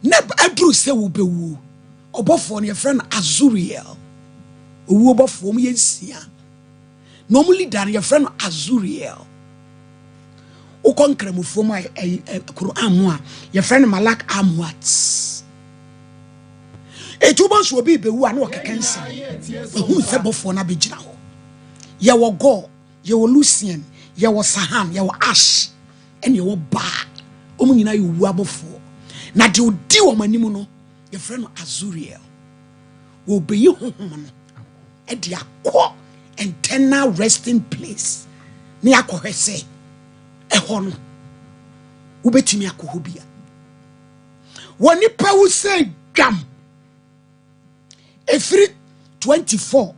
Na aduru sɛ wobɛwuo. Ɔbɔfoɔ no yɛfrɛ no Azuriel. Owuo bɔfoɔ, wɔn yɛ nsia. Na wɔn leader no yɛfrɛ no Azuriel. Wokɔ nkramofoɔ mu a ɛyi Quran mu a yɛfrɛ no Malak Amwat. Eti wobɔ nso obi bɛwu a na ɔkeka nsɛm. Ehunu sɛ bɔfoɔ no abɛgyina hɔ. Yɛwɔ Gor, yɛwɔ Lucien, yɛwɔ Sahan, yɛwɔ Ash, ɛne yɛwɔ Baa. Wɔn nyinaa yɛ owu abɔfoɔ. Na deɛ odi wɔn anim no yɛfrɛ no Azuriel. Wɔbɛyi honhom no ɛde akɔ internal resting place ne akɔhwɛ sɛ ɛhɔ no wobɛtumi akɔ hɔ bia. Wɔ nipa wu sɛ dwam ɛfiri 24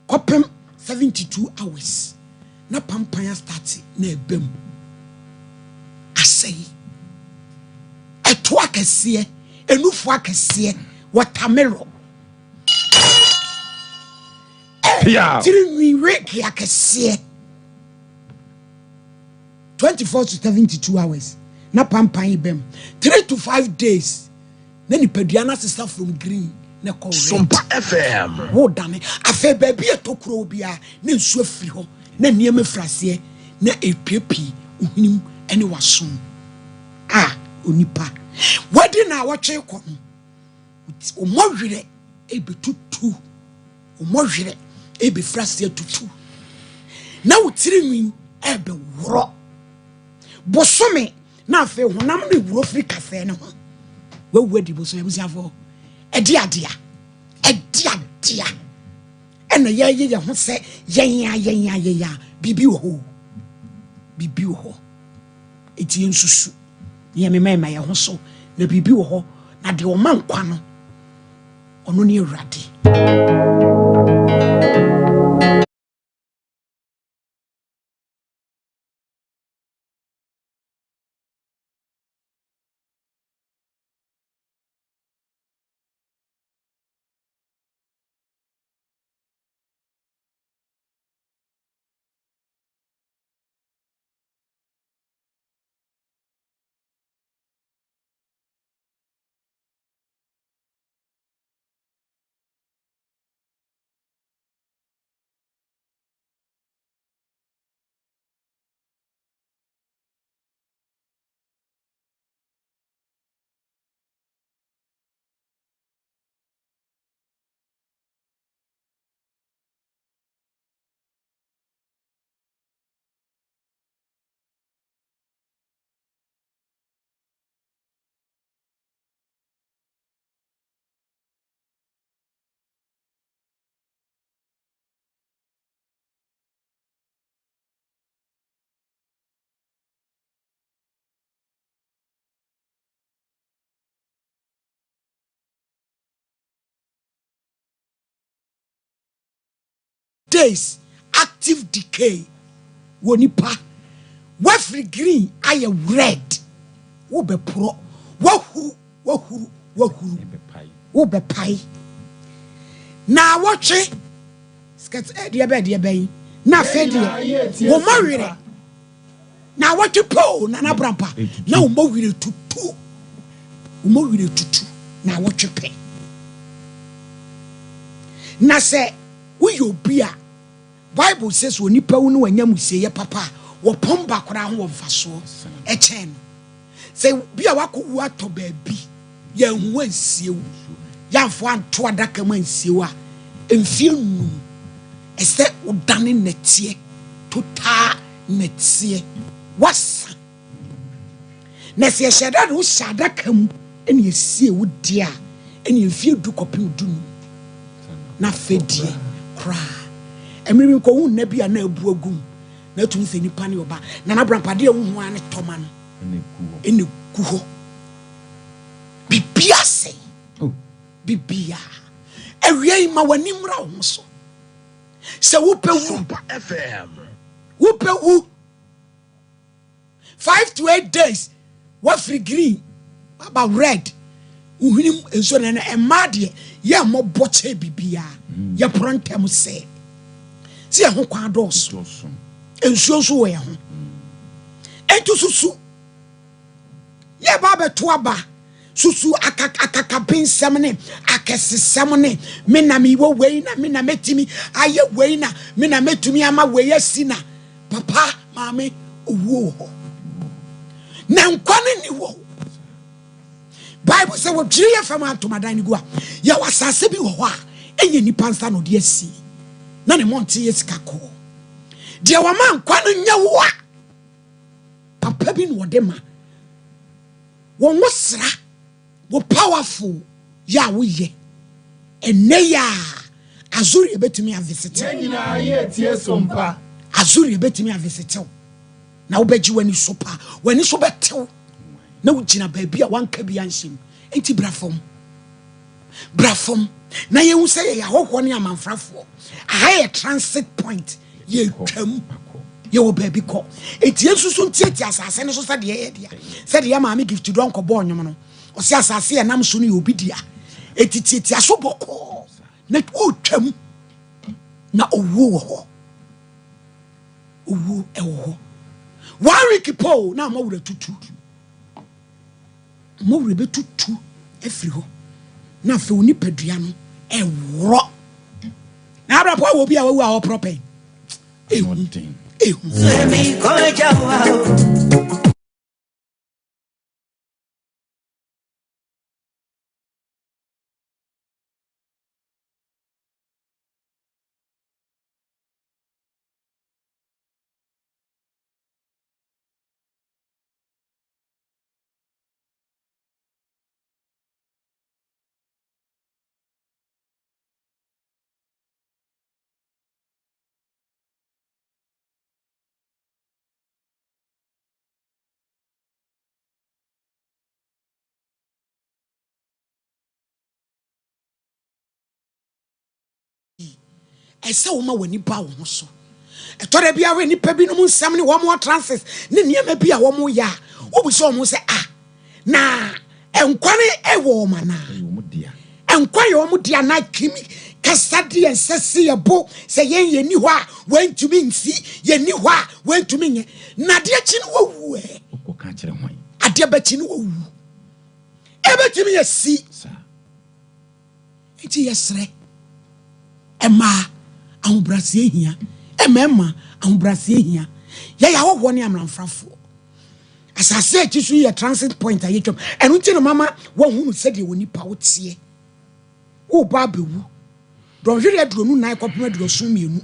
kɔpem 72 hours na pampan astart na ɛbɛ mu asɛe, ɛto akɛseɛ, enufo akɛseɛ, watermelon, tiri nwi wig akɛseɛ. 24 to 72 hours na pampan yi bɛm. 3 to 5 days na nipadua no asesa from green na ɛkɔ red. Sompa FM. Wo dane afei baabi a ɛtɔ kuro biara na nsuo afiri hɔ na nneɛma firi aseɛ na epiepie ohwenem ne wasom a onipa wadi na awɔtwe kɔ no, ɔmɔ werɛ ebetutu, ɔmɔ werɛ ebefiri aseɛ tutu na wo tiri nwi ɛbɛworɔ bosome na afei honam no ewuro firi kasɛɛ ne ho. Wawu adi bosome. Abusuafoɔ, ɛde adea ɛde adea ɛna yɛyɛ yɛn ho sɛ yɛn a yɛn a yɛn a biribi wɔ hɔ o, biribi wɔ hɔ. Eti yɛn susu yɛn mema ɛma yɛn ho so na biribi wɔ hɔ na deɛ ɔma nkwa no, ɔno ne Awurade. Days active decay wɔ nipa wafiri green ayɛ red, wobɛporɔ, wahuru, wahuru, wahuru, wobɛpae na awɔtwe skirt ɛdeɛ bɛ ɛdeɛ bɛyi na afei deɛ wɔn werɛ na awɔtwe poo nana brampa na wɔn werɛ tutu, wɔn werɛ tutu na awɔtwe pɛ. Na sɛ woyɛ obi a Bible sɛ sɛ onipa wu no wanya musieyɛ papa a, wɔpɔn ba koraa ho wɔ mfasoɔ ɛkyɛn no sɛ bi a wakɔ wu atɔ baabi, yɛnhu wansie wo, yɛamfo anto adaka mu ansie wo a, mfie 5 ɛsɛ wodane nnɛteɛ, total nnɛteɛ wasa. Na sɛ yɛhyɛ da de wohyɛ adaka mu ɛne esie wo deɛ a, ɛne mfie 10 kɔpem 15 na afei deɛ koraa mmerɛ bi nkɔhu nna bi a na abu agum na atumi sɛ nipa ne ɔba na nabrampadeɛ a wohu a ne tɔma no ɛna gu hɔ, bibia sɛe bibia. Awia yi ma w'ani mmra wo ho so sɛ wopɛ wu. Sompa FM. Wopɛ wu 5 to 8 days wafiri green aba red, wohwenem nsuo no ɛmmaa deɛ yɛ mmɔbɔ kyɛ biribiaa, yɛporɔ ntɛm sɛ sɛ yɛ ho kwan dɔɔso, nsuo nso wɔ yɛ ho. Ɛnti susu yɛba abɛto aba. Susu akakabensɛm ne akɛsesɛm ne me na mewɔ wei na me na mɛtumi ayɛ wei na me na mɛtumi ama wei asi na papa maame owuo wɔ hɔ na nkwa no nni hɔ. Bible sɛ wɔdwiri yɛ fam antomadan no gu a, yɛwɔ asase bi wɔ hɔ a ɛnyɛ nnipa nsa na ɔde asi na ne mmɔnten yɛ sika kɔɔ. Deɛ wɔma nkwa no nyɛ wo a papa bi na ɔde ma wɔn wo sra wo powerful yɛ a woyɛ ɛnɛ yɛ a Azuri ebetumi avisitew. Yɛn nyinaa yɛ tie so mpa. Azuri ebetumi avisitew na wobɛgye w'ani so pa, w'ani so bɛtew na wogyina baabi a wanka bi anhyɛ mu. Enti bra fam, bra fam na yɛhu sɛ yɛyɛ ahɔhoɔ ne amanfrafoɔ. Aha yɛ transit point, yɛtwam, yɛwɔ baabi kɔ. Enti yɛnsusu ntiatia asase no so sɛdeɛ ɛyɛ dea, sɛdeɛ yɛ maame Gift Donkor bɔɔ nnwom no, ɔsɛ asase yɛ nam so no yɛ obi dea. Enti tiatia so bɔkɔɔ na wotwam na owuo wɔ hɔ. Owuo ɛwɔ hɔ. 1 week po na ama wura tutu. Ama wura bɛtutu afiri hɔ na afei wo nipadua no ɛworɔ. Na abrapɔ wɔ obi a wawu a ɔporɔ pɛn. Ehu. Ehu. Ɛsɛ woma w'ani ba wo ho so. Ɛtɔ da bi a nnipa binom nsɛm ne wɔn utterances ne nneɛma bi a wɔn yɛ a, wobisa wɔn sɛ, ah, na nkwa no ɛwɔ wɔn anaa? Nkwa yɛ wɔn dea anaa? Kimi kasa de yɛn nsa si yɛ bo sɛ yɛn yɛn ni hɔ a wɔntumi nsi, yɛn ni hɔ a wɔntumi nyɛ. Na adeɛ kyi no wɔwu ɛ. Adeɛ bɛkyi no wɔwu. Ɛbɛtumi yɛ si. Enti yɛsrɛ, mmaa, ahobrɛaseɛ hia, mmarima, ahobrɛaseɛ hia. Yɛyɛ ahɔhoɔ ne amramfrafoɔ. Asase a ɛte so yi yɛ transit point a yɛtwam. Ɛno nti na mama woahunu sɛdeɛ wɔ nipa woteɛ. Woreba abɛwu. Dɔnhwere 24 kɔpem 72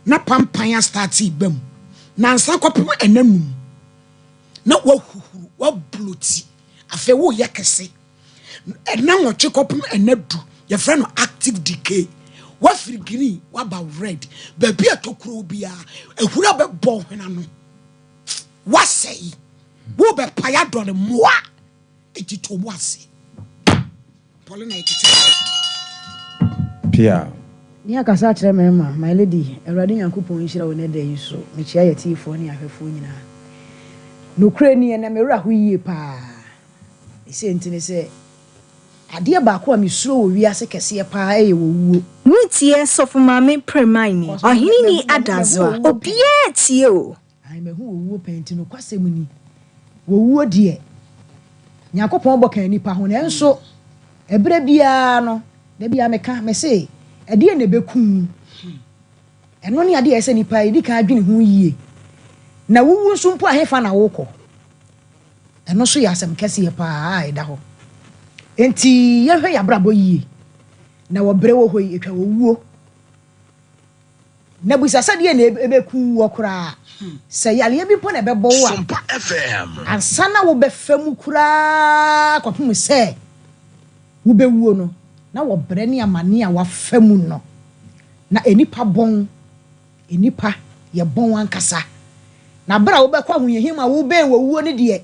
na pampan astate ba mu. Nansa kɔpem ɛna num na woahuhuru, woabloti. Afei woyɛ kɛse. Ɛna nwɔtwe kɔpem ɛna du, yɛfrɛ no active decay. Wafiri green waba red. Baabi a tokuro biara, ahura bɛbɔ hwena no. Wasɛe. Wobɛpae adɔre mmoa. Eti to bo ase. Paulina ɛtete. Pia. Ne akasa akyerɛ mmarima, My lady, Awurade Nyankopɔn nhyira wo nnɛ da yi so. Mekyea yɛtiefoɔ ne ahwɛfoɔ nyinaa. Nokorɛ ni, ɛnnɛ me werɛ aho yie paa. Ne sei nti ne sɛ, adeɛ baako a mesuro wɔ wiase kɛseɛ paa yɛ owuo. Woretie Sɔfo Maame Premaini, Because me, Ɔhene me, ni me, mahu Adazoa. owuo pɛn. Obiara tie o. Ae, mahu owuo pɛn nti nokwasɛm ni, owuo deɛ, Nyankopɔn bɔ ka nnipa ho, nanso ɛberɛ biara no, da biara meka, mese, ɛdeɛn na ɛbɛku wo? Ɛno ne adeɛ a ɛsɛ sɛ nnipa yɛdi kan adwene ho yie. Na wowu nso mpo a, hefa na wokɔ? Ɛno nso yɛ asɛm kɛseɛ pa ara a ɛda hɔ. Enti yɛnhwɛ yɛn abrabɔ yie. Na wɔ berɛ wɔ hɔ yi, ɛtwa owuo. Na bisa sɛ deɛ na ɛbɛku woɔ koraa. Sɛ yareɛ bi mpo na ɛbɛbɔ wo a, Sompa FM. ansa na wobɛfa mu koraa kɔpem sɛ wobɛwuo no, na wɔ berɛ ne amaneɛ a woafa mu no, na nnipa bɔn. Nnipa yɛ bɔn ankasa. Na bere a wobɛkɔ ahohiahia mu a wobɛn wɔ wuo no deɛ,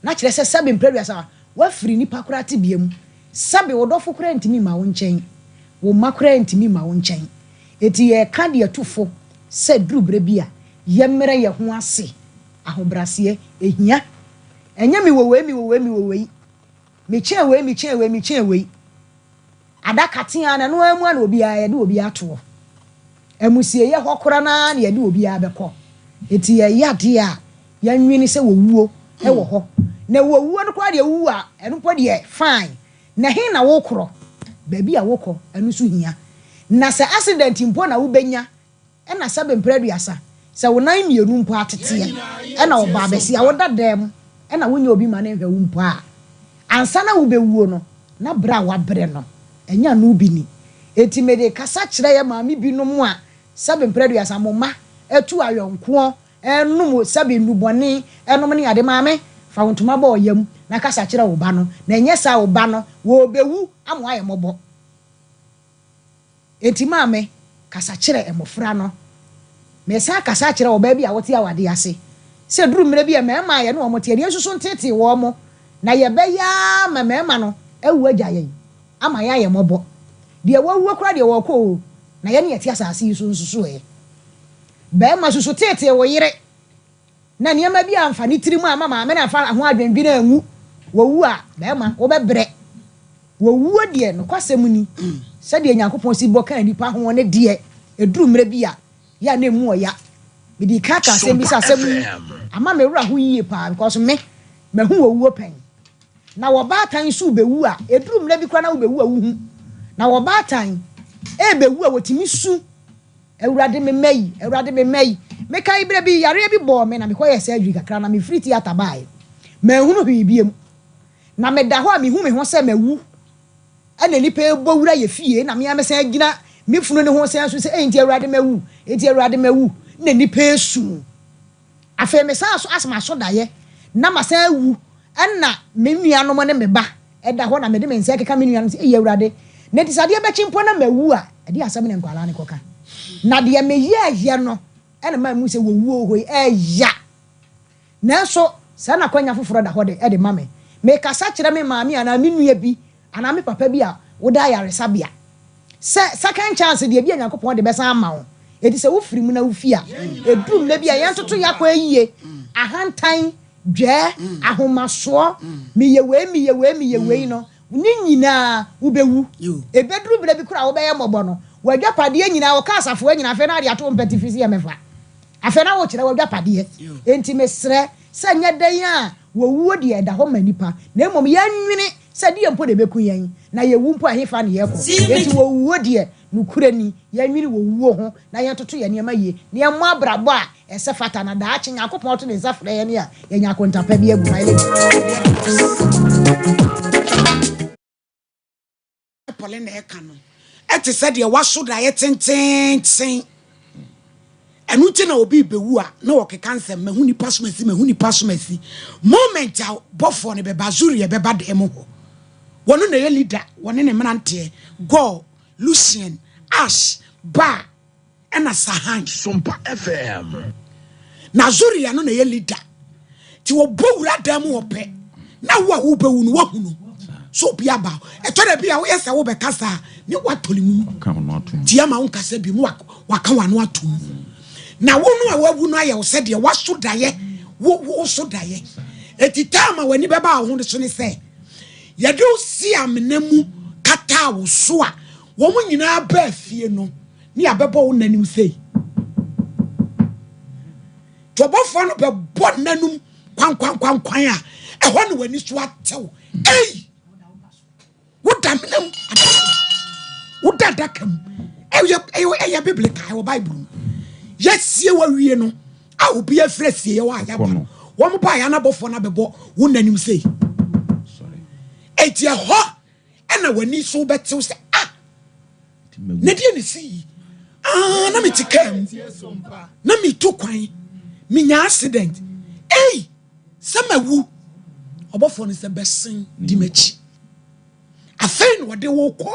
na kyerɛ sɛ sɛbe mprɛ aduasa woafiri nnipa koraa tebea mu. Sɛbe wo dɔfo koraa ntumi mma wo nkyɛn. Wo mma koraa ntumi mma wo nkyɛn. Enti yɛreka de atu fo sɛ duru berɛ bi a, yɛmmrɛ yɛn ho ase. Ahobrɛaseɛ, ɛhia. Ɛnyɛ mewɔ wei, mewɔ wei, mewɔ wei. Mekyɛn wei, mekyɛn wei, mekyɛn wei. Adaka teaa no, ɛno ara mu ara na obiara, yɛde obiara toɔ. Amusieeɛ hɔ koraa no ara na yɛde obiara bɛkɔ. Enti yɛyɛ adeɛ a, yɛnwene sɛ owuo wɔ hɔ. Na wɔwuo no koraa deɛ wowu a, ɛno mpo deɛ fine. Na he na wokorɔ? Baabi a wokɔ, ɛno nso hia. Na sɛ accident mpo na wobɛnya, ɛna sɛbe mprɛ aduasa, sɛ wo nan mmienu mpo ateteɛ, ɛna ɔbaa bɛsi a woda dan mu, ɛna wonyɛ obi ma no nhwɛ wo mpo a, ansa na wobɛwuo no, na berɛ a wabrɛ no, ɛnyɛ ano bi ni. Enti mede kasa kyerɛ yɛ maame binom a sɛbe mprɛ aduasa mo mma atu ayɔnkoɔ, ɛnom sɛbe nnubɔne, ɛnom ne ade. Maame, fa wo ntoma bɔ ɔyam na kasa kyerɛ wo ba no, na ɛnyɛ saa wo ba no, wɔbɛwu ama wayɛ mmɔbɔ. Enti maame, kasa kyerɛ mmɔfra no. Mesan kasa kyerɛ ɔbaa bi a wote awade ase. Sɛ duru mmerɛ bi a mmarima a yɛne wɔn te, yɛn nso ntetee wɔn mo, na yɛbɛyɛ ama mmarima no awu agya yɛn, ama yɛayɛ mmɔbɔ. Deɛ wɔawuo koraa deɛ wɔkɔ o, na yɛne yɛte asase yi so nso so ɛ. Barima soso tetee wo yere, na nneɛma bi amfa ne tirim ama maame no amfa ho adwendwene anwu. Wɔwu a, barima, wobɛbrɛ. Wɔwuo deɛ, nokwasɛm ni, sɛdeɛ Nyankopɔn si bɔ kaa nnipa ho ne deɛ, ɛduru mmerɛ bi a, yɛ a na emu ɔya. Mede ka ka asɛm bi sɛ asɛm yi ama me werɛ ho yie paa because me, mahu wɔwuo pɛn. Na wɔbaatan nso bɛwu a, ɛduru mmerɛ bi koraa na wobɛwu a wohu. Na wɔbaatan ɛbɛwu a wɔtumi su. Awurade me mma yi, Awurade me mma yi. Mekae berɛ bi yareɛ bi bɔɔ me na mekɔyɛɛ surgery kakra na mefiri theatre baeɛ. Manhunu hwee biom. Na meda hɔ a mehu me ho sɛ mawu. Ɛna nnipa ɛbɔ wura yɛ fie na mea mesan gyina me funu ne ho sɛn so sɛ, enti Awurade mawu, enti Awurade mawu. Na nnipa esu. Afei mesan so asɛm aso daeɛ na masan awu. Ɛna me nuanom ne me ba ɛda hɔ na mede me nsa keka me nuanom sɛ, eyi Awurade. Na nti sɛ adeɛ bɛkye mpo na mawu a, ɛde asɛm ne nkwadaa ne kɔka. Na deɛ meyɛɛyɛ no, ɛna maa mu sɛ wɔwuo hɔ yi, ɛya. Nanso, saa na kwanya foforɔ da hɔ de ɛde ma me. Mekasa kyerɛ me maame anaa me nua bi anaa me papa bi a woda ayaresabea. Sɛ second chance deɛ bi a Nyankopɔn de bɛsan ama wo. Enti sɛ wofiri mu na wofi a, ɛduru mmerɛ bi a yɛntoto yɛ akɔ ayie. Ahantan, dwɛɛ, ahomasoɔ, meyɛ wei, meyɛ wei, meyɛ wei no, ne nyinaa wobɛwu. Ɛbɛduru berɛ bi koraa a wobɛyɛ mmɔbɔ no, w'adwapadeɛ nyinaa, wɔka asafoa nyinaa, afei na ade ato wo mpɛtifi sɛ yɛmɛfa. Afei na wokyerɛ w'adwapadeɛ. Enti mesrɛ sɛ nyɛ dɛn a wɔwuo deɛ ɛda hɔ ma nipa, na mmom yɛnwene sɛ deɛ mpo na ɛbɛku yɛn, na yɛwu mpo a ɛhefa ne yɛkɔ. Enti wɔwuo deɛ nokorɛ ni, yɛnwene wɔwuo ho na yɛntoto yɛn nneɛma yie, na yɛmmɔ abrabɔ a ɛsɛ fata, na daakye Nyankopɔn to ne nsa frɛ yɛn a yɛnya akontapa bi agu. My lady. Pɔle na ɛka no ɛte sɛ deɛ waso daeɛ tententen. Ɛno nti na obi bɛwu a na wɔkeka nsɛm, mahu nipa som asi, mahu nipa som asi. Moment a bɔfoɔ no bɛba, Zuri ɛbɛba dan mu hɔ. Wɔno na ɛyɛ leader, wɔne ne mmeranteɛ, Gor, Lucien, Ash, Ba, ɛna Sahan. Sompa FM. Na Zuria no na ɛyɛ leader. Nti wɔbɔ wura dan mu hɔ pɛ, na wo a wobɛwu no woahu no. So obi aba. Ɛtɔ da bi a woyɛ sɛ wobɛkasa a, ne woatɔ ne mu. Nti ama wonkasa bi mu, waka w'ano ato mu. Na wo no a wawu no ayɛ wo sɛ deɛ waso daeɛ, wo so daeɛ. Eti time a w'ani bɛba wo ho so ne sɛ, yɛde wo si amena mu kataa wo so a, wɔn nyinaa baa fie no, ne yɛabɛbɔ wo nanim sei. Tɔbɔfoɔ no bɛbɔ nanum kwankwankwankwan a, ɛhɔ ne w'ani so atew. Ei! Woda mena mu, woda adaka mu. Ɛyɛ biblical, ɛwɔ Bible mu. Yɛsie wawie no, a obi afiri asie yɛ wɔ a yɛaba no. Wɔn ba yɛ anabɔfoɔ no abɛbɔ wo nanim sei. Enti ɛhɔ ɛna w'ani so bɛtew sɛ, ah, na deɛ ne si yi, ah, na mete kaa mu, na metu kwan, menya accident. Ei, sɛ mawu, ɔbɔfoɔ no sɛ bɛsen di m'akyi. Afei na ɔde wo kɔ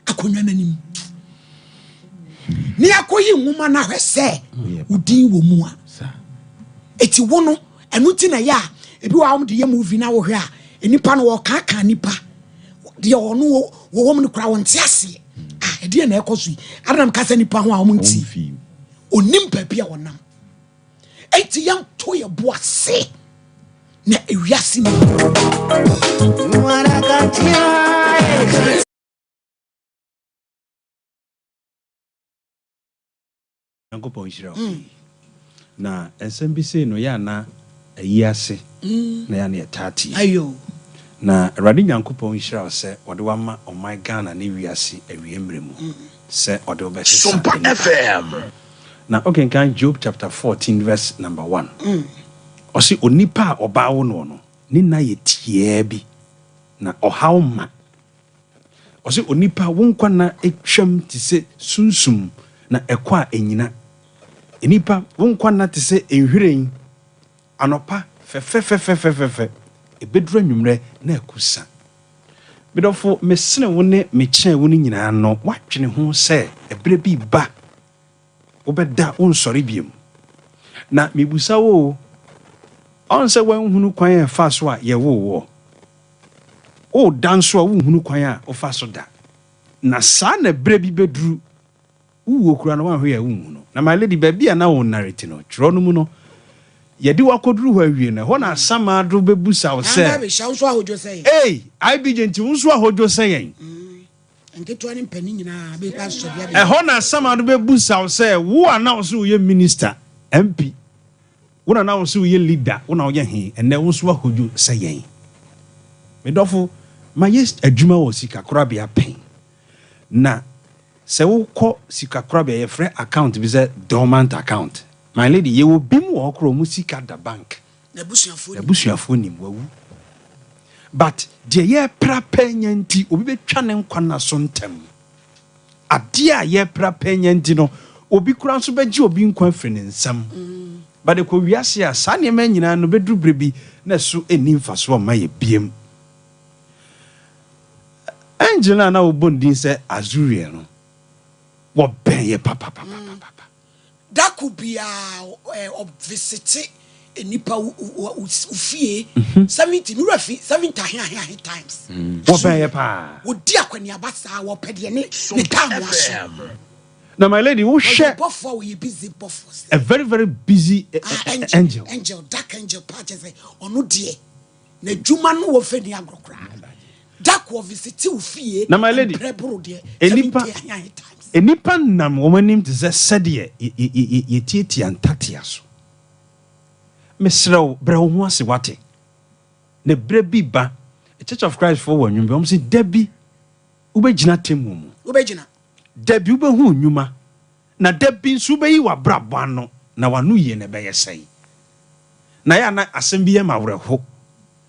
akonnwa n'anim. Ne akɔyi nwoma no ahwɛ sɛ wo din wɔ mu a. Eti wo no, ɛno nti na ɛyɛ a, ebi wɔ a wɔde yɛ movie na wohwɛ a, nipa no wɔkaakaa nipa. Deɛ ɔno wɔwɔ mu no koraa wɔnte aseɛ. Ah, ɛdeɛ na ɛkɔ so yi. Adanam kasa nipa ho a wɔn nti. Onim baabi a wɔnam. Enti yɛnto yɛ bo ase na ewiase mu. Nyankopɔn nhyira wo. Na nsɛm bi sei no yɛ ana Ayi ase na yɛ a na yɛtaa tie. Ayo. Na Awurade Nyankopɔn nhyira wo sɛ ɔde wo ama ɔman Ghana ne wiase awie mmerɛ mu sɛ ɔde wo bɛsesa Sompa nnipa. FM. Na wokenkan Job chapter 14 verse number 1, ɔse onipa a ɔbaa wo noɔ no, ne nna yɛ tiaa bi, na ɔhaw ma. Ɔse onipa wo nkwa nna twam te sɛ sunsum, na ɛkɔ a ɛnyina. Nnipa, wo nkwa nna te sɛ nhwiren, anɔpa fɛfɛfɛfɛfɛfɛ, ɛbɛduru anwummerɛ na akusa. Me dɔfo, mesene wo ne mekyɛn wo no nyinaa no, woadwene ho sɛ ɛberɛ bi reba wobɛda wonsɔre biom? Na mebisa wo o, ɔn sɛ woanhunu kwan a ɛfaa so a yɛwoo woɔ? Woda nso a wonhunu kwan a wofa so da. Na saa na berɛ bi bɛduru Wo wuo koraa no woanhwɛ yie a wonhu no. Na my lady baabi a na wo narrate no, twerɛ no mu no, yɛde wo akɔduru hɔ awie no, ɛhɔ na Asamado bɛbusa wo sɛ. Amba bɛhyia wo nso ahodwo sɛ yɛn. Ei! IBJ nti wo nso ahodwo sɛ yɛn? Nketewa ne mpanin nyinaa bɛba asɔre abɛyɛ. Ɛhɔ na Asamado bɛbusa wo sɛ, wo a na wo se woyɛ minister, MP, wo na na wo se woyɛ leader, wo na woyɛ he, ɛnnɛ wo nso ahodwo sɛ yɛn? Me dɔfo, mayɛ adwuma wɔ sikakorabea pɛn, na Sɛ wokɔ sikakorabea yɛfrɛ account bi sɛ dormant account. My lady yɛwɔ binom wɔ hɔ koraa ɔmo sika da bank. N'abusuafoɔ nim wawu. But deɛ yɛpra pɛ nya nti obi bɛtwa ne nkwa nna so ntɛm. Adeɛ a yɛpra pɛ nya nti no obi koraa nso bɛgye obi nkwa afiri ne nsam. But ɛkɔ wiase a saa nneɛma nyinaa no bɛduru berɛ bi na ɛso nni mfasoɔ mma yɛ biem. Angel no a na wɔbɔ ne din sɛ Azuriel no, wɔbɛn yɛ papapapapapa. Da ko biara ɔvisite nnipa wo fie 70, me wura fi 70 ahe ahe ahe times. Wɔbɛn yɛ paa. Wɔdi akɔneaba saa, wɔpɛ deɛ ne ne time aso. Na my lady, wohwɛ. Ɔyɛ bɔfoɔ a ɔyɛ busy bɔfoɔ sɛ. A very very busy angel. Angel, dark angel paa kyɛ sɛ ɔno deɛ. N'adwuma no wɔ fɛ ni agorɔ koraa. Da ko ɔvisite wo fie Na my lady, mprɛ boro deɛ nnipa, 70 ahe times. nnipa nam wɔn anim te sɛ sɛdeɛ yɛtiatia ntatea so. Mesrɛ wo, brɛ wo ho ase, woate? Na berɛ bi ba, Church of Christ foɔ wɔ nnwom bi, wɔn se, da bi wobɛgyina atemmuo mu. Wobɛgyina. Da bi wobɛhu nnwuma, na da bi nso wobɛyi w'abrabɔ ano, na w'ano yie no ɛbɛyɛ sɛn? Na ɛyɛ a na asɛm bi yɛ me awerɛho.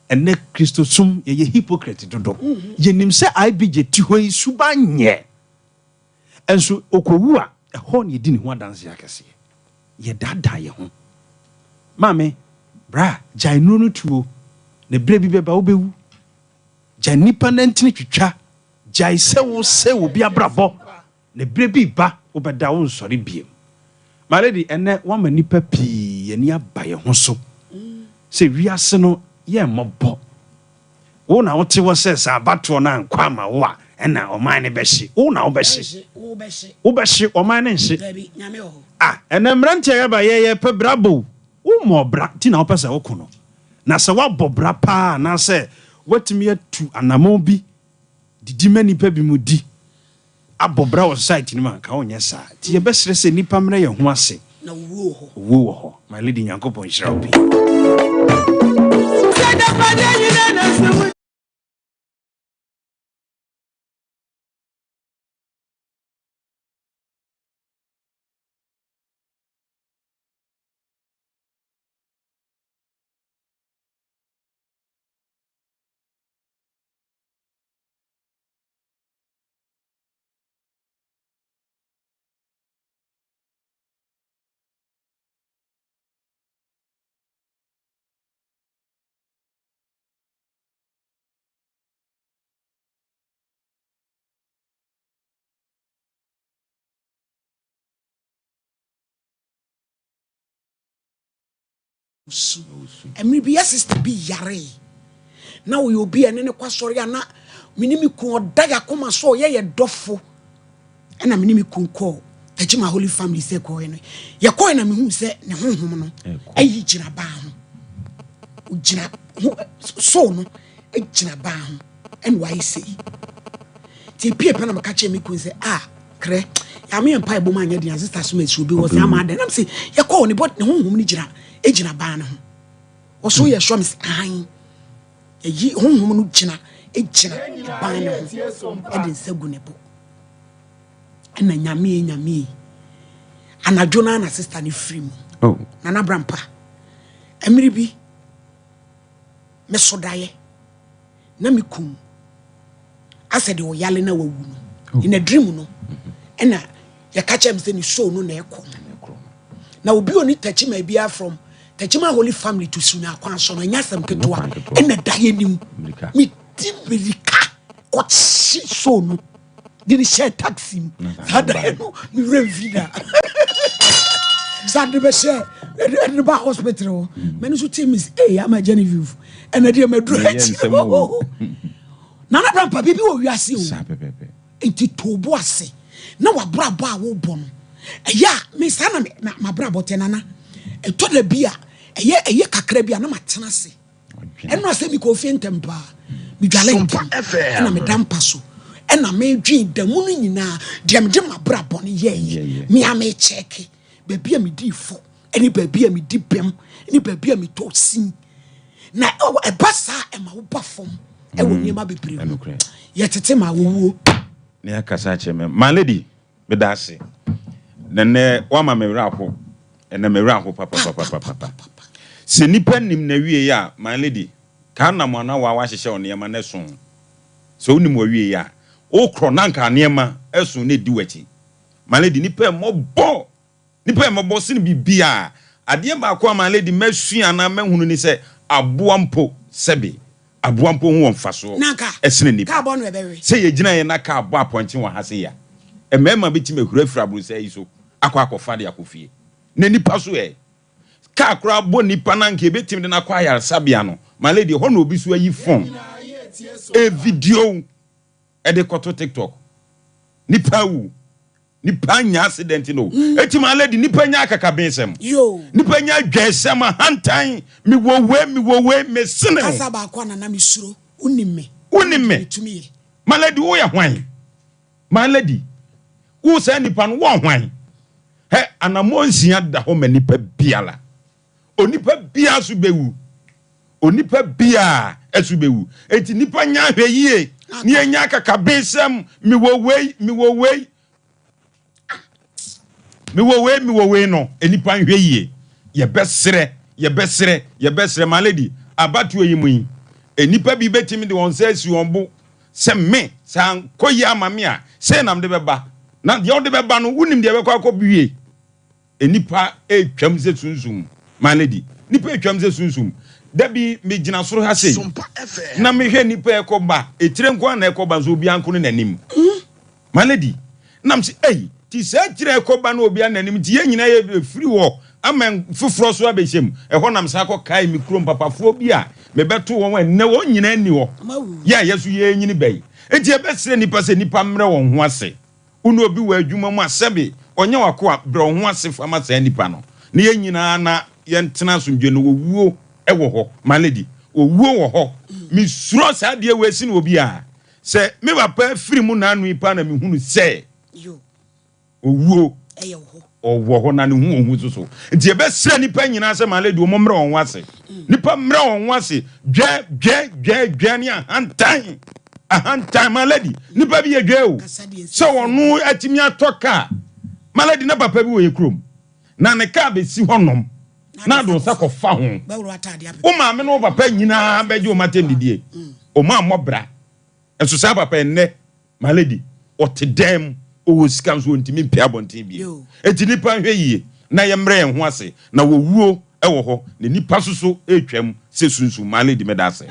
Ɛnnɛ Kristosom, yɛyɛ hypocrite dodo. Yɛnim sɛ IBJ te hɔ yi suban nyɛ. Nso ɔkɔwu a, ɛhɔ na yɛdi ne ho adanseɛ akɛseɛ. Yɛdaadaa yɛn ho. Maame, bra, gyae nnuro no tuo, na berɛ bi bɛba wobɛwu. Gyae nnipa nantini twitwa. Gyae sɛ wosɛe obi abrabɔ. Na berɛ bi reba wobɛda wonsɔre biom. My lady ɛnɛ woama nnipa pii yɛn ani aba yɛn ho so sɛ wiase no yɛ mmɔbɔ. Wo na wote hɔ sɛ sɛ abatoɔ no ankɔ ama wo a ɛna ɔman no bɛhye. Wo na wobɛhye. Wobɛhye, ɔman no nhye. Ah ɛnɛ mmeranteɛ a yɛaba yɛ yɛpɛ bra bɔ o. Wommɔɔ bra nti na wopɛ sɛ woko no. Na sɛ woabɔ bra paa anaasɛ woatumi atu anamɔn bi didi ma nnipa binom di abɔ bra wɔ society no mu a, anka wonyɛ saa. Nti yɛbɛsrɛ sɛ nnipa mmrɛ yɛn ho ase. Na owuo wɔ hɔ. Owuo wɔ hɔ. My lady Nyankopɔn nhyira wo pii. Osu. Mmere bi yɛ sista bi yaree. Na ɔyɛ obi a ɛne ne kɔ asɔre a na me ne me kun ɔda yɛ akoma so ɔyɛ yɛ dɔfo. Ɛna me ne me kun kɔɔ Tajima Holy Family sɛ kɔɛ no. Yɛkɔɛ na mehu sɛ ne honhom no ayi gyina baa ho. Ogyina ho soul no gyina baa ho ɛna wayɛ sei. Nti epie pɛ na meka kyerɛ me kun sɛ ah krɛ yame yɛ mpaebɔ mu anyɛ den a sista so ma esi obi wɔ sɛ ama adɛn nam sɛ yɛkɔɔ ne bɔ ne honhom no gyina gyina baa no ho. Ɔso yɛ sure? Me sɛ ahan. Ɛyi honhom no gyina gyina ban ne ho, ɛde nsa gu ne bo. Ɛna Nyame, Nyame, anadwo no na sister no firi mu. Oh. Nana Brampa, mmere bi meso daeɛ na mekum asɛ deɛ ɔyale na wawu no. In a dream no, ɛna yɛka kyerɛ me sɛ ne soul no na ɛkɔ no. Na obi oni Techiman biara, from Techiman Holy Family to Sunya kwan so no, ɛnyɛ asɛm ketewa. Ɛna daeɛ nim medi mirika kɔkye soul no de ne hyɛ taxi mu. Saa daeɛ no mewerɛ mfi da. Saa de bɛhyɛ ɛde ne ba hospital hɔ, mɛno nso tie me sɛ ee ama Genevieve, ɛna deɛ maduru akyi. Nana Brampa, biribi wɔ wiase o. Nti to bo ase na wabrabɔ a wobɔ no, ɛyɛ a me saa na mabrabɔ tɛ. Nana, ɛtɔ da bi a ɛyɛ kakra bi a na matena ase. Ɛno asɛ mekɔ fie ntɛm paa, medwale ntɛm, ɛna meda mpa so, ɛna medwen da mu no nyinaa deɛ mede mabrabɔ no yɛɛyɛ. Mea mekyɛke baabi a medii fɔ ɛne baabi a medi bɛm ne baabi a metɔ sin, na ɛba saa, ɛma woba fam ɛwɔ nneɛma bebree mu. Yɛtete ma wɔwuo. Ne akasa akyerɛ me. My lady, meda ase. Nɛnɛ wama me werɛ aho. Ɛnɛ me werɛ aho papapapapa. Sɛ nipa nim na wie a, my lady, kaa nam ana waa wahyehyɛ wo nneɛma na ɛso. Sɛ wonim wawie a, wokorɔ na nka nneɛma ɛso na ɛdi w'akyi. My lady, nipa mmɔbɔ. Nipa mmɔbɔ sene biribiara. Adeɛ baako a, my lady, mɛsua anaa mɛhunu ni sɛ aboa mpo, sɛbe, aboa mpo ho wɔ mfasoɔ ɛsene nipa. Sɛ yɛgyina yɛ na kaa bɔ apɔnkye wɔ ha se ya, mmarima bɛtumi ahura afiri aborɔsan yi so akɔ akɔfa de akɔ fie. Na nipa so ɛ, kaa koraa bɔ nipa na nka ebɛtumi de no akɔ ayaresabea no, my lady, ɛhɔ na obi so ayi phone e video ɛde kɔto TikTok. Nipa awu, nipa nya accident no. Eti my lady, nipa nya akakabensɛm, nipa nya adwaesɛm, ahantan, mewɔ wei, mewɔ wei, mesene wo. Kasa baako a nana mesuro, wonim me. Wonim me. My lady, woyɛ hwan? My lady, wo saa nipa no wɔ hwan? Hɛ, anammɔ 6 da hɔ ma nipa biara. Onipa biara so bɛwu, onipa biara so bɛwu. Eti nipa nya ahwɛ yie ne yɛnya akakabensɛm, mewɔ wei, mewɔ wei, mewɔ wei, mewɔ wei no. Nipa nhwɛ yie. Yɛbɛserɛ, yɛbɛserɛ, yɛbɛserɛ. My lady, abatoɔ yi mu yi, nipa bi bɛtumi de wɔn nsa asi wɔn bo sɛ me saa nkɔ yi ama me a, sɛ nam de bɛba na deɛ ɔde bɛba no, wonim deɛ bɛkɔ akɔ wie. Nipa etwam sɛ sunsum. My lady, nipa etwam sɛ sunsum. Dabi megyina soro ha sei na mehwɛ nipa ɛkɔ ba, etire nko na ɛkɔ ba nso obiara nko ne n'anim. My lady, nam sɛ ɛyi ti saa etire ɛkɔ ba na obiara n'anim nti yɛn nyinaa yɛ efiri hɔ ama foforɔ so abɛhyɛ mu. Ɛhɔ nam saa kɔ kae me kurom papafoɔ bi a mebɛto wɔn, ɛnnɛ wɔn nyinaa ni hɔ. Yɛ a yɛ so yɛ nyini bɛyi. Nti yɛbɛsrɛ nipa sɛ nipa mmerɛ wɔn ho ase. Wo ne obi wɔ adwuma mu a, sɛbe ɔnyɛ w'akoa, brɛ wo ho ase fa ma saa nipa no, na yɛn nyinaa na yɛntena asomdwoe no. Owuo wɔ hɔ, my lady, owuo wɔ hɔ. Mesuro saa adeɛ wei sene obiara. Sɛ me papa firi mu naano yi paa na mehunu sɛ owuo ɔwɔ hɔ na ne ho ohu so so. Nti yɛbɛsrɛ nipa nyinaa sɛ, my lady, wɔn mmerɛ wɔn ho ase. Nipa mmerɛ wɔn ho ase. Dwɛ, dwɛ, dwɛ, dwɛ ne ahantan. Ahantan, my lady, nipa bi yɛ dwɛ o. Sɛ ɔno atumi atɔ kaa. My lady, na papa bi wɔ yɛ kurom. Na ne kaa bɛsi hɔ nom. Na ado nsa kɔfa ho. Wo maame ne wo papa nyinaa bɛgye wɔn atɛm didie. Wɔn ammɔ bra. Nso saa papa nnɛ, my lady, ɔte dan mu, ɔwɔ sika nso ɔntumi mpɛ abɔnten bio. Enti nipa nhwɛ yie na yɛmmerɛ yɛn ho ase na wɔwuo wɔ hɔ na nipa soso retwam sɛ sunsum. My lady, meda ase.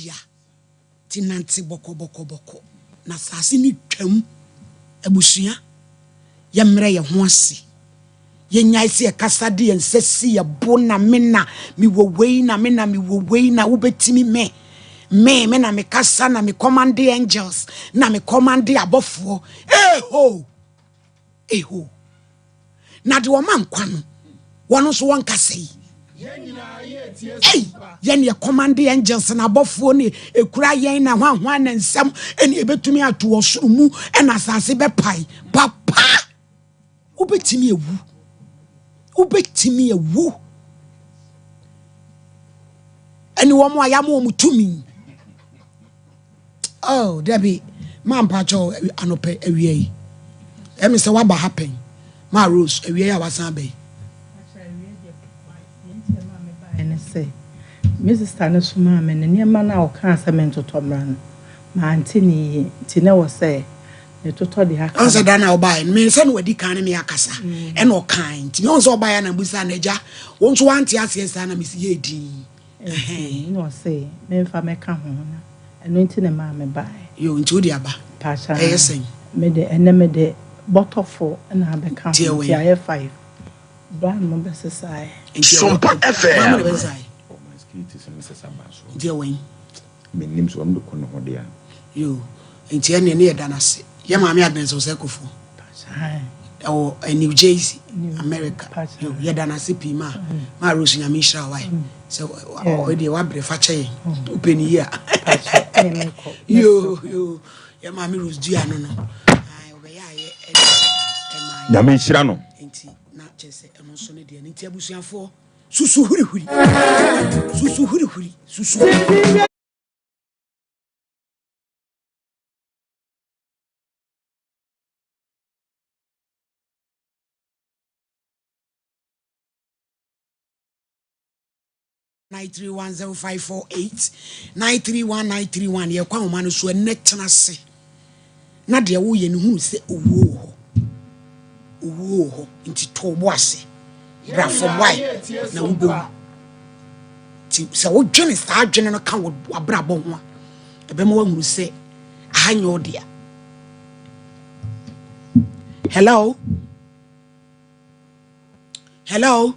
dea. Nti nante bɔkɔbɔkɔbɔkɔ na asase no twam. Abusua, yɛmmrɛ yɛn ho ase. Yɛnnyae sɛ yɛkasa de yɛn nsa si yɛn bo na me na mewɔ wei na me na mewɔ wei na wobɛtumi me. Me, me na mekasa na me kɔmande angels na me kɔmande abɔfoɔ. Eho! Eho! Na deɛ ɔma nkwa no, wɔn nso wɔnkasa yi. Ei, yɛn yɛ kɔmande angels na abɔfoɔ ne ekura yɛn na hwanhwan na nsɛm ɛne ebetumi ato ɔsoro mu ɛna asase bɛpae. Papa! Wobɛtumi awu. Wobɛtumi awu. Ɛne wɔn a yɛama wɔn tumi. Oh, dabi. Ma mpakyɛw anɔpɛ awia yi. Ɛmi sɛ waba ha pɛn. Ma Rose awia yi a wasan aba yi. Ne sɛ me sister no somaa me no nneɛma no a ɔkaa sɛ mentotɔ mmra no mante ne yie nti na ɛwɔ sɛ metotɔ deɛ aka. Ɔn sɛ da na ɔbaeɛ no, me sɛ na wadi kan ne me akasa ɛna ɔkae nti me ɔn sɛ ɔbaeɛ na mbusa no agya wo nso wante aseɛ saa na mesi yɛ din. Nti na ɔse memfa mɛka ho na ɛno nti na ɛmaa mebaeɛ. Yoo nti wode aba? Mpakyɛ Ɛyɛ sɛn? Mede ɛnɛ mede bɔtɔ fo na abɛka Nti ho ɛwɔ nti he? ayɛ five. Bra na mobɛsesaeɛ. Nti ɛwɔ Sompa hwan mu na FM. ɛbɛsesaeɛ? Ɔman securities no sesa baa so. Nti ɛwɔ he? Mennim sɛ ɔno de kɔ ne ho dea. Yoo nti ɛneɛ ne yɛda no ase. Yɛ maame Agnes Osei Kuffour ɛwɔ New Jersey America. Yoo yɛda no ase pii ma ma Rose Nyame nhyira wo wae. Sɛ ɔyɛ deɛ wabrɛ fa kyɛ yɛn. Wopɛ ne yie a. Yoo yoo yɛ maame Rose dua no no. Ae ɔbɛyɛ ayɛ ɛde ɛma yɛ. Nyame nhyira no. Nti na kyerɛ sɛ ɛno nso ne deɛ no nti abusuafoɔ susu hurihuri susu hurihuri susu. 9310548 931931 yɛkɔ ahoma no so ɛnnɛ tena ase na deɛ woyɛ no hunu sɛ owuo wɔ hɔ owuo wɔ hɔ nti to wo bo ase bra fam wae na wobɛwu nti sɛ wodwene saa adwene no ka w'abrabɔ ho a ɛbɛma woahunu sɛ aha nyɛ wo dea. Hello? Hello?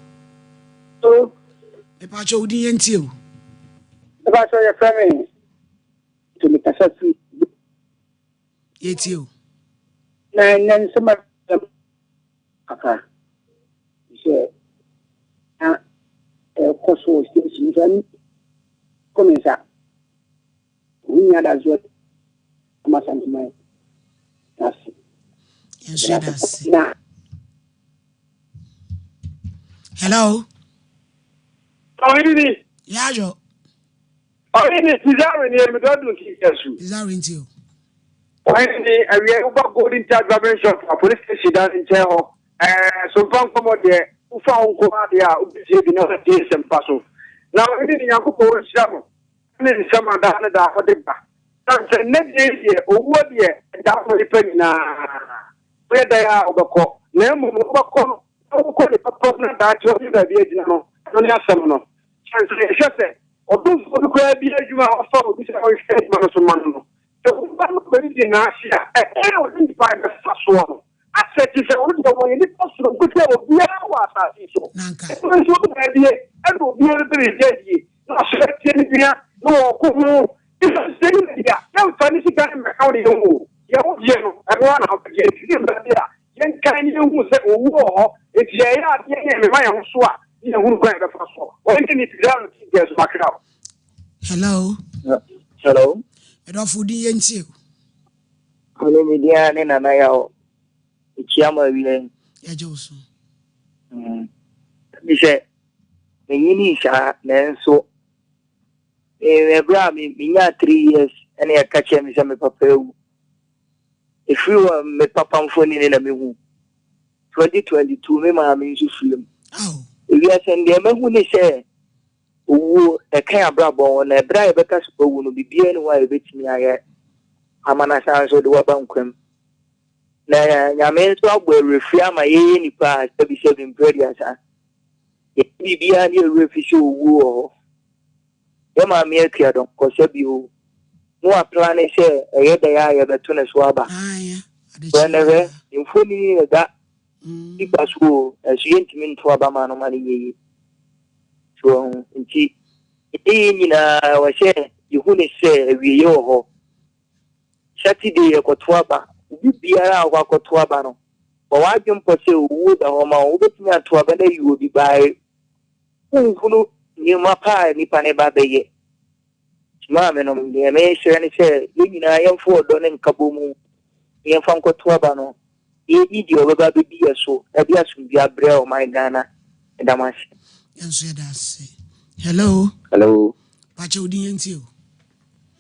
Hello. Mepakyɛ wo din yɛ ntie o. Mepakyɛ yɛ frɛ me to me kasa fi. Yɛ tie o. Na ɛnɛ nsɛm a kakra sɛ na ɛkɔ so wɔ station sɛ kɔ me nsa. Wo nua da so ama Santeman ase. Yɛn nso yɛda ase. Na. Hello. Ɔhene ni. Yaayo. Ɔhene ni Pizarro ni emi dɔ dun ki kɛsu. Pizarro nti o. Ɔhene ni awia yi woba Golden Touch Barbering Shop a police station dan nkyɛn hɔ. Ɛɛ sompa nkɔmɔ deɛ wofa wo nko adeɛ a wobɛtie bi na woatie nsɛmpa so. Na ɔhene ni Nyankopɔn nhyira mo. ne nsɛm a daa ne daa ɔde ba. Esiane sɛ nnɛ deɛ yi deɛ, owuo deɛ, ɛda hɔ ma nnipa nyinaa. Woyɛ dɛn ara a, wobɛkɔ. Na mmom wobɛkɔ no, na wokɔ ne papa mu na daakye woanya baabi agyina no, ɛno ne asɛm no. Esiane sɛ yɛhwɛ sɛ ɔdomfoɔ bi koraa bi adwuma a wafa obi sɛ ɔnhwɛ adwuma no so mma no no, sɛ onipa no bɛdidi n'ase a, ɛkwan a ɔde nnipa bɛfa soɔ no, Asɛ te sɛ ɔno deɛ wɔyɛ nipa soronko sɛ obiara wɔ asase yi so. Ɛno nso obi baabi ɛna obiara bɛ biribi adie na ɔsrɛ tie ne dua na ɔko ho. Ɛsiane sɛ ne baabi a yɛmfa ne sika ne mmɛka wo ne yɛn ho deɛ wogyeɛ no ɛno ara na wobɛgye. Nti ne baabi a yɛnkae ne yɛnhu sɛ owuo wɔ hɔ. Nti yɛyɛ adeɛ ne yɛmema yɛn ho so a ne yɛhunu kwan a yɛbɛfa so. Wɔn ne ne Pizarro ti gɛɛ so makra o. Hello. Hello. Medɔfo din yɛntie o. Hello, me din ara ne Nana Yaw. Mekyia mo awia yi. Yɛgye wo so. Mm. Mi sɛ, menyinii saa nanso ɛberɛ a menyaa 3 years ɛna yɛka kyerɛ me sɛ me papa awu. Ɛfiri hɔ me papa mfonini na mehu. 2022 me maame nso firi mu. Ewiase no deɛ mahu ne sɛ owuo ɛka yɛn abrabɔ ho na ɛberɛ a yɛbɛka sɛ wawu no biribiara ni hɔ a yɛbɛtumi ayɛ ama no asan nso de waba nkwa mu. Na Nyame nso abɔ awerɛfiri ama yɛyɛ nipa a sɛbisɛbi mprɛ aduasa. Yɛyɛ biribiara ne yɛwerɛ fi sɛ owuo wɔ hɔ. Yɛ maame Akua Donkor sɛ bio na waplane sɛ ɛyɛ dɛn a yɛbɛto ne so aba. Hwɛ nnɛ hwɛ, ne mfoni na ɛda paper so o, nanso yɛntumi nto aba ma no ma no nyɛ yie. So wahu? Nti ɛnyɛ yɛn nyinaa ɛwɔ sɛ yɛhu ne sɛ awieeɛ wɔ hɔ. Saturday yɛkɔto aba, obi biara a ɔkɔ akɔto aba no, bɔ w'adwene pɔ sɛ owuo da hɔ ma wo, wobɛtumi ato aba no ayi obi by Wonhunu nneɛma pa a nnipa no ba bɛyɛ. Nti maamenom, deɛ mesrɛ ne sɛ yɛn nyinaa yɛmfa ɔdɔ ne nkabom na yɛmfa nkɔto aba no, na yɛnyi deɛ ɔbɛba abɛdi yɛn so de asomdwoeɛ abrɛ ɔman Ghana. Meda mo ase. Yɛn nso yɛda ase. Hello. Hello. Pakyɛ wo din yɛn tie o.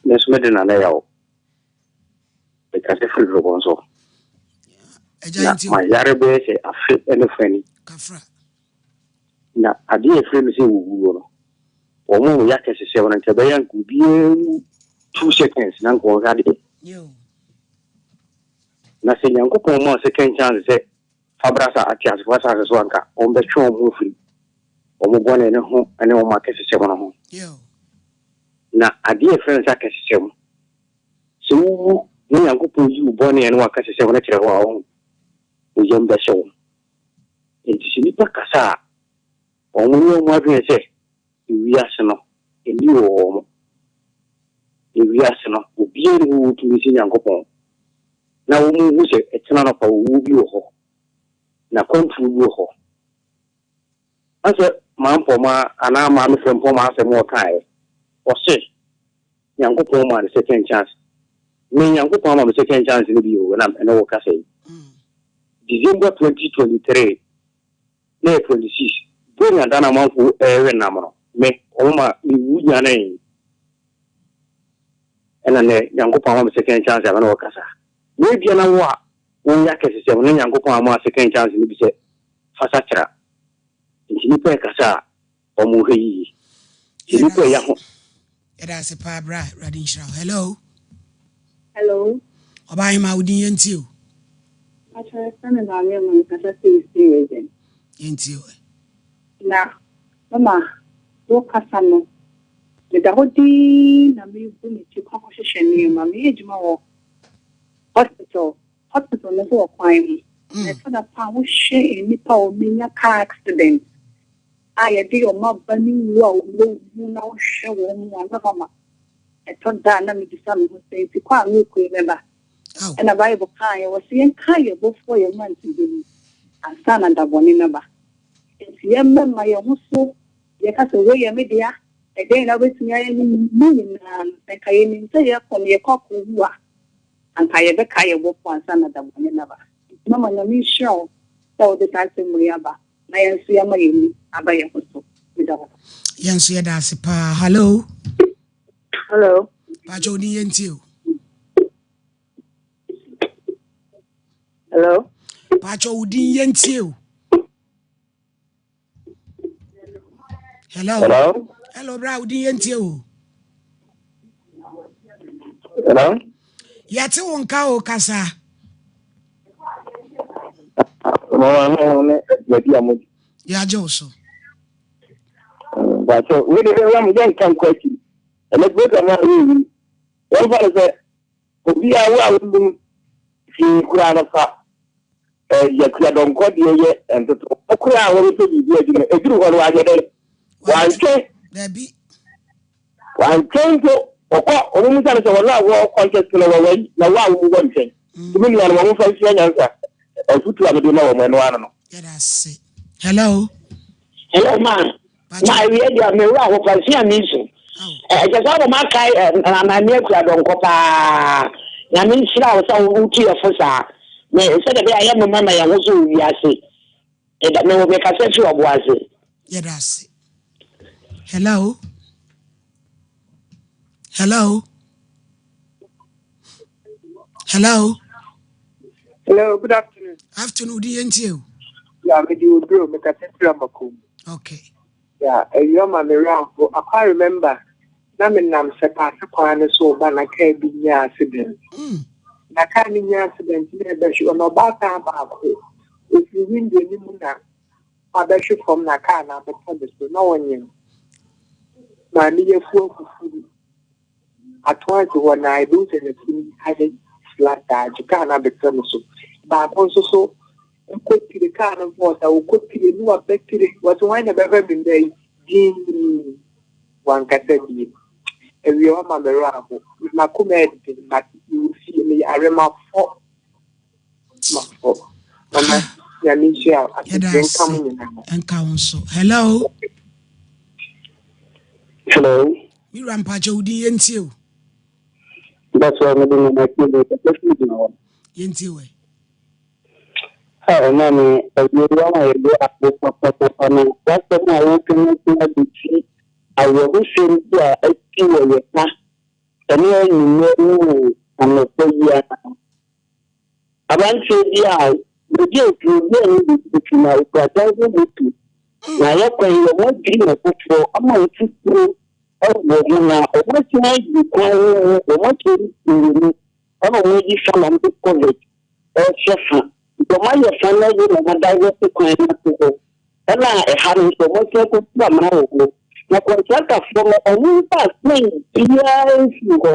Me nso me de Nana Yaw. Mekasa firi Drobɔ nso. Na mayare bɛyɛ sɛ afe ne fa ni. Kafra. Na adeɛ a ɛfrɛ no sɛ owuo no, wɔn a wɔyɛ akɛsesɛm no, nka ɛbɛyɛ anka obiara nwu two seconds na nka ɔnhwɛ adeɛ. Na sɛ Nyankopɔn ma second chance sɛ fa bra sa ateasefo asase so anka wɔbɛtwe wɔn ho afiri wɔn bɔne no ho ne wɔn akɛsesɛm no ho. Na adeɛ a ɛfrɛ no sɛ akɛsesɛm, sɛ wowu na Nyankopɔn yi wo bɔne ne w'akɛsesɛm no kyerɛ wo a, wo yam bɛhye wo. Enti sɛ nnipa kasa a, wɔnyɛ wɔn adwene sɛ wiase no ani wɔ wɔn. Wiase no, obiara nni hɔ a ɔwɔ tumi sɛ Nyankopɔn. Na wɔnhu sɛ ɛkyena anɔpa owuo bi wɔ hɔ, na akwantuo bi wɔ hɔ. Na sɛ Mampɔma anaa Maame Frɛmpɔma asɛm a ɔkaeɛ, ɔse Nyankopɔn maa no second chance. Me Nyankopɔn ama me second chance no bi o, na ɛne wo kasa yi. December 2023, na yɛ 26, Buronya da na amanfo ɛrewe nam no, me, wɔn ma me wu nyanee. Ɛna nɛ Nyankopɔn ama me second chance a me ne wo kasa. Na ebia na wo a woyɛ akɛsesɛm no Nyankopɔn ama second chance no bi sɛ fa sakyera. Nti nipa ɛkasa a, wɔn hwɛ yiye. Sɛ nipa ɛya ho. Yɛda ase paa bra, Awurade nhyira wo. Hello. Hello. Ɔbaa hema wo din yɛntie o. Pakyɛ yɛfrɛ me Maame Ama mekasa firi Eastern Region. Yɛntie o ɛ. Na mama wo kasa no meda hɔ dinn na mebu me ti kɔ akɔhwehwɛ nneɛma. Meyɛ adwuma wɔ hospital, hospital no nso wɔ kwan ho. Na ɛtɔ da paa wohwɛ nnipa a wɔanya car accident a yɛde wɔn aba ne wu a wɔawu na wohwɛ wɔn mu a, na mama ɛtɔ da a na mebisa me ho sɛ, enti kɔ a merekɔ yi mɛba? Ɛna Bible kaeɛ, wɔse yɛnkae yɛn Bɔfoɔ yɛn mmerantebere mu ansa na da bɔne no aba. Enti yɛmmɛma yɛn ho so, yɛka sɛ wei yɛ me dea, ɛdɛn na wobɛtumi ayɛ ne ne nyinaa no, sɛ nka yɛnim sɛ yɛrekɔ no yɛkɔ akɔwu a, anka yɛbɛkae yɛn Bɔfoɔ ansa na da bɔne no aba. Enti mama Nyame nhyira wo sɛ wode saa asɛm wei aba. Na yɛn nso yɛama yɛn ani aba yɛn ho so. Meda wo ase. Yɛn nso yɛda ase paa. Hello. Hello. Pakyɛ wo din yɛn tie o. Hello. Pakyɛ wo din yɛn tie o. Hello. Hello. Hello bra wo din yɛn tie o. Hello. Yɛte wo nka o kasa. Mama no ne baabi a mo. Yɛagye wo so. Bàtɛ wei de yɛn yɛn nka nkɔ akyi. Ɛnɛ program a yɛ yi wɔn fa no sɛ obi a wo a wonim hwee koraa no fa yɛkua dɔnkɔ deɛ yɛ ntoto. Ɔkoraa a wɔbɛpɛ biribi adi no eduru hɔ no wanyɛ dɛ wantwe. Dabi. Wantwɛn mpo, ɔkɔ, wɔn mu sane sɛ wɔn a wɔ contest no wɔwɔ yi, na wɔ a wɔn wɔ ntwɛn. Nti me nuanom, wɔn mfa nsua nyansa. Afutuo a mede ma wɔn, ɛno ara no. Yɛda ase. Hello. Hello ma. Ma awie deɛ me wura hɔ pa nsia mi nso. Ɛkyɛ sɛ wɔn akae maame akura dɔnkɔ paa. Nyame nhyira wo sɛ wotu yɛ fo saa. Me sɛdeɛ bɛyɛ a yɛ mema ma yɛn ho so wɔ wiase. Meda me me kasa fi ɔbo ase. Yɛda ase. Hello. Hello. Hello. Hello, good afternoon. Afternoon, di yɛn tie o. Yeah, me di oduro, me kasa firi Amakom. Okay. Yeah, ɛyɛ ma me werɛ aho. I quite remember na me nam sɛpaase kwan no so ba na kaa bi nya accident. Na kaa no nya accident na ɛbɛhwe ɔna ɔbaatan baako ofiri window no mu na wabɛhwe fam na kaa no abɛtɔ ne so na ɔnyem. Maame yafu afufuru. Ato ase hɔ na ebi sɛ n'afunu ayɛ flat a nti kaa no abɛtɔ no so. Baako nso so nkɔ tire kaa no bɔɔ sa ɔkɔ tire ne waba tire wɔsɛ wɔn na bɛhwɛ me mma yi dinn wankasa bie. Awie wama me werɛ aho. Makoma ɛden but mewɔ fie meyare mafɔ mafɔ. Mama Nyame nhyira wo. Yɛda Asomdwoe nka ase. mo nyinaa. Nka wo nso. Hello. Hello. Me wura mpakyɛ wo din yɛntie o. Mpakyɛ mede me na tie bɛ kɛkɛ fi gyina hɔ. Yɛntie wɛ. Ha ɔma me awie ama yɛde abo papapapa na wasɛm a woka no so abɛti awerɛhosɛm bi a asi wɔ yɛ ha ɛne anwummerɛ ne anɔpa yi a aberanteɛ bi a wɔgye ofiri obi a ne biribi fi na okura danko moto na ayɛ kwan yi wɔn adwiri na foforɔ ama mfuturo ɛwɔ ho na wɔn asan ayi kwan no mu wɔn akyerɛ no mu ɛna wɔn adi fa na wɔn de covid ɛrehyɛ fa nti wɔn ayɛ fa na awie na wɔn adivɛte kwan no ato hɔ ɛna ɛha no nso wɔn asan akɔtu amena wɔ hɔ na kɔntratafoɔ no wɔn mfa asɛn biara mfiri hɔ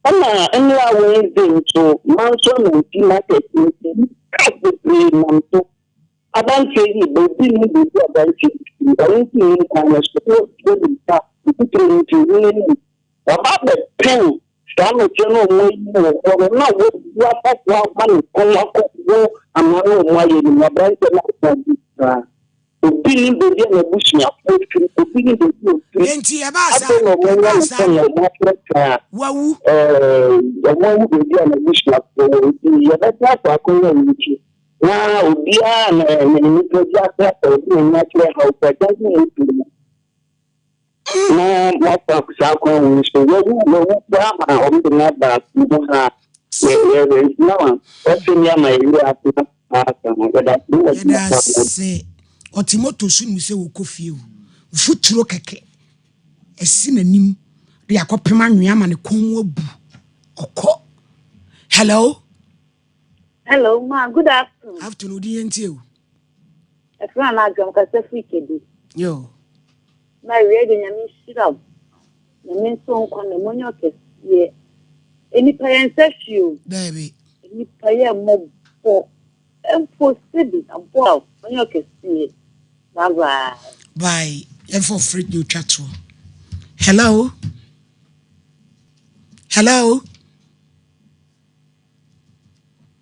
ɛna nnura Wednesday nso manso ananti market nti cars bebree nam so aberanteɛ yi baabi ne baabi aberanteɛ yi firi ɔno nso nim kwan no so na ɔde nsa mfuturo no nti ɔhu n'anim ɔba abɛpɛn saa nɔteɛ no a ɔmo ayi wɔ hɔ no na wɔbu afa so ama ne kɔn akɔbɔ ama no ɔmo ayɛ no mu aberanteɛ no akɔ bi saa obi ne baabi a n'abusuafoɔ firi obi ne baabi a ofiri Enti ɛbaa saa afei na ɔmo anya ɛbaa ne saa kɔn na ɔmo afrɛfrɛ a wawu. ɛɛ ɔmo ahu baabi a n'abusuafoɔ wɔ nti yɛbɛka akɔ akɔnya ne nti na obiara na na nipa bi afrɛfrɛ obi na n'ani akyerɛ ha okura gyanko mu tu no na wafa saa kwan wo so wawu wawu koraa ma ɔmo de no aba kurom ha yɛ yɛ yɛ na wɔsɛ ni ama yɛyɛ afena asa no yɛda ne wɔ Yɛda ase. Ɔte moto so nim sɛ wɔkɔ fie o. Mfuturo kɛkɛ ɛsi n'anim de akɔpem anwea ama ne kɔn mu abu. Ɔkɔ. Hello. Hello, ma. Good afternoon. Afternoon, wo din yɛntie o. Ɛfra na adwam kasa firi Kedi. Yo. Ma awie de Nyame nhyira wo. Nyame nso nkwa na mo nyɛ ɔkɛseɛ. Nnipa yɛn nsa hwie o. Daabi. Nnipa yɛ mmɔbɔ. Mpo sebi aboa wo. Ɔnyɛ ɔkɛseɛ. Bye bye. Bye. Yɛmfa ɔfrɛ ne otwa toɔ. Hello. Hello.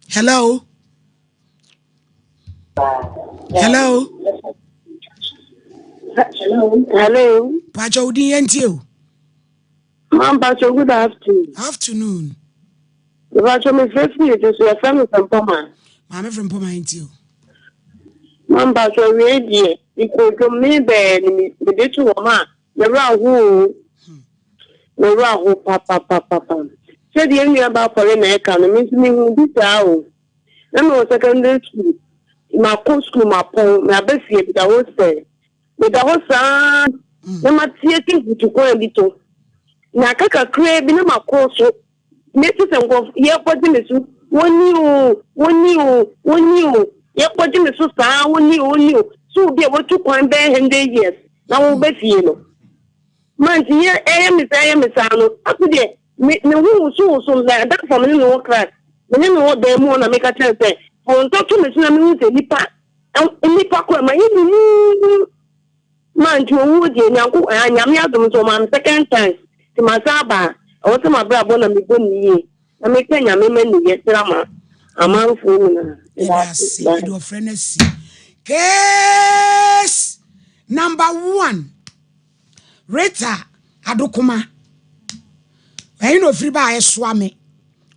Hello. Hello. Hello. Pakyɛ wo din yɛntie o. Ma mpakyɛ good afternoon. Afternoon. Mpakyɛ mefrɛ firi ete so yɛfrɛ me Frempɔma. Maame Frempɔma yɛntie o. Ma mpakyɛ wie deɛ mekɔ dwom me bɛɛ ne mede to hɔ ma mewura ho o. Mewura ho papapapapa. Sɛdeɛ nnua baafɔre na ɛka no me nso mehu bi saa o. Na mewɔ secondary school. Makɔ school mapɔn maba fie meda hostel. Meda hɔ saa na mateɛ sɛ mfutukwan bi to. Na aka kakraa bi na makɔ so. Mete sɛ nkurɔfo yɛkɔgye me so wɔni o wɔni o wɔni o yɛkɔgye me so saa wɔni o wɔni o so obi a watu kwan bɛyɛ 100 years na wɔba fie no. Mante yɛ ɛyɛ me saa ɛyɛ me saa no aso deɛ me me ho woso woso na ɛda fam ne me wɔ class me ne me wɔ dan mu hɔ na meka kyerɛ sɛ wɔn nsa to me so na mehu sɛ nipa nipa kɔ ɛma yɛ nini mante owuo deɛ nyanko ɛɛ Nyame adom so ɔmaa me second chance te ma sa aba a ɛwɔ sɛ mabrabɔ na mebɔ ne yie na meka Nyame ma ne yɛ sra ma amanfoɔ nyinaa. Yɛda ase. Yɛde ɔfrɛ no asi. Case number one. Rita Adokoma. Ɛyi na ofiri ba a ɛsoa me.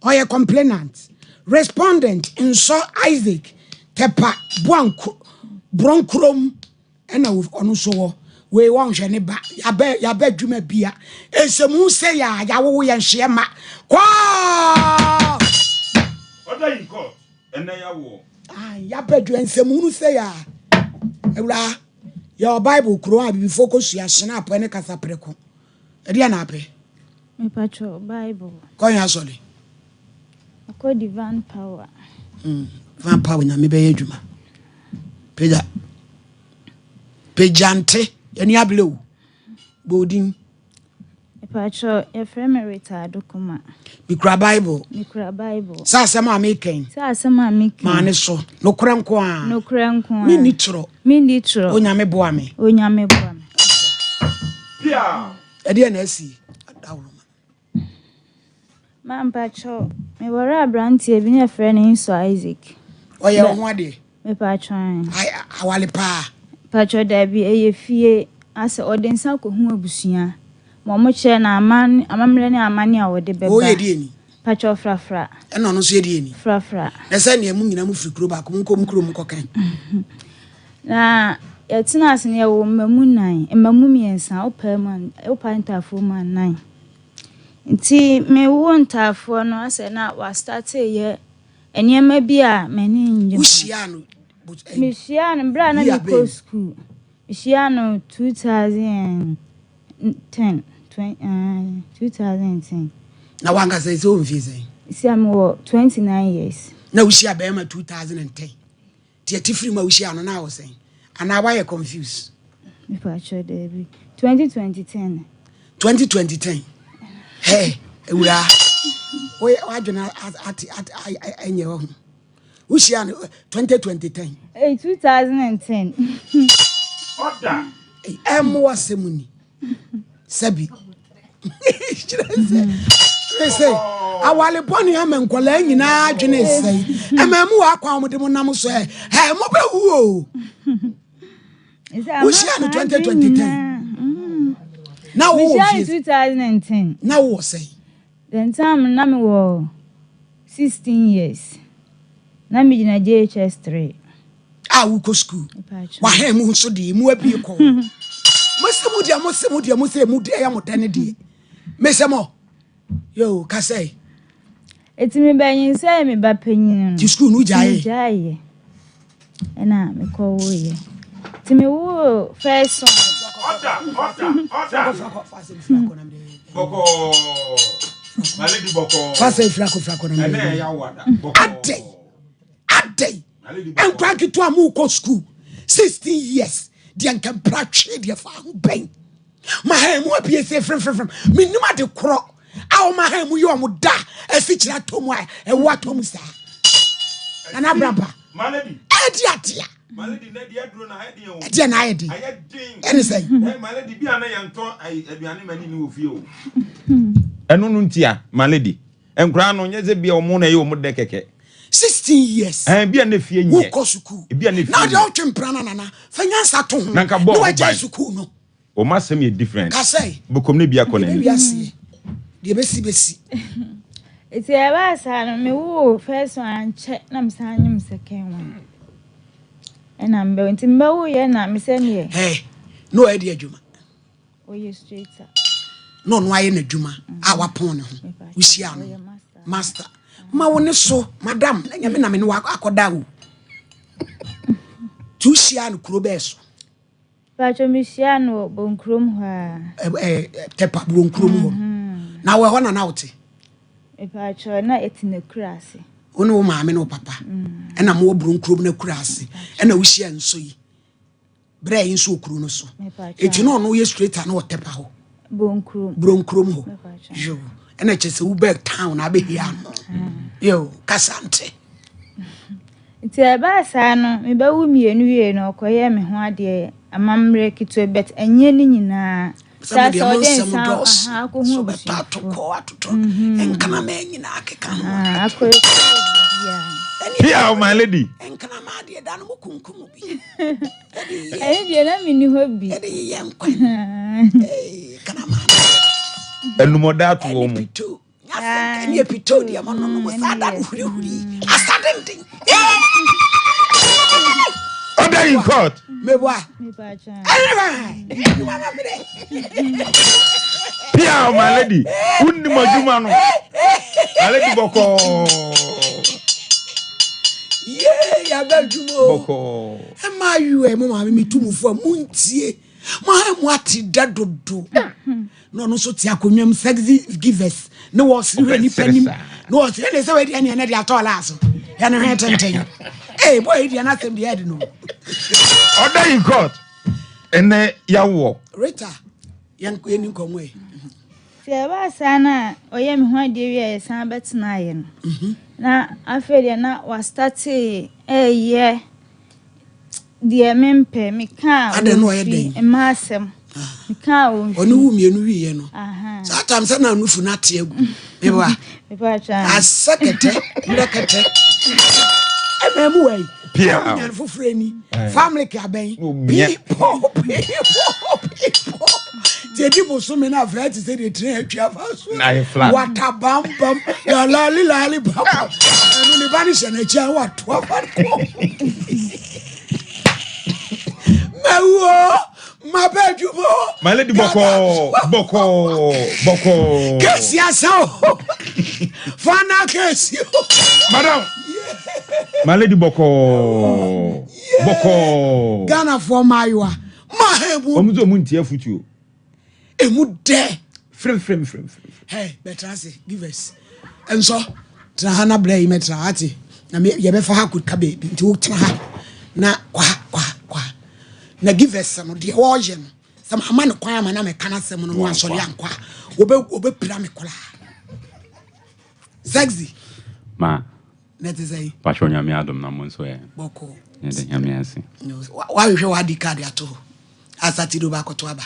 Ɔyɛ complainant. Respondent Nsɔ Isaac Tepa Boanko Bronkurom ɛna ɔno nso wɔ. Wei wɔnhwɛ ne ba. Yaba yaba adwuma bia. Nsɛmhu sɛ yɛ a yawowo yɛn hyeɛ ma. Kɔɔ! Order in court. Ɛnɛ yawoɔ. Ah, yaba adwuma nsɛmhunu sɛ yɛ a. Awuraa, yɛwɔ Bible kuro a abibifoɔ kɔsua hyena apɛ ne kasaprɛko. Ɛdeɛ na apɛ? Mepatwɔ Bible. Kɔnyɛ asɔre. Akɔ Divine Power. Divine Power Nyame bɛyɛ adwuma. Pagya. Pagya nte. Yɛni abele o. Bɔ odin. Mepakyɛw, yɛfrɛ me Rita Adokuma. Mekura Bible. Mekura Bible. Sɛ asɛm a meka yi. Sɛ asɛm a meka yi. Maa ne so. Nokorɛ nko ara. Nokorɛ nko ara. Menni torɔ. Menni torɔ. Onyame boa me. Onyame boa me. Ɛdeɛn na asi? Adaworoma. Ma mpakyɛw, meware abranteɛ bi na yɛfrɛ no Nsɔ Isaac. Ɔyɛ wo ho adeɛ? Mepakyɛw ae. Awale paa? Mpakyɛw daabi, ɛyɛ fie, asɛ ɔde nsa kɔhu abusua ma ɔmo kyerɛ no aman amammerɛ ne amanne a ɔde bɛba. Wo yɛ deɛ ni? Mpakyɛw frafra. Ɛna ɔno nso yɛ deɛ ni? Frafra. Na sɛ neɛ mo nyinaa mo firi kuro baako, monkɔ mo kurom nkɔkan. Na yɛtenaa ase no, yɛwoo mmamu nnan, mmamu mmiɛnsa, wopae mu a, wopae ntaafoɔ mu a, nnan. Nti mewoo ntaafoɔ no, asɛ na wɔastate yɛ nneɛma bi a m'ani nnye ho. Wohyiaa no? Mehyiaa no berɛ a na mekɔ sukuu. Mehyiaa no 2010, 2010. Na wankasa sɛ wo mfie sɛn? Sɛ mewɔ 29 years. Na wohyia bɛrima 2010? Nti atifiri mu a wohyia no na awɔ sɛn? Anaa woayɛ confuse? Mepakyɛw daabi. 2020 10. 2020 10. Hey, awuraa. Woyɛ w'adwene ate ate ɛnyɛ wɔ ho. Wohyia no 2020 10. Hey, 2010. Order. Ɛmmoa asɛm ni. Sɛbi. Kyerɛ sɛ mese awale bɔne ama nkwadaa nyinaa adwene sɛe. Ɛma mu wɔ akwan wɔde mo nam so ɛ. Ɛ mobɛwu o. Wohyia no 2020 10. Na wowɔ fie. 2010. Na wowɔ sɛn? The time na mewɔ 16 years. Na megyina JHS 3. A wokɔ sukuu. Wahɛn mu nso deɛ emu abie kɔɔ. Mose mo deɛ mose mo deɛ mose emu deɛ ɛyɛ mo dɛ ne deɛ. Mesɛ mo yoo kasa yi. Eti me ba nyinsɛn me ba panyin no. Ti sukuu no gyae. Gyae. Ɛna mekɔ woeɛ. Ti me wo first one. Ɔda ɔda ɔda. Bɔkɔɔ. Maledi bɔkɔɔ. Fa sɛ fira kɔ fira kɔ na mede. Ɛnɛ ɛyɛ awada. Bɔkɔɔ. Adɛn adɛn nkwa nketewa mu kɔ sukuu 16 years deɛ nka mpira twe deɛ fa ho bɛn ma ha mu abie sɛ fremfremfrem menim ade korɔ a wɔma ha mu yɛ wɔn da asikyerɛ atɔ mu a ɛwɔ atɔ mu saa nana abraba ɛdi adeɛ ɛdeɛ na ayɛ den ɛne sɛ ɛno no ntia malady Nkwadaa no, nyɛ sɛ bia wɔn na ɛyɛ wɔn dɛ kɛkɛ. 16 years. Ɛn bia na efie nyɛ. Wokɔ sukuu. Ebia na efie nyɛ. Na deɛ ɔtwe mpena na nana fa nyansa to ho. Na nka bɔ ɔho ban. Na wagyae sukuu no. Wɔn asɛm yɛ different. Kasɛe. Bokom ne bi akɔ n'anim. Deɛ bɛwi aseɛ. Deɛ bɛsi bɛsi. Nti ɛbaa saa no, me woo first one ankyɛ na me san nyem second one. Ɛna mbɛ nti mbɛwo yɛ na me sɛ neɛ. Hey, na ɔyɛ de adwuma. Ɔyɛ straighter. Na ɔno ayɛ n'adwuma a wapɔn ne ho. Wohyia no. Master. Ma wo ne so, madam, na nyame na me ne wakɔda o. Nti wohyia no kuro bɛɛ so. Pacho mehyia no wɔ Bonkurom hɔ a. Ɛ Tɛpa Bonkurom hɔ. Mm-hmm. Na wɔ hɔ na na wote. Pacho na ɛte n'akura ase. Wo ne wo maame ne wo papa. Ɛna mowɔ Bonkurom n'akura ase. Ɛna wohyia nso yi. Berɛ yi nso wɔ kuro no so. Eti na ɔno yɛ straight a na ɔtɛpa hɔ. Buronkurom hɔ. Yo. Ɛna kyerɛ sɛ wobɛ town na abɛhia no. Yo, kasa nte. Nti ɛbaa saa no, mebɛwo mmienu wie no, ɔkɔyɛɛ me ho adeɛ amammerɛ ketewa but ɛnyɛ ne nyinaa. Sɛ mo deɛ mo nsɛm dɔɔso. So bɛtɔ atokɔ atotɔ nkraman nyinaa keka ho. Akɔ Here, my lady. Nkraman deɛ da no mo kunkum bi. Ɛne deɛ na menni hɔ bi. Ɛde yeyɛ nkwan. Kraman. Ɛnumɔda ato wɔn mu. Ɛne epito deɛ mo nonom saa da no hurihuri asa denden. Order in court. Meboa. Pia my lady. Wunni mo adwuma no. My lady bɔkɔɔ. Yee yaba adwuma o. Bɔkɔɔ. Ɛma ayu ɛ mo maame mi tu mo fo a mo ntie. Mo ha mo ate da dodo. Na ɔno nso te akonnwa mu sexy givers ne wɔsere hwɛ nipa nim na wɔsere ɛna sɛ wɔadi ɛne ɛna de atɔ ɔlaa so ɛne hwɛ tenten. Ee boy yi deɛ n'asɛm deɛ ɛde no. Order in court. Ɛnɛ yawoɔ. Rita yɛn yɛn ni nkɔmɔ yi. Nti ɛbaa saa na ɔyɛɛ me ho adeɛ wie a yɛsan bɛtenaeɛ no, na afei deɛ na wastate reyɛ deɛ mempɛ. Meka a Adɛn na ɔyɛ ɔmfi, dɛn? mmaa asɛm. Meka a ɔmfi. Ɔne wo mmienu wieɛ no, Aha. saa tam sɛ na nufu no ate agu. Meboa. Mepɛ atwa. Asɛ kɛtɛ, mmerɛ kɛtɛ. Ɛmɛ mu wɔ yi. Pia. Nyan foforɔ ni. Family ka bɛn. Omia. Pipo, pipo, pipo. Tí edi bosome na afei ti sɛ de tiri atwi afa so. Na ayɛ flat. Wata bam bam. Lalali lali bam. Ɛnu ne ba ne hyɛ n'akyi a wato afa kɔ. Mɛwuo, mabɛ adwuma o. My lady bɔkɔɔ bɔkɔɔ bɔkɔɔ. Kesi asa o. Fana kesi o. Madam. My lady bɔkɔɔ bɔkɔɔ. Ghanafoɔ mmaayewa ma ha emu. Wɔn nso wɔn ntia futuo. Emu dɛ. Frem frem frem frem. Hey, bɛtra ase, givers. Nsɔ, tena ha na brɛ yi mɛtra ha ate. Na me yɛbɛfa ha kɔka baabi nti wotena ha na kwa kwa kwa. Na givers no deɛ wɔreyɛ no sɛ mama no kwan ama na mɛka n'asɛm no no asɔre ankɔ a wɔbɛ wɔbɛpira me koraa. Sexy. Ma. Na ɛte sɛ yi. Patrɔ Nyame adom na mo nso ɛ. Bɔkɔ. Yɛda Nyame ase. Wahwehwɛ w'adi card ato hɔ. Asatiri wobɛakɔto aba.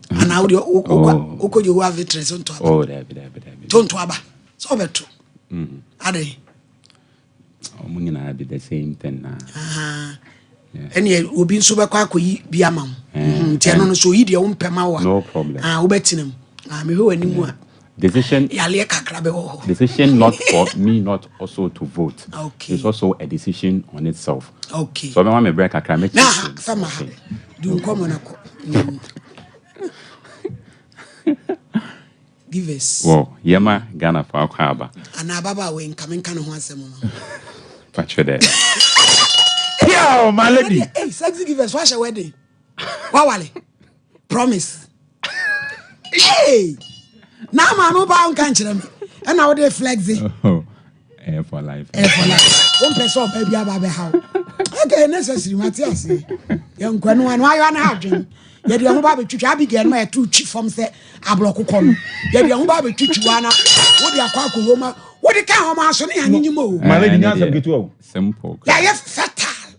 Anaa wode wokɔ Jehovah Witness nto aba. Oh, dabi dabi dabi. To nto aba. Sɛ wobɛto. Adɛn? Ɔmo nyinaa be the same thing na. Ɛneɛ obi nso bɛkɔ akɔyi bi ama wo. Nti ɛno no so oyi deɛ wompɛ ma wo a. No problem. Ah, wobɛtena mu. Ah, mehwɛ w'anim a. Decision. Yaleɛ kakra bɛwɔ hɔ. Decision not for me not also to vote. Okay. It's also a decision on itself. Okay. So ɔbɛma me brɛ kakra mɛkyerɛ. Na ha fa ma ha. Di nkɔmmɔ no kɔ. Givers. Wɔ yɛma Ghana fo akɔ aba. Anaa ababaawa yi nka menka ne ho asɛm ma. Patro dɛ. Piao, my lady. Hey, sexy givers, wahyɛ wedding. Wawale. Promise. Hey! Na ama no ba nka nkyerɛ me. Ɛna wode flexi. Oh, air for life. Air for life. Wompɛ sɛ ɔbaa bi aba bɛha wo. Okay, necessary, mate ase. Yɛnkɔ no ano ayɔ na adwen. Yɛde ɛho ba bɛtwitwi Abigail no ma yɛto twi fam sɛ aborɔkokɔ no. Yɛde ɛho ba bɛtwitwi wa na wode akɔ akɔwɔ ma wode ka ho ma so ne anyenyem o. My lady, nya asɛm ketewa o. Simple. Yɛayɛ fertile.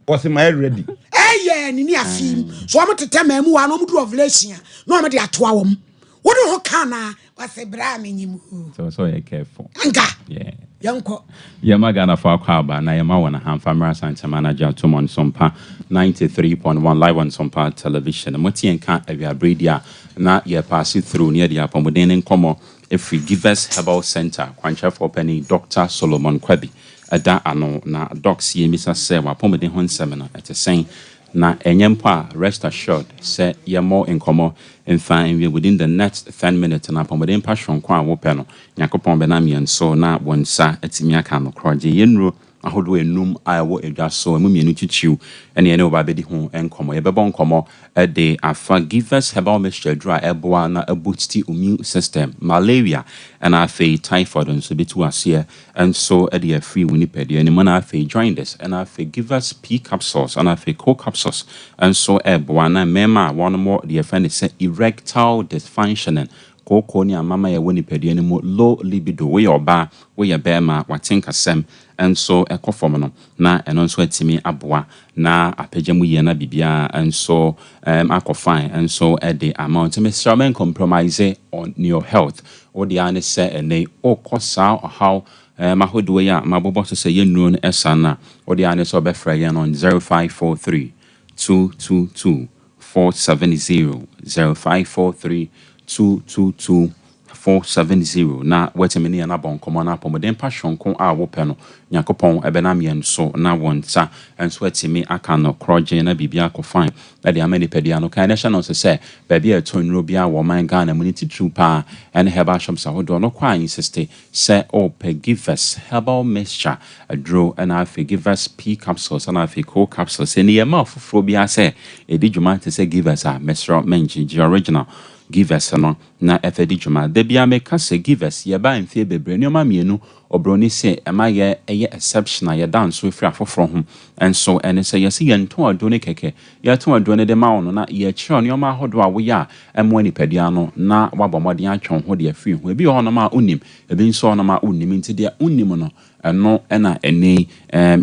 Wɔsi ma yɛ ready. Ɛyɛ ne ne afim. So wɔn tetɛ mmaa mu wa na wɔn duru ovulation a na wɔn de atoa wɔn. Wode ho ka na wɔsɛ bra me nyim o. So yɛ careful. Anka. Yeah. Yɛnkɔ. Yɛma Ghanafoɔ akɔ aba na yɛma wɔn ahamfa mmra Asantema anadwo atom on Sompa 93.1 live on Sompa Television. Mote yɛn ka awiabere di a na yɛ pass through ne yɛde apɔmuden ne nkɔmmɔ ɛfiri Givers Herbal Center kwankyerɛfoɔ panin Dr. Solomon Kwabi ɛda ano na docs yɛmmisa sɛ wapɔmuden ho nsɛm no ɛte sɛn na ɛnyɛ mpo a rest assured sɛ yɛmmɔ nkɔmmɔ mfa nwie within the next 10 minutes na apɔmuden pa soronko a wopɛ no Nyankopɔn bɛnam yɛn so na wɔn nsa atumi aka no korɔgye. Yɛn nnuro ahodoɔ enum a ɛwɔ edwa so, emu mmienu titiriw ɛne yɛne wo ba bɛdi ho nkɔmmɔ. Yɛbɛbɔ nkɔmmɔ de afa Givers Herbal Mixture aduro a ɛboa na ɛboost immune system, malaria, ɛna afei typhoid nso bɛtu aseɛ nso de afiri wo nipadua no mu, ɛna afei jaundice, ɛna afei Givers P capsules, ɛna afei Co capsules nso ɛboa na mmarima a wɔn wɔ deɛ yɛfrɛ no sɛ erectile dysfunctioning, kooko ne amama a ɛwɔ nipadua no mu, low libido, woyɛ ɔbaa, woyɛ bɛrima, wate nkasɛm nso ɛkɔ fam no, na ɛno nso atumi aboa na apagya mu yie na biribiara nso akɔ fine nso de ama wo. Nti mesrɛ wo, compromise on your health. Wo deɛ ara ne sɛ ɛnɛ wokɔ saa ɔhaw ahodoɔ yi a mabobɔ so sɛ yɛnnuro no ɛsa no a, wo deɛ ara ne sɛ wobɛfrɛ yɛn on 0543 222 470, 0543 222 470 na watumi ne yɛn abɔ nkɔmmɔ na apɔmuden pa soronko a wopɛ no Nyankopɔn ɛbɛnam yɛn so na wɔn nsa nso atumi aka no korɔgye na biribi akɔ fine ɛde ama nipadua no. Kan hyɛ no nso sɛ baabi a ɛtɔ nnuro biara wɔ ɔman Ghana mu ne titiriw paa ɛne herbal shops ahodoɔ no kɔ a insist sɛ ɔpɛ Givers Herbal Mixture aduro ɛna afei Givers P capsules ɛna afei Co capsules. Ɛne yɛma foforɔ biara sɛ ɛdi dwuma te sɛ Givers a, mesrɛ mɛngye, gye original. Givers no na ɛfa di dwuma. Da biara meka sɛ Givers yɛbaa mfeɛ bebree nneɛma mmienu obroni se ɛma yɛ yɛ exceptional yɛda nso firi afoforɔ ho nso ɛne sɛ yɛse yɛntɔn aduro no kɛkɛ yɛtɔn aduro no de ma wo no na yɛkyerɛ wo nneɛma ahodoɔ a woyɛ a ɛmmoa nipadua no na woabɔ mmɔden atwe wo ho de afiri ho. Ebi wɔ hɔnom a wonim ebi nso wɔ hɔnom a wonnim nti deɛ wonnim no Ɛno na ɛnnɛ yi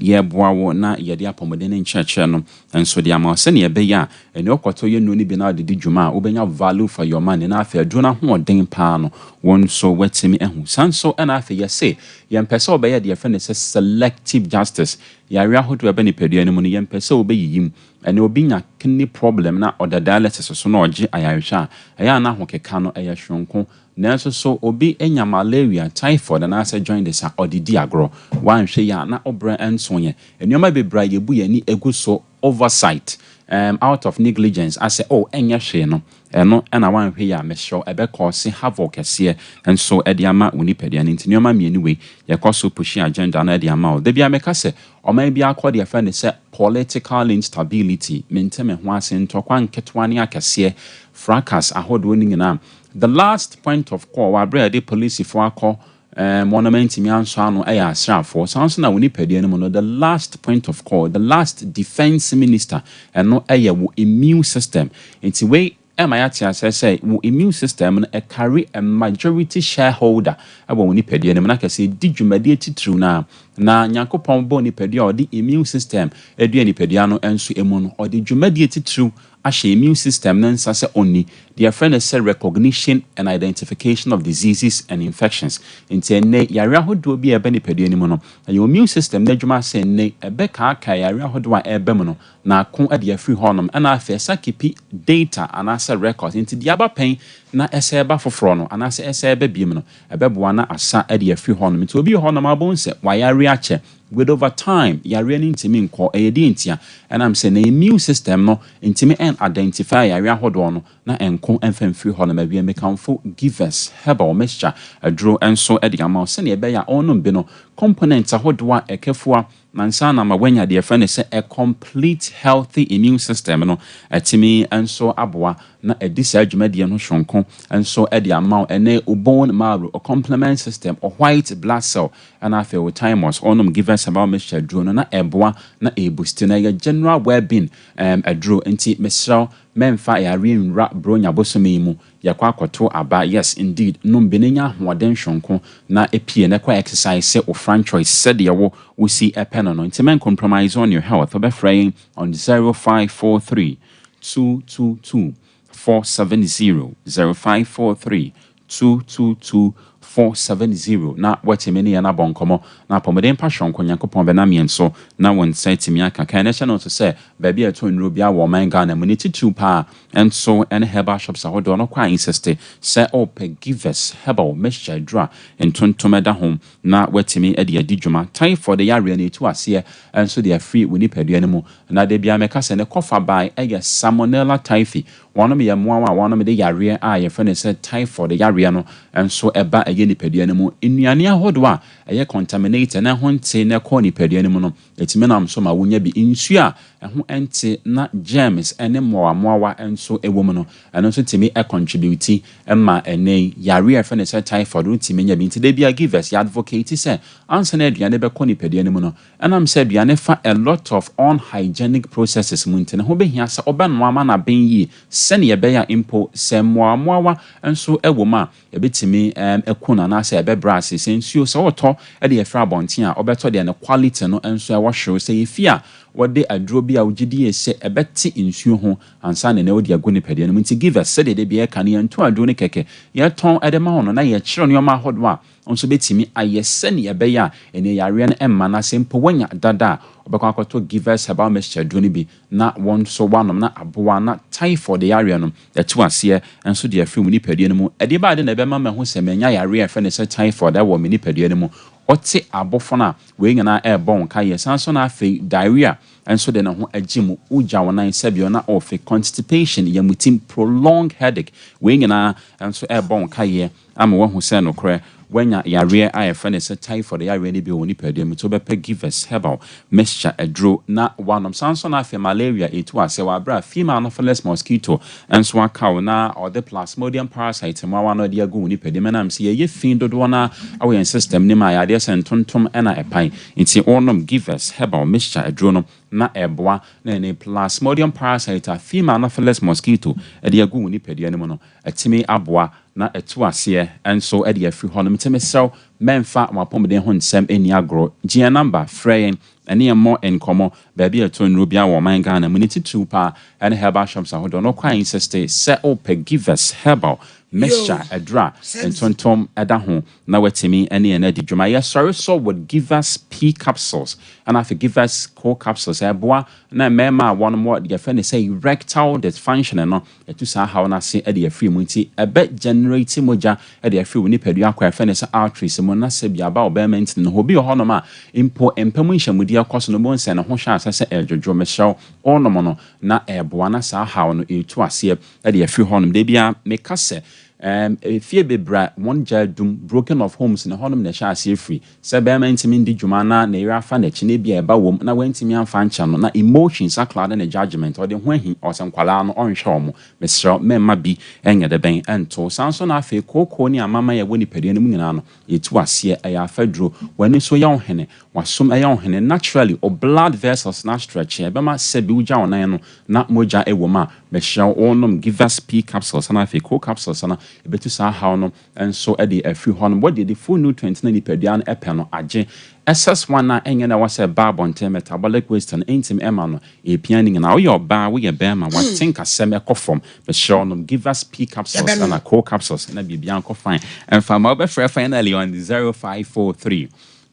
yɛreboa wo na yɛde apɔmuden ne nkyerɛkyerɛ no nso de ama wo sɛnea ɛbɛyɛ a ɛnɛ wokɔtɔ yɛ nnuro no bi na wode di dwuma a, wobɛnya value for your money na afei aduro no ahoɔden paa no wo nso woatumi ahu. Saa nso na afei yɛse yɛmpɛ sɛ wobɛyɛ deɛ yɛfrɛ no sɛ selective justice. Yareɛ ahodoɔ a ɛba nipadua no mu no yɛmpɛ sɛ wobɛyiyi mu. Ɛnɛ obi nya kidney problem na ɔda dialysis so na ɔgye ayarehwɛ a, ɛyɛ a na ahokeka no ɛyɛ soronko. Nanso so obi anya malaria, typhoid, anaasɛ jaundice a, ɔde di agorɔ? Woanhwɛ yie a, na wo berɛ nso yɛ. Nneɛma bebree a yɛbu yɛn ani gu so, oversight, um, out of negligence, asɛ oh, ɛnyɛ hwee no, ɛno na woanhwɛ yie a, mesrɛ wo, ɛbɛ cause havoc kɛseɛ nso de ama wo nipadua no. Nti nneɛma mmienu wei, yɛkɔ so pushi agenda no de ama wo. Da biara meka sɛ, ɔman biara kɔ deɛ yɛfrɛ no sɛ political instability, mente me ho ase, ntɔkwa nketewa ne akɛseɛ, fracas ahodoɔ no nyinaa, The last point of call wɔ aberɛ a yɛde polisifoɔ akɔ ɛɛm wɔnom antumi ansɔ ano yɛ asraafoɔ. Saa nso na wo nipadua no mu no the last point of call, the last defence minister ɛno yɛ wo immune system. Nti wei ɛma yɛate aseɛ sɛ wo immune system no ɛcarry a majority shareholder wɔ wo nipadua no mu na kyerɛ sɛ ɛdi dwumadie titiriw no ara. Na Nyankopɔn bɔɔ nipadua a ɔde immune system dua nipadua no nso mu no ɔde dwumadie titiriw ahyɛ immune system no nsa sɛ ɔnni deɛ yɛfrɛ no sɛ recognition and identification of diseases and infections. Nti ɛnnɛ yareɛ ahodoɔ bi a ɛba nipadua no mu no, ɛyɛ immune system no adwuma sɛ ɛnnɛ ɛbɛkaakae yareɛ ahodoɔ a ɛreba mu no na ako de afiri hɔnom. Ɛna afei ɛsa keepi data anaasɛ records. Nti deɛ aba pɛn na ɛsɛ ɛba foforɔ no anaasɛ ɛsɛ ɛba biom no, ɛbɛboa na asa de afiri hɔnom. Nti obi wɔ hɔnom a wobɛhu sɛ wayare akyɛ. With over time, yareɛ no ntumi nkɔ. Ɛyɛ deɛ ntia? Ɛnam sɛ ne immune system no ntumi ɛn identify yareɛ ahodoɔ no na ɛnko ɛmfa mfiri hɔ nom. Awie mekamfo Givers Herbal Mixture aduro nso de ama wo sɛdeɛ ɛbɛyɛ a ɔrenom bi no, components ahodoɔ a ɛkafua na ansa na ama woanya deɛ yɛfrɛ no sɛ a complete healthy immune system no atumi nso aboa na adi saa dwumadie no soronko nso de ama wo. Ɛnɛ wo bone marrow, wo complement system, wo white blood cell, ɛna afei wo thymus, wonom Givers Herbal Mixture aduro no na ɛboa na ɛboosti na ɛyɛ general well-being um, aduro. Nti mesrɛ wo mɛmfa yareɛ nwura Buronya bosome yi mu, yɛkɔ akɔto aba, yes indeed, nom bi na nya ahoɔden soronko na pie na kɔ exercise wo franchoise sɛdeɛ wo wosi pɛ no no. Nti mɛn compromise on your health, wobɛfrɛ yɛn on 0543 222 470, 0543 222 470 na woatumi ne yɛn abɔ nkɔmmɔ na apɔmuden pa soronko Nyankopɔn bɛnam yɛn so na wo nsa atumi aka. Kae na hyɛ no nso sɛ baabi a ɛtɔ nnuro biara wɔ ɔman Ghana mu ne titiriw paa nso ne herbal shops ahodoɔ no kɔ a insiste sɛ wopɛ Givers herbal mixture aduro a ntontom da ho na woatumi de adi dwuma. Typhoid yareɛ no ɛtu aseɛ nso de afiri wo nipadua no mu na da biara meka sɛ ne kɔfa bae yɛ Salmonella typhi. Wɔnom yɛ mmoawa a wɔnom de yareɛ a yɛfrɛ no sɛ typhoid yareɛ no nso ba ɛyɛ nipadua no mu. Nnuane ahodoɔ a ɛyɛ contaminated na ɛho nte na ɛkɔ nipadua no mu no, ɛtumi nam so ma wonya bi. Nsuo a ɛho nte na germs ne mmoawammoawa nso wɔ mu no, ɛno nso tumi contribute ma ɛnnɛ yi yareɛ a yɛfrɛ no sɛ typhoid no tumi nya bi. Nti da biara Givers yɛ advocate sɛ ansa na aduane bɛkɔ nipadua no mu no, Ɛnam sɛ aduane fa a lot of unhygienic processes mu nti, ne ho bɛhia sɛ wobɛnoa ama no aben yie sɛdeɛ ɛbɛyɛ a mpo sɛ mmoawammoawa nso wɔ mu a, ɛbɛtumi aku no anaasɛ ɛbɛbrɛ ase. Sɛ nsuo, sɛ wotɔ de afiri abɔnten a, wobɛtɔ deɛ ne quality no nso wɔ soro. Sɛ ɛyɛ fie a, wɔde aduro bi a wogye die sɛ ɛbɛte nsuo ho ansa na ɛnɛ wode agu nipadua no mu. Nti Givers, sɛdeɛ da biara yɛka no, yɛntɔn aduro no kɛkɛ, yɛtɔn de ma wo no na yɛkyerɛ nneɛma ahodoɔ a nso bɛtumi ayɛ sɛnea ɛbɛyɛ a ɛnɛ yareɛ no mma na sɛ mpo wanya dada a, wobɛkɔ akɔtɔ Givers Herbal Mixture aduro no bi na wɔn nso woanom na aboa na typhoid yareɛ no atu aseɛ nso de afiri wo nipadua no mu. Ɛdeɛ bɛn ade na ɛbɛma mahu sɛ manya yareɛ a yɛfrɛ no sɛ typhoid wɔ me nipadua no mu? Wote abofono a, wei nyinaa ɛrebɔ wo nkaeɛ. San nso na afei diarrhea nso de ne ho agye mu, wogya wo nan sɛdeɛ na ɔrefe, constipation, yamutim, prolonged headache, wei nyinaa nso ɛrebɔ wo nkaeɛ ama woahu sɛ nokorɛ Woanya yareɛ a yɛfrɛ no sɛ typhoid yareɛ no bi wɔ wo nipadua mu nti wobɛpɛ Givers Herbal Mixture aduro na woanom. Saa nso na afei malaria ɛtu aseɛ wɔ aberɛ a female anopheles mosquito nso aka wo na ɔde plasmodium parasite mmoawa no de agu wo nipadua mu ɛnam sɛ yɛyɛ fi dodoɔ no ara wɔ yɛn system no mu a yadeɛ sɛ ntontom na ɛpae nti wonom Givers Herbal Mixture aduro no na ɛboa na ɛne plasmodium parasite a female anopheles mosquito de agu wo nipadua no mu no atumi aboa na atu aseɛ nso de afiri hɔnom. Nti mesrɛ wo, mɛmfa w'apɔmuden ho nsɛm nni agorɔ. Gye yɛn namba, frɛ yɛn, ɛne yɛn mmɔ nkɔmmɔ. Baabi a yɛtɔ nnuro biara wɔ ɔman Ghana mu, ne titiriw paa ne herbal shops ahodoɔ no. Wokɔ a insiste sɛ wopɛ Givers Herbal Mixture aduro a ntontom da ho na woatumi ne yɛn adi dwuma. Yɛsɔre so with Givers P Capsules ɛna afei Givers Co Capsules. Ɛboa na mmarima a wɔnom wɔ deɛ yɛfrɛ no sɛ erectile dysfunction no, Ɛtu saa haw no ase de afiri mu nti ɛbɛ generate mogya de afiri wo nipadua akɔ a yɛfrɛ no sɛ arteries mu na sɛ bi aba ɔbarima ntini no ho. Obi wɔ hɔnom a mpo mpa mu nhyɛmudie kɔ so no wobɛhu sɛ ne ho hyɛ aseɛ sɛ ɛredwodwo. Mesrɛ wo wonom no na ɛreboa na saa haw no ɛretu aseɛ de afiri hɔnom. Da biara meka sɛ ɛɛm efie bebree a wɔn gya adum, broken of homes, no ɛhɔnom na ɛhyɛ aseɛ firi. Sɛ barima ntumi ndi dwuma na ne yere afa n'akyi na ebia ɛba wom na wantumi amfa ankyɛ no na emotions acloud ne judgement, ɔde ho ahi, ɔsɛ nkwadaa no ɔnhwɛ wɔn, mesrɛ wo mɛmma bi nyɛ dɛbɛn nto wo. Saa nso na afei kookoo ne amamman a ɛwɔ nipadua no mu nyinaa no yɛtu aseɛ, ɛyɛ afaduro, w'ani so yɛ wo hene, w'asom yɛ wo hene, naturally wo blood vessels no astretch, ɛbɛma sɛbi wogya wo nan no na mogya wɔ mu a, mesrɛ wo wonom Givers P capsules na afei Co capsules no ɛbɛtu saa haw no nso de afiri hɔ no, body de full nutrient na nipadua no pɛ no agye. Excess one a ɛnyɛ na ɛwɔ sɛ ɛba abɔnten, metabolic waste no, ɛntumi ɛma no ɛpia ne nyinaa. Woyɛ ɔbaa, woyɛ bɛrima, w'atenkasɛm ɛkɔ fam, mesrɛ wo nom Givers P capsules Yɛbɛnom. ɛna Co capsules na biribiara nkɔ fine. Ɛmfa mma wobɛfrɛ finally on 0543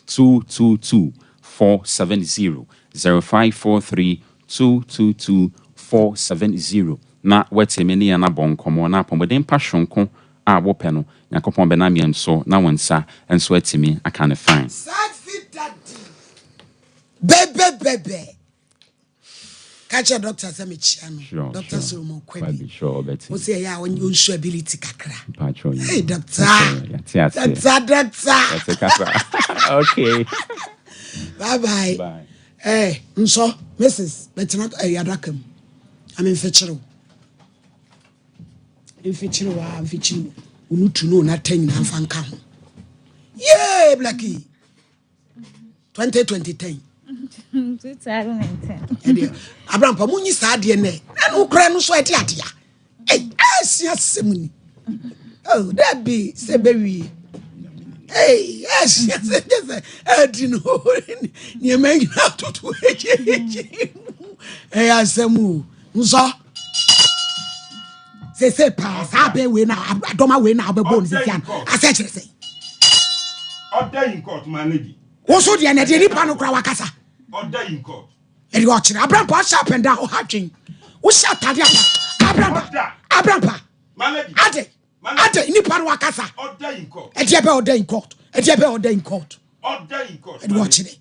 222 470, 0543 222 470 na woatumi ne yɛn abɔ nkɔmmɔ na apɔmuden pa soronko a wopɛ no, Nyankopɔn bɛnam yɛn so na wo nsa nso atumi aka no fine. Sexy daddy bɛbɛbɛbɛ ka kyerɛ doctor sɛ mekyia no Sure, Doctor sure. Solomon Kwabi Kwabi, sure, ɔbɛte. wo sɛ ɛyɛ a ɔnyɛ ɔnsu ability kakra Mpakyɛw yi. Hey doctor Mpakyɛw, yɛate aseɛ. doctor doctor Yɛte kasa. Okay. Bye bye. Bye. Eh, nsɔ Mrs. bɛtena ɛyɛ adaka mu. Ame mfekyere wo. Mfekyere wo a mfekyere wo. Wo no tu no na ta nyinaa mfa nka ho. Yee Blackie. 2020 10. 2010. Ɛdeɛ abrampa munyi saa adeɛ nɛ. Ɛna wokora no so ɛde adeɛ. Ei, ɛsi asɛm ni. Oh, dabi sɛ bɛwie. Ei, ɛsi asɛm kyɛ sɛ ɛdi no nneɛma nyinaa toto akyi. Ɛyɛ asɛm o. Nsɔ. Sese paa saa abɛn wei na adɔma wei na abɛbɔ ne sisi ano. Asɛ kyerɛ sɛ. Order in court, my lady. Wo so deɛ na deɛ nipa no kora wakasa. Order in court. Ɛde ɔkyerɛ abrampa ɔhyɛ up and down ɔha dwen. Wohyɛ atade apa abrampa abrampa. Ade ade nipa no wakasa. Ɛdeɛ bɛ order in court. Ɛdeɛ bɛ order in court. Ɛde ɔkyerɛ.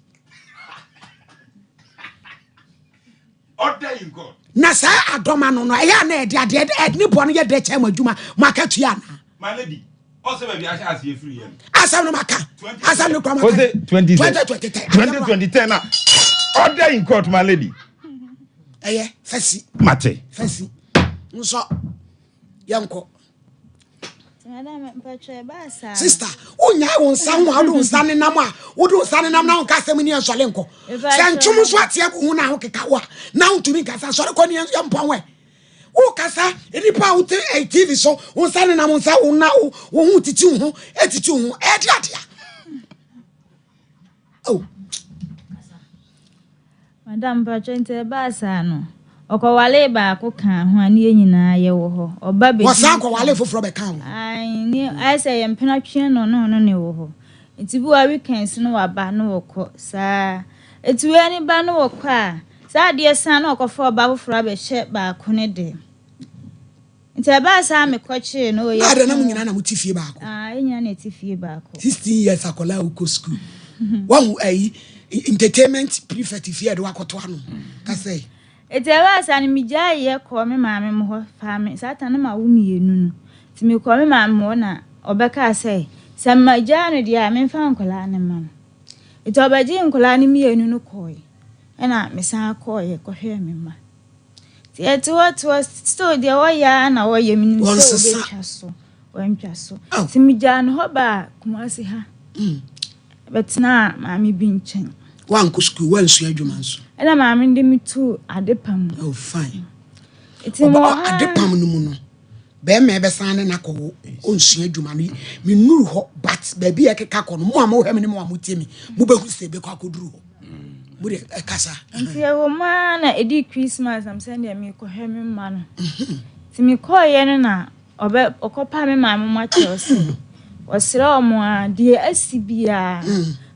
Na saa adɔma no no ɛyɛ ana ɛde adeɛ ɛde ne bɔ no yɛ dɛ kyɛn mo adwuma mo akatua anaa. My lady, ɔsɛ baabi ahyɛ aseɛ firi yɛ no. Asɛm no maka. Asɛm no kura maka. Ɔsɛ 20 2020 2020 na order in court my lady. Ɛyɛ fɛsi. Mate. Fɛsi. Nsɔ yɛnkɔ. Sister, wonyae wo nsa ho a wode wo nsa nenam a wode wo nsa nenam na wonka asɛm ni ɛnsɔre nkɔ. Sɛ ntwom nso ate agu ho na wokeka wo a na wontumi nkasa sɔre kɔ ne yɛmpɔn wɛ. Wokasa nnipa a wote eh, TV so wo nsa nenam wo nsa wo na wo ho titi wo ho etiti wo ho ɛde adea. Oh. Madam mpakyɛ nti ɛbaa saa no ɔkɔwalee baako kaa ho a ne yɛn nyinaa yɛwɔ hɔ ɔba bɛdi Wɔsan kɔwalee foforɔ bɛkaa ho. Ae ne ayɛ sɛ yɛn mpena tweɛ no ɔne ɔno ne wɔ hɔ nti bi wɔ hɔ a weekends no waba no wɔkɔ saa nti wei ne ba no wɔkɔ a saa adeɛ san na ɔkɔfa ɔba foforɔ abɛhyɛ baako ne de Nti ɛbaa saa a mekɔkyee no o, Na adɛn na mo yɛko. nyinaa na mote fie baako? Ah, yɛn nyinaa na yɛte fie baako. 16 years akwadaa a wokɔ school. Wahu ayi entertainment prefect fie a yɛde wakɔto ano. Kasa yi. Nti ɛbaa saa no megyaeɛ kɔɔ me maame mo hɔ faa me saa ta no mawo mmienu no. Nti mekɔɔ me maame mo hɔ na ɔbɛkaa sɛ Sɛ magyaa no deɛ a, memfa nkwadaa no mma no. Nti ɔbɛgyee nkwadaa no mmienu no kɔeɛ. Ɛna mesan kɔeɛ kɔhwɛɛ me mma. Nti yɛte hɔ te hɔ still deɛ wɔyɛ ara na wɔyɛ menim sɛ Wɔnsesa. wɔbɛtwa so. Wɔantwa so. Nti megyaa no hɔ baa Kumasi ha. Bɛtenaa maame bi nkyɛn. Woankɔ sukuu, woansua adwuma nso. Ɛna maame no de me too adepam mu. Oh, fine. Nti mewɔ Ɔba ha. adepam no mu no, bɛrima ɛbɛsan ne no akɔwo, ɔnsua adwuma no. Mennuru hɔ, but baabi a ɛkeka kɔ no, mo a mohwɛ me ne mo a motie me, mobɛhu sɛ ɛbɛkɔ akɔduru hɔ. Mo deɛ, ɛkasa. Nti ɛwɔ mu ara na ɛdii Christmas na mesɛ deɛ merekɔhwɛ me mma no. Nti mekɔeɛ no na Ɔbɛ ɔkɔpaa me maame mo akyerɛw sɛ ɔsrɛ ɔmo a deɛ asi biara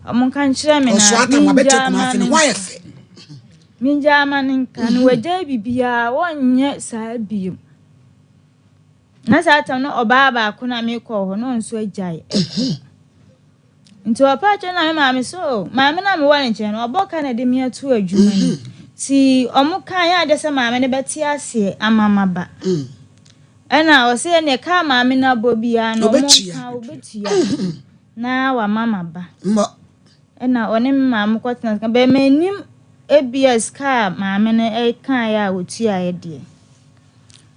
ɔmo nka nkyerɛ me na mengyaa ma ne nka mengyaa ma ne nka na wagyae biribiara wɔnyɛ saa bio na saa tam no ɔbaa baako na mekɔɔ hɔ na ɔno nso agyae ɛkɔ Nti ɔpaa kyɛw na me maame so oh, maame no a mewɔ ne nkyɛn no ɔbɔ ka na ɛde me ato adwuma no mu. Nti ɔmo ka yɛ adeɛ sɛ maame no bɛte aseɛ ama maba. Ɛna ɔse ɛneɛ ka a maame no abɔ biara no ɔmo nka ɔbɛtua na wama maba. Ɛna ɔne me maame kɔtena ase bɛ mennim ebia sika a maame no ɛkaeɛ a ɔtuaeɛ deɛ.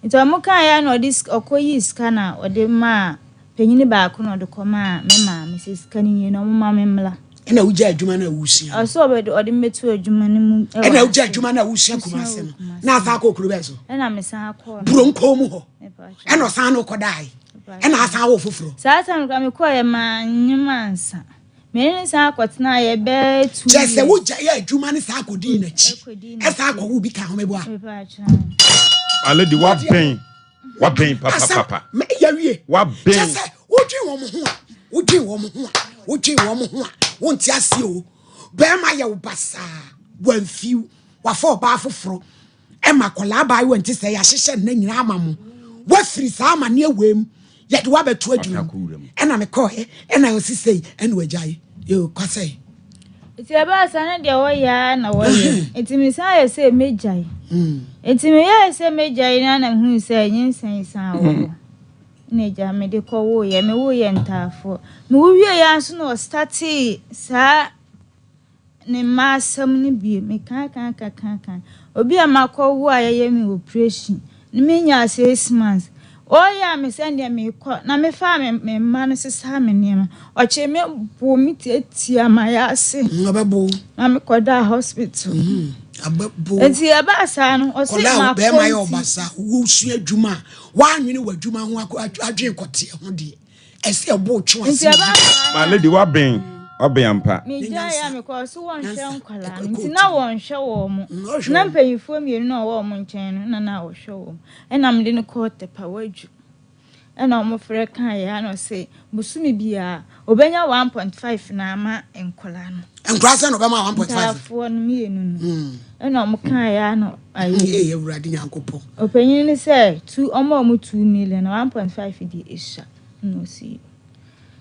Nti ɔmo kaeɛ a na ɔde sika ɔkɔyii sika na ɔde maa panyini baako na ɔde kɔmaa me maame sɛ sika no nie na ɔmo ma me mmla. Ɛna wogyaa adwuma no a wosua no? Ɔsɛ ɔbɛde ɔde me bɛto adwuma no mu. Ɛna wogyaa adwuma no a wosua Kumase no na asan akɔ kuro bɛn so? Ɛna mesan akɔɔ no. Buronkɔn mu hɔ. Ɛna ɔsan no kɔdae. Ɛna asan wo foforɔ. Saa time koraa mekɔeɛ manyem ansa. Me ne no san kɔtenaeɛ bɛyɛ two Kyerɛ sɛ years. wogyae adwuma no saa kɔdii n'akyi ɛsan kɔwoo bi ka ho meboa. My lady wabɛn wabɛn papapapa. Yɛwie. Wabɛn. Kyerɛ sɛ wodwen wɔn ho a wodwen wɔn ho a wodwen wɔn ho a wonte aseɛ o. Bɛrima yɛ wo basaa wamfiw wafa ɔbaa foforɔ ɛma akwadaa abaayewa nti sɛ yɛahyehyɛ nna nyinaa ama mo wafiri saa amaneɛ wei mu yɛde wabɛto adwuma mu ɛna mekɔɛ ɛna ɔsi sei ɛna wagyae yɛ kwasɛe nti ɛbaa saa ne deɛ wɔyɛ ara na wɔyɛ nti mesan yɛ sɛ mɛgyae nti meyɛɛ sɛ mɛgyae no na mehuu sɛ nyinsɛn san wɔ hɔ na agya mede kɔwoeɛ mewoeɛ ntaafoɔ mewo wieɛ ara nso na ɔstatee saa Ne mma asɛm no bio. Mekaakaakaakaakaa. Obi a makɔwo a yɛyɛ me oprehyɛn no menyaa six months. Ɔyɛ a me sɛ deɛ mekɔ na mefaa me me mma no sesaa me nneɛma. Ɔkyee me boo me tiatia m'ayase. Ɔbɛbo wo. Ma mekɔdaa hospital. Abɛbo. Nti ɛbaa saa no ɔse Kɔla a makɔ bɛrima yɛ nti. ɔbasa wosua adwuma a woanwene w'adwuma ho adwene kɔteɛ ho deɛ. Ɛsɛ ɛbo otwe Nti ase ɛbaa saa My na. lady wabɛn wabɛn ampa. Megyaeɛ a mekɔɔ so wɔnhwɛ nkwadaa no nti na wɔnhwɛ wɔn mo na mpanyinfoɔ mmienu na wɔwɔ wɔn nkyɛn no na na wɔhwɛ wɔn ɛna mede no kɔɔ Tɛpawadwu ɛna wɔn frɛ kaeɛ a na ɔse bosome biara ɔbɛnya 1.5 na ama nkwadaa no. Nkwadaa sɛn na ɔbɛma 1.5? Ntaafoɔ no mmienu no ɛna wɔn kaeɛ a na ayɛ. Ee Awurade Nyankopɔn. Ɔpanyin no sɛ two ɔma wɔn 2 million na 1.5 deɛ ɛsua. Na ɔsi.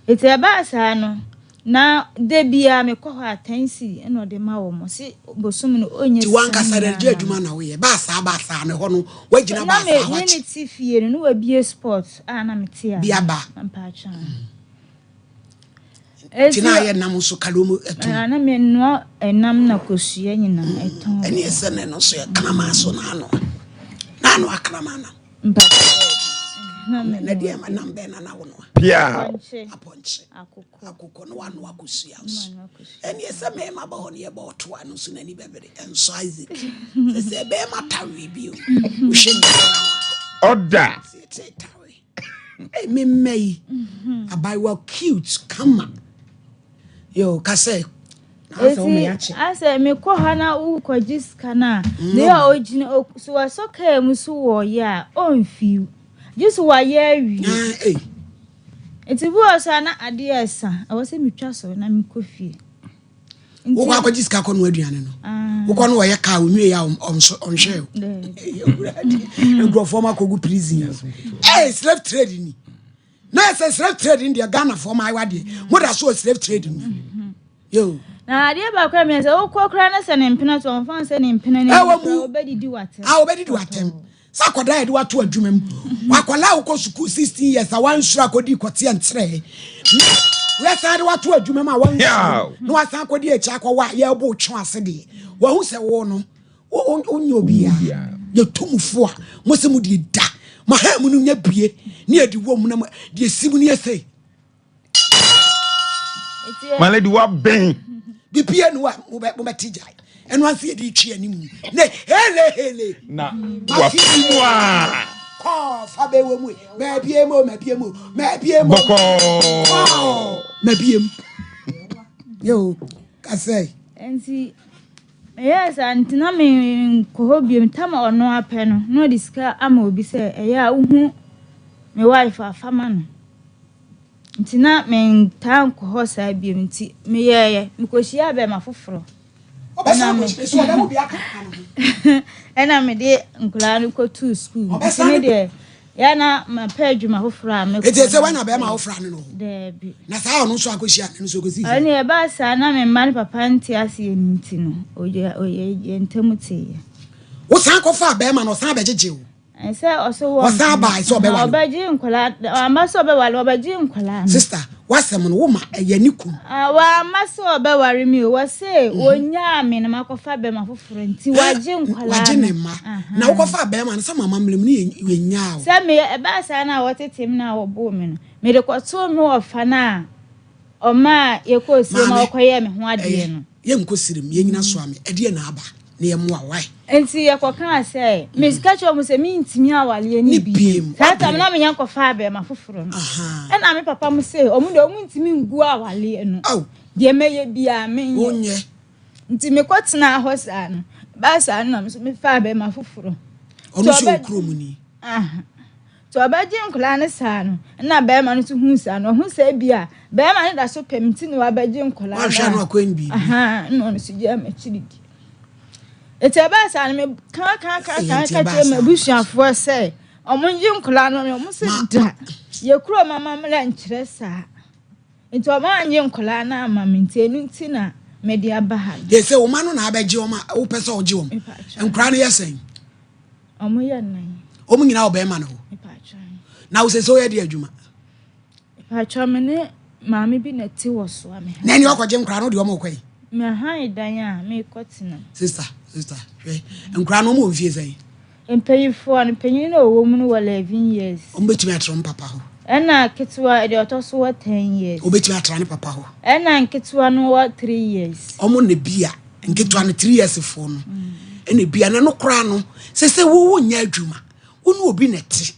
Enti ɛbaa saa no, na da biara mekɔ hɔ a ten cedi na ɔde ma wɔn. Ɔse bosom no ɔnnya Nti sika w'ankasa dɛ nyinaa gye ma adwuma me. na woyɛ? Baasaa baasaa no ɛhɔ no woagyina Na baasaa me hɔ ne akyɛ? ne te fie no, na wabue spot a na mete Bi ano. aba. Mpakyɛw. Nti Enti na ayɛ nam nso kalomo ɛtɔn? na menoa ɛnam na kosua nyinaa ɛtɔn. Ɛne ɛsɛ na ɛno nso yɛ kraman so na anoa. Na anoa kraman nam. Na deɛ ɛma nam bɛn na na wonoa? Pia. Apɔnkye. Akokɔ na wanoa kosua nso. Ɛneɛ sɛ mmarima ba hɔ no yɛbɔ ɔtoa no nso n'ani bɛbere. Ɛnso Isaac. Sɛ sɛ bɛrima tawe bi o. Wohwɛ ne Ɔda. Tete tawe. Hey, me mma yi. Abayewa cute kama. Yo, kasɛ. Eti asɛ mekɔ ha na wokɔgye sika no a, deɛ a ɔgyina so wasɔ kaa mu so wɔyɛ a ɔmfiw. Gye so wayɛ awie. Nti bi wɔ so a na adeɛ ɛsa, ɛwɔ sɛ metwa so na mekɔ fie. Wokɔ akɔgye sika kɔ noa aduane no. Wokɔ no wɔyɛ kaa onwie a ɔnhwɛ o. Nkurɔfoɔ ma kɔgu prison. Hey, slave trade ni. Na ɛsɛ slave trade no deɛ Ghanafoɔ maayewa deɛ moda so wɔ slave trade no yo. Na adeɛ baako a meyɛ sɛ wokɔ koraa na sɛ ne mpena to ɔmfa sɛ ne mpena ne ɛwɔ mu wobɛdidi w'atɛm. A wobɛdidi w'atɛm sɛ akwadaa yɛde wato adwuma mu wakwadaa a wokɔ sukuu 16 years a wansuro akɔdi kɔteɛ nkyerɛ na. Woasan de wato adwuma mu a wansuro na wasan akɔdi akyi akɔwɔ a yɛrebɔ wo twe ase deɛ wahu sɛ wo no wonyɛ obiara. Yɛtu mo fo a mo sɛ mo deɛ da mo ha mu no nya bie ne yɛde wɔ mu na deɛ si mu no yɛ sei. My lady wabɛn. Bibia ni wa mobɛte gyae ɛno anse yɛde twi anim ne hele hele. Na wafi mu a. Kɔɔ fa bɛwɔ mu mabie mu mabie mu mabie mu. Bɔkɔɔ. Mabie mu. Yo kasɛe. Nti meyɛɛ saa nti na menkɔ hɔ biom tam ɔno apɛ no na ɔde sika ama obi sɛ ɛyɛ a wohu me wife a fa ma no. Nti na mentaa nkɔ hɔ saa bio nti meyɛeɛ mekɔhyiaa bɛrima foforɔ. Ɛna mede nkwadaa no kɔtuu sukuu. Nti me deɛ yɛ na mapɛ adwuma foforɔ a mekɔ. Nti sɛ woanya bɛrima foforɔ ano no hɔ? Daabi. Na saa ɔno nso akɔhyia no nso kɔsii sɛ? Ɛne ɛbaa saa na me mma ne papa nte aseɛ no nti no ɔyɛ yɛn ntam teeɛ. Wosan kɔfaa bɛrima no ɔsan bɛgyegye wo? Ɛsɛ ɔso wɔ. Ɔsan baa sɛ ɔbɛwale. Ɔbɛgye nkwadaa wamma sɛ ɔbɛwale ɔbɛgye nkwadaa no. Sista w'asɛm no woma ɛyɛ ne kum. Wamma sɛ ɔbɛware mi o wɔse wɔnyaa me na makɔfa bɛrima foforɔ nti wagye nkwadaa no. Wagye ne mma na wokɔfa bɛrima no sɛ mama mmerɛ mu no yɛnyaa o. Sɛ me ɛbaa saa na wɔtete me na wɔboo me no mede kɔtoo me wɔfa no a ɔmaa yɛkɔɔ sie ma wɔkɔyɛɛ me ho adeɛ no. Yɛnkɔ sirem yɛnyina so ame ɛdeɛ na aba na yɛmmoa wo wai. Nti yɛkɔkaa sɛ, meka kyerɛɛ wɔn sɛ mentumi awareɛ no bio. Saa tam na menya nkɔfaa bɛrima foforɔ no. Ɛna me papa mo se wɔn deɛ wɔn ntumi ngu awareɛ no. Deɛ mɛyɛ biara menyɛ. Nti mekɔtenaa hɔ saa no, ɛbaa saa no na me nso mefaa bɛrima foforɔ. Ɔno nso yɛ okurom ni. Nti ɔbɛgye nkwadaa no saa no, ɛna barima no nso hu saa no, ɔhu sɛ ebi a barima no da so pɛ me nti na wabɛgye nkwadaa no. Wahwɛ ano akɔ biribi. Ahan, ɛna ɔno nso gyaa m'akyiri di. Nti ɛbaa saa no, me ka ka ka ka ka kyerɛ m'abusuafoɔ sɛ ɔmo ngye nkwadaa no, ɔmo se da. Yɛ kurom amammerɛ nkyerɛ saa. Nti ɔmo annye nkwadaa no amma me nti ɛno nti na mede aba ha no. Yɛ sɛ wo ma no na abɛgye wɔn a wopɛ sɛ ɔgye wɔn. Nkwadaa no yɛ sɛn? Ɔmo yɛ nan. Ɔmo nyinaa wɔ bɛrima no hɔ. Na wo sɛ sɛ woyɛ de adwuma? Mepakyɛw me ne maame bi na ɛte wɔ soa me ha. Na ɛne ɔkɔgye nkwadaa no deɛ ɔmo kɔ yi? Me han dan a mekɔ tena. Sister, sister, hwɛ nkwadaa no ɔmo wɔ mfie sɛn? Mpanyinfoɔ no, panyin na ɔwɔ mu no wɔ 11 years. Ɔmo betumi atra ɔmo papa hɔ. Ɛna ketewa deɛ ɔtɔ so wɔ 10 years. Ɔbetumi atra ne papa hɔ. Ɛna nketewa no wɔ 3 years. Ɔmo na bi a nketewa no 3 years foɔ no ɛna bi a na no koraa no sɛ sɛ wo wo nyɛ adwuma wo ne obi na ɛte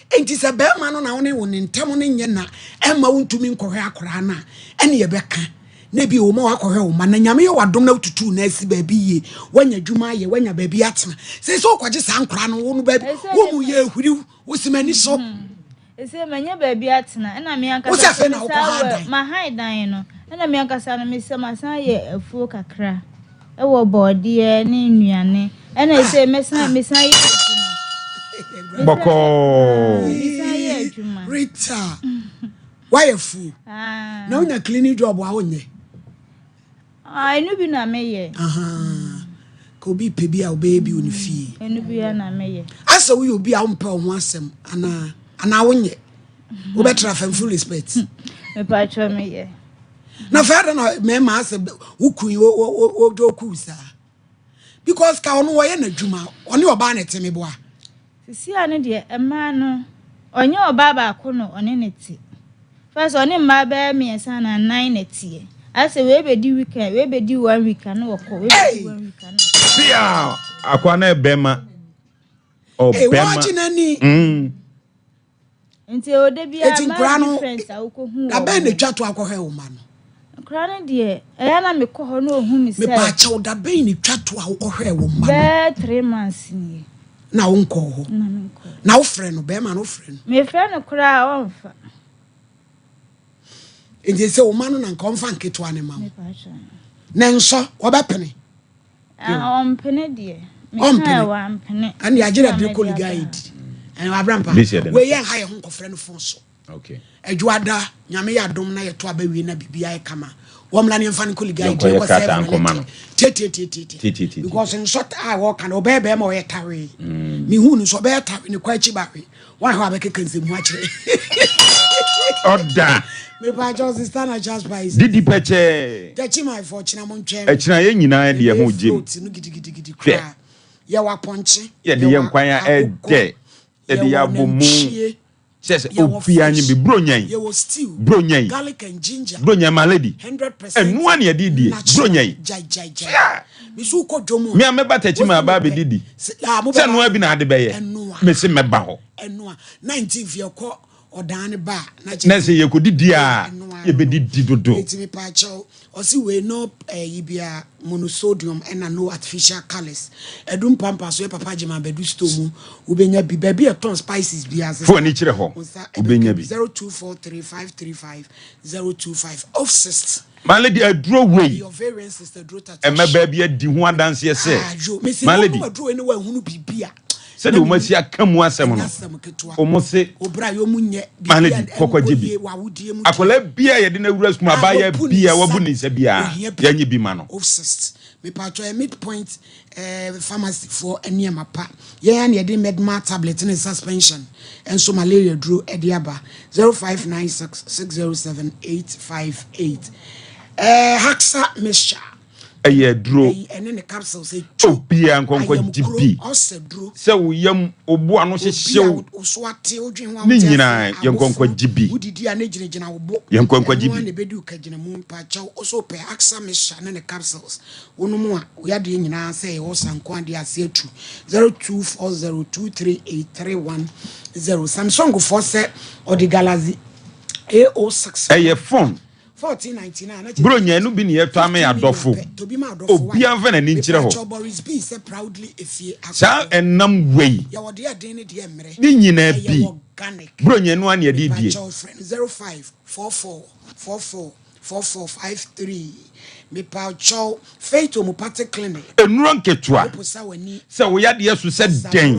enti sɛ bɛrima no na wo ne wo ne ntam no nyɛ na ɛma wo ntumi nkɔhwɛ akoraa no a ɛne yɛbɛka na ebi wo ma wakɔhwɛ wo ma na nyame yɛ wadom na wotutu na asi baabi yie wanya adwuma ayɛ wanya baabi atena sɛ sɛ wokɔgye saa nkoraa no wo no baabi wo mu yɛ ahuriw wosi m'ani so Ese manya baabi atena, ɛna me ankasa Wosɛ afei nso na mesan wokɔ ha wɔ dan. mahan dan no, ɛna me ankasa no mesɛ masan ayɛ afuo kakra ɛwɔ bɔɔdeɛ ne nnuane, ɛna ese mɛsan mesan yɛ adwuma. Mesan Bɔkɔɔ. mesan yɛ adwuma. Rita, woayɛ fuo Ah. na wonya cleaning job a wonyɛ? Ah, ɛno bi na meyɛ. Ahaa. Ka obi pɛ bi a ɔbɛyɛ bi wɔ ne fie. Ɛno bi na meyɛ. Asɛ woyɛ obi a wompɛ wo ho asɛm anaa anaa wonyɛ. Wobɛtra fam full respect. Mepatwɔ meyɛ. Na fɛ adɛn na mmarima asɛ wo kun yi wo wo wo wo ku saa. Because ka ɔno wɔyɛ n'adwuma ɔne ɔbaa na ɛte meboa. Sisia no deɛ mmaa no ɔnyɛ ɔbaa baako na ɔne no te. First ɔne mmaa bɛyɛ mmiɛnsa anaa nnan na ɛteɛ. Ayɛ sɛ wei bɛdi weekend, wei bɛdi one week a na ɔkɔ, wei bɛdi one week a na ɔkɔ. Pia akwa na ɛbɛma. Ɔbɛma. Wɔgye n'ani. Nti ɛwɔ da biara Eti mmaa nkwadaa no difference a wokɔhu wɔ da bɛn na wɔn. etwa to akɔhwɛ wo mma no? Nkwadaa no deɛ ɛyɛ na mekɔ hɔ na ɔhu me sɛ. Mepaakyɛw da bɛn na etwa to a wokɔhwɛɛ wo mma no? Bɛyɛ 3 months nie. Na wonkɔɔ hɔ? Na menkɔɔ. Na wofrɛ no bɛrima no wofrɛ no? Mefrɛ no koraa ɔmfa. Nti sɛ wo mma no na nka ɔmfa nketewa no ma wo. Na nsɔ wɔbɛpene. Ah, ɔmpene deɛ. Ɔmpene. Wampene. Ɛne agye na de kɔ liga yi di. Ɛne wabra mpa. Wei yɛn ha yɛ ho nkɔfrɛ no fon so. Okay. Adwoada nyame yɛ adom na yɛto aba wie na biribi ayɛ kama. Wɔmmra ne yɛmfa no nkɔ liga yi di. Yɛnkɔyɛ krataa nkɔma no. Tietietie. Because nsɔ a wɔka no ɔbɛyɛ bɛrima ɔyɛ tawee. Mehu no nso ɔbɛyɛ tawee ne kɔ akyi bawe. Wɔn ahwɛ abɛkeka nsɛm ho akyerɛ. Ɔda. Mepakyɛw sister na just spice. Didi pɛkyɛɛ. Tɛkyi my fo kyena mo ntwɛn. Ɛkyena yɛn nyinaa de yɛn ho gyem. Float no gidigidigidi koraa. Yɛwɔ apɔnkye. Yɛde yɛ nkwan a ɛdɛ. Yɛde yɛ abomu. Kyɛ sɛ obiara nye bi. Bronya yi. Bronya yi. Bronya my lady. Ɛnoa na yɛde die. Bronya yi. Tia. Me a mɛba tɛkyi ma aba abɛdidi. Sɛ ɛnoa bi na ade bɛyɛ. Mese mɛba hɔ. Ɛnoa. 19 yɛkɔ ɔdan no ba a na kyerɛ Na sɛ yɛkɔdidi a, yɛbɛdidi dodo. Enti mepaakyɛw, ɔse wei no ɛyi bia monosodium ɛna no artificial colours. Ɛdu mpampa so yɛ papa gyema bɛdu store mu wobɛnya bi. Baabi a ɛtɔn spices biara Fa w'ani kyerɛ hɔ, wo nsa wobɛnya ɛbɛka bi. bi. 0243 535 025 Off-cyst. My lady, aduro wei, Ɛyɛ ovarian cyst aduro tata mmabaa bi adi ho adanseɛ sɛ, Ah, yo, mese my lady, wonom aduro wei na woanhunu biribi a, sɛdeɛ wɔn asi aka mu asɛm no, wɔn se, my lady, kɔkɔgye bi. Akwadaa biara yɛde no awura sukuu mu, abaayewa biara wabu ne nsa biara, yɛnye bi ma no. Mepatwɔ yɛ midpoint eh, pharmacy foɔ nneɛma pa. Yɛn a na yɛde Medma tablet ne suspension nso malaria duro de aba. 0596 607 858. Eh, Haxa mixture. Ɛyɛ aduro. Ɛyi ɛne ne capsules etu. Obiara nkɔnkɔ gye Ayamkuro, bi. ɔsɛ duro. Sɛ wo yam, wo bo ano Obi a hyehye wo. wo so ate, wodwen ho a Ne wote nyinaa aseɛ, yɛn nkɔnkɔ abofono, gye bi. wodidi a ne gyinagyina wo bo. Yɛn nkɔnkɔ gye Ɛno ara bi. na ɛbɛdi wo kagyinamu. Mpakyɛw, wo so wopɛ Axa mixture ne ne capsules, wonom a, wo yadeɛ nyinaa sɛ ɛyɛ ulcer nko ara deɛ ase atu. 0240238310. Samsung foɔ sɛ ɔde Galaxy A06 Ɛyɛ phone. Buronya no bi na yɛtɔ ama yɛn adɔfo. Obiara mfa n'ani nkyerɛ hɔ. Saa ɛnam wei ne nyinaa bi, Buronya no ara na yɛde redie. Nnuro nketewa, sɛ wo yadeɛ so sɛ dɛn,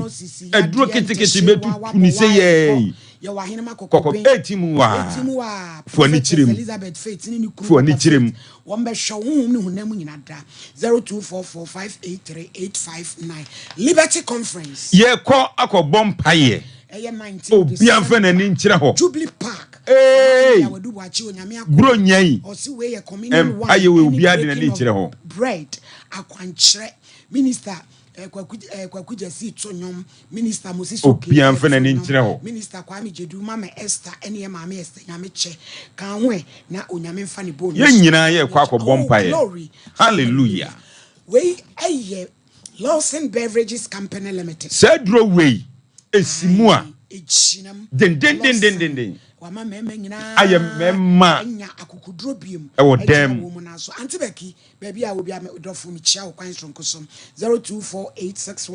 aduro ketekete bɛtutu ne sɛ yɛi. Yɛwɔ Ahenemma Kɔkɔ Kɔkɔben. Eti mu waa. Eti mu waa. Fo ani Prophetess kyerɛ mu. Elizabeth Faith ne ne kunu Fo ani Papa kyerɛ mu. Faith. Wɔn bɛhwɛ wo honhom ne honam mu nyina da. 0244 583859. Liberty Conference. Yɛkɔ akɔbɔ mpaeɛ. Ɛyɛ 19 Obia mfa December. n'ani nkyerɛ hɔ. Jubilee Park. Eei! Ɔman Yawadu Boakye Onyame Akoa. Buronya yi, Ɔse wei yɛ communion wine mpaeɛ wei ɛne obiara de n'ani breaking of kyerɛ hɔ. bread. Akwankyerɛ. Minister eh, Kwaku eh, Kwaku Gyasi to nnwom, Minister Moses Oke Obiara mfa to n'ani nnwom, nkyerɛ hɔ. Minister Kwame Gyedu, Mama Esther ɛne yɛ maame Esther Nyame kyɛ ka ho ɛ na Onyame mfa ne bone Yɛn so nyinaa yɛrekɔ ne kyɛ. akɔbɔ Oh mpaeɛ. glory, Hallelujah. hallelujah. Wei ɛyɛ Lawson Beverages Company Limited. Saa aduro wei, ɛsi mu a, Ae, ɛgyina mu. Lawson, dendendendenden, wama mmarima nyinaa ayɛ mmarima anya akokoduro biom ɛwɔ agyina dan mu. wɔn nan so. Auntie Becky, Baabi a wɔ biara me dɔfo mekyia wo kwan soronko so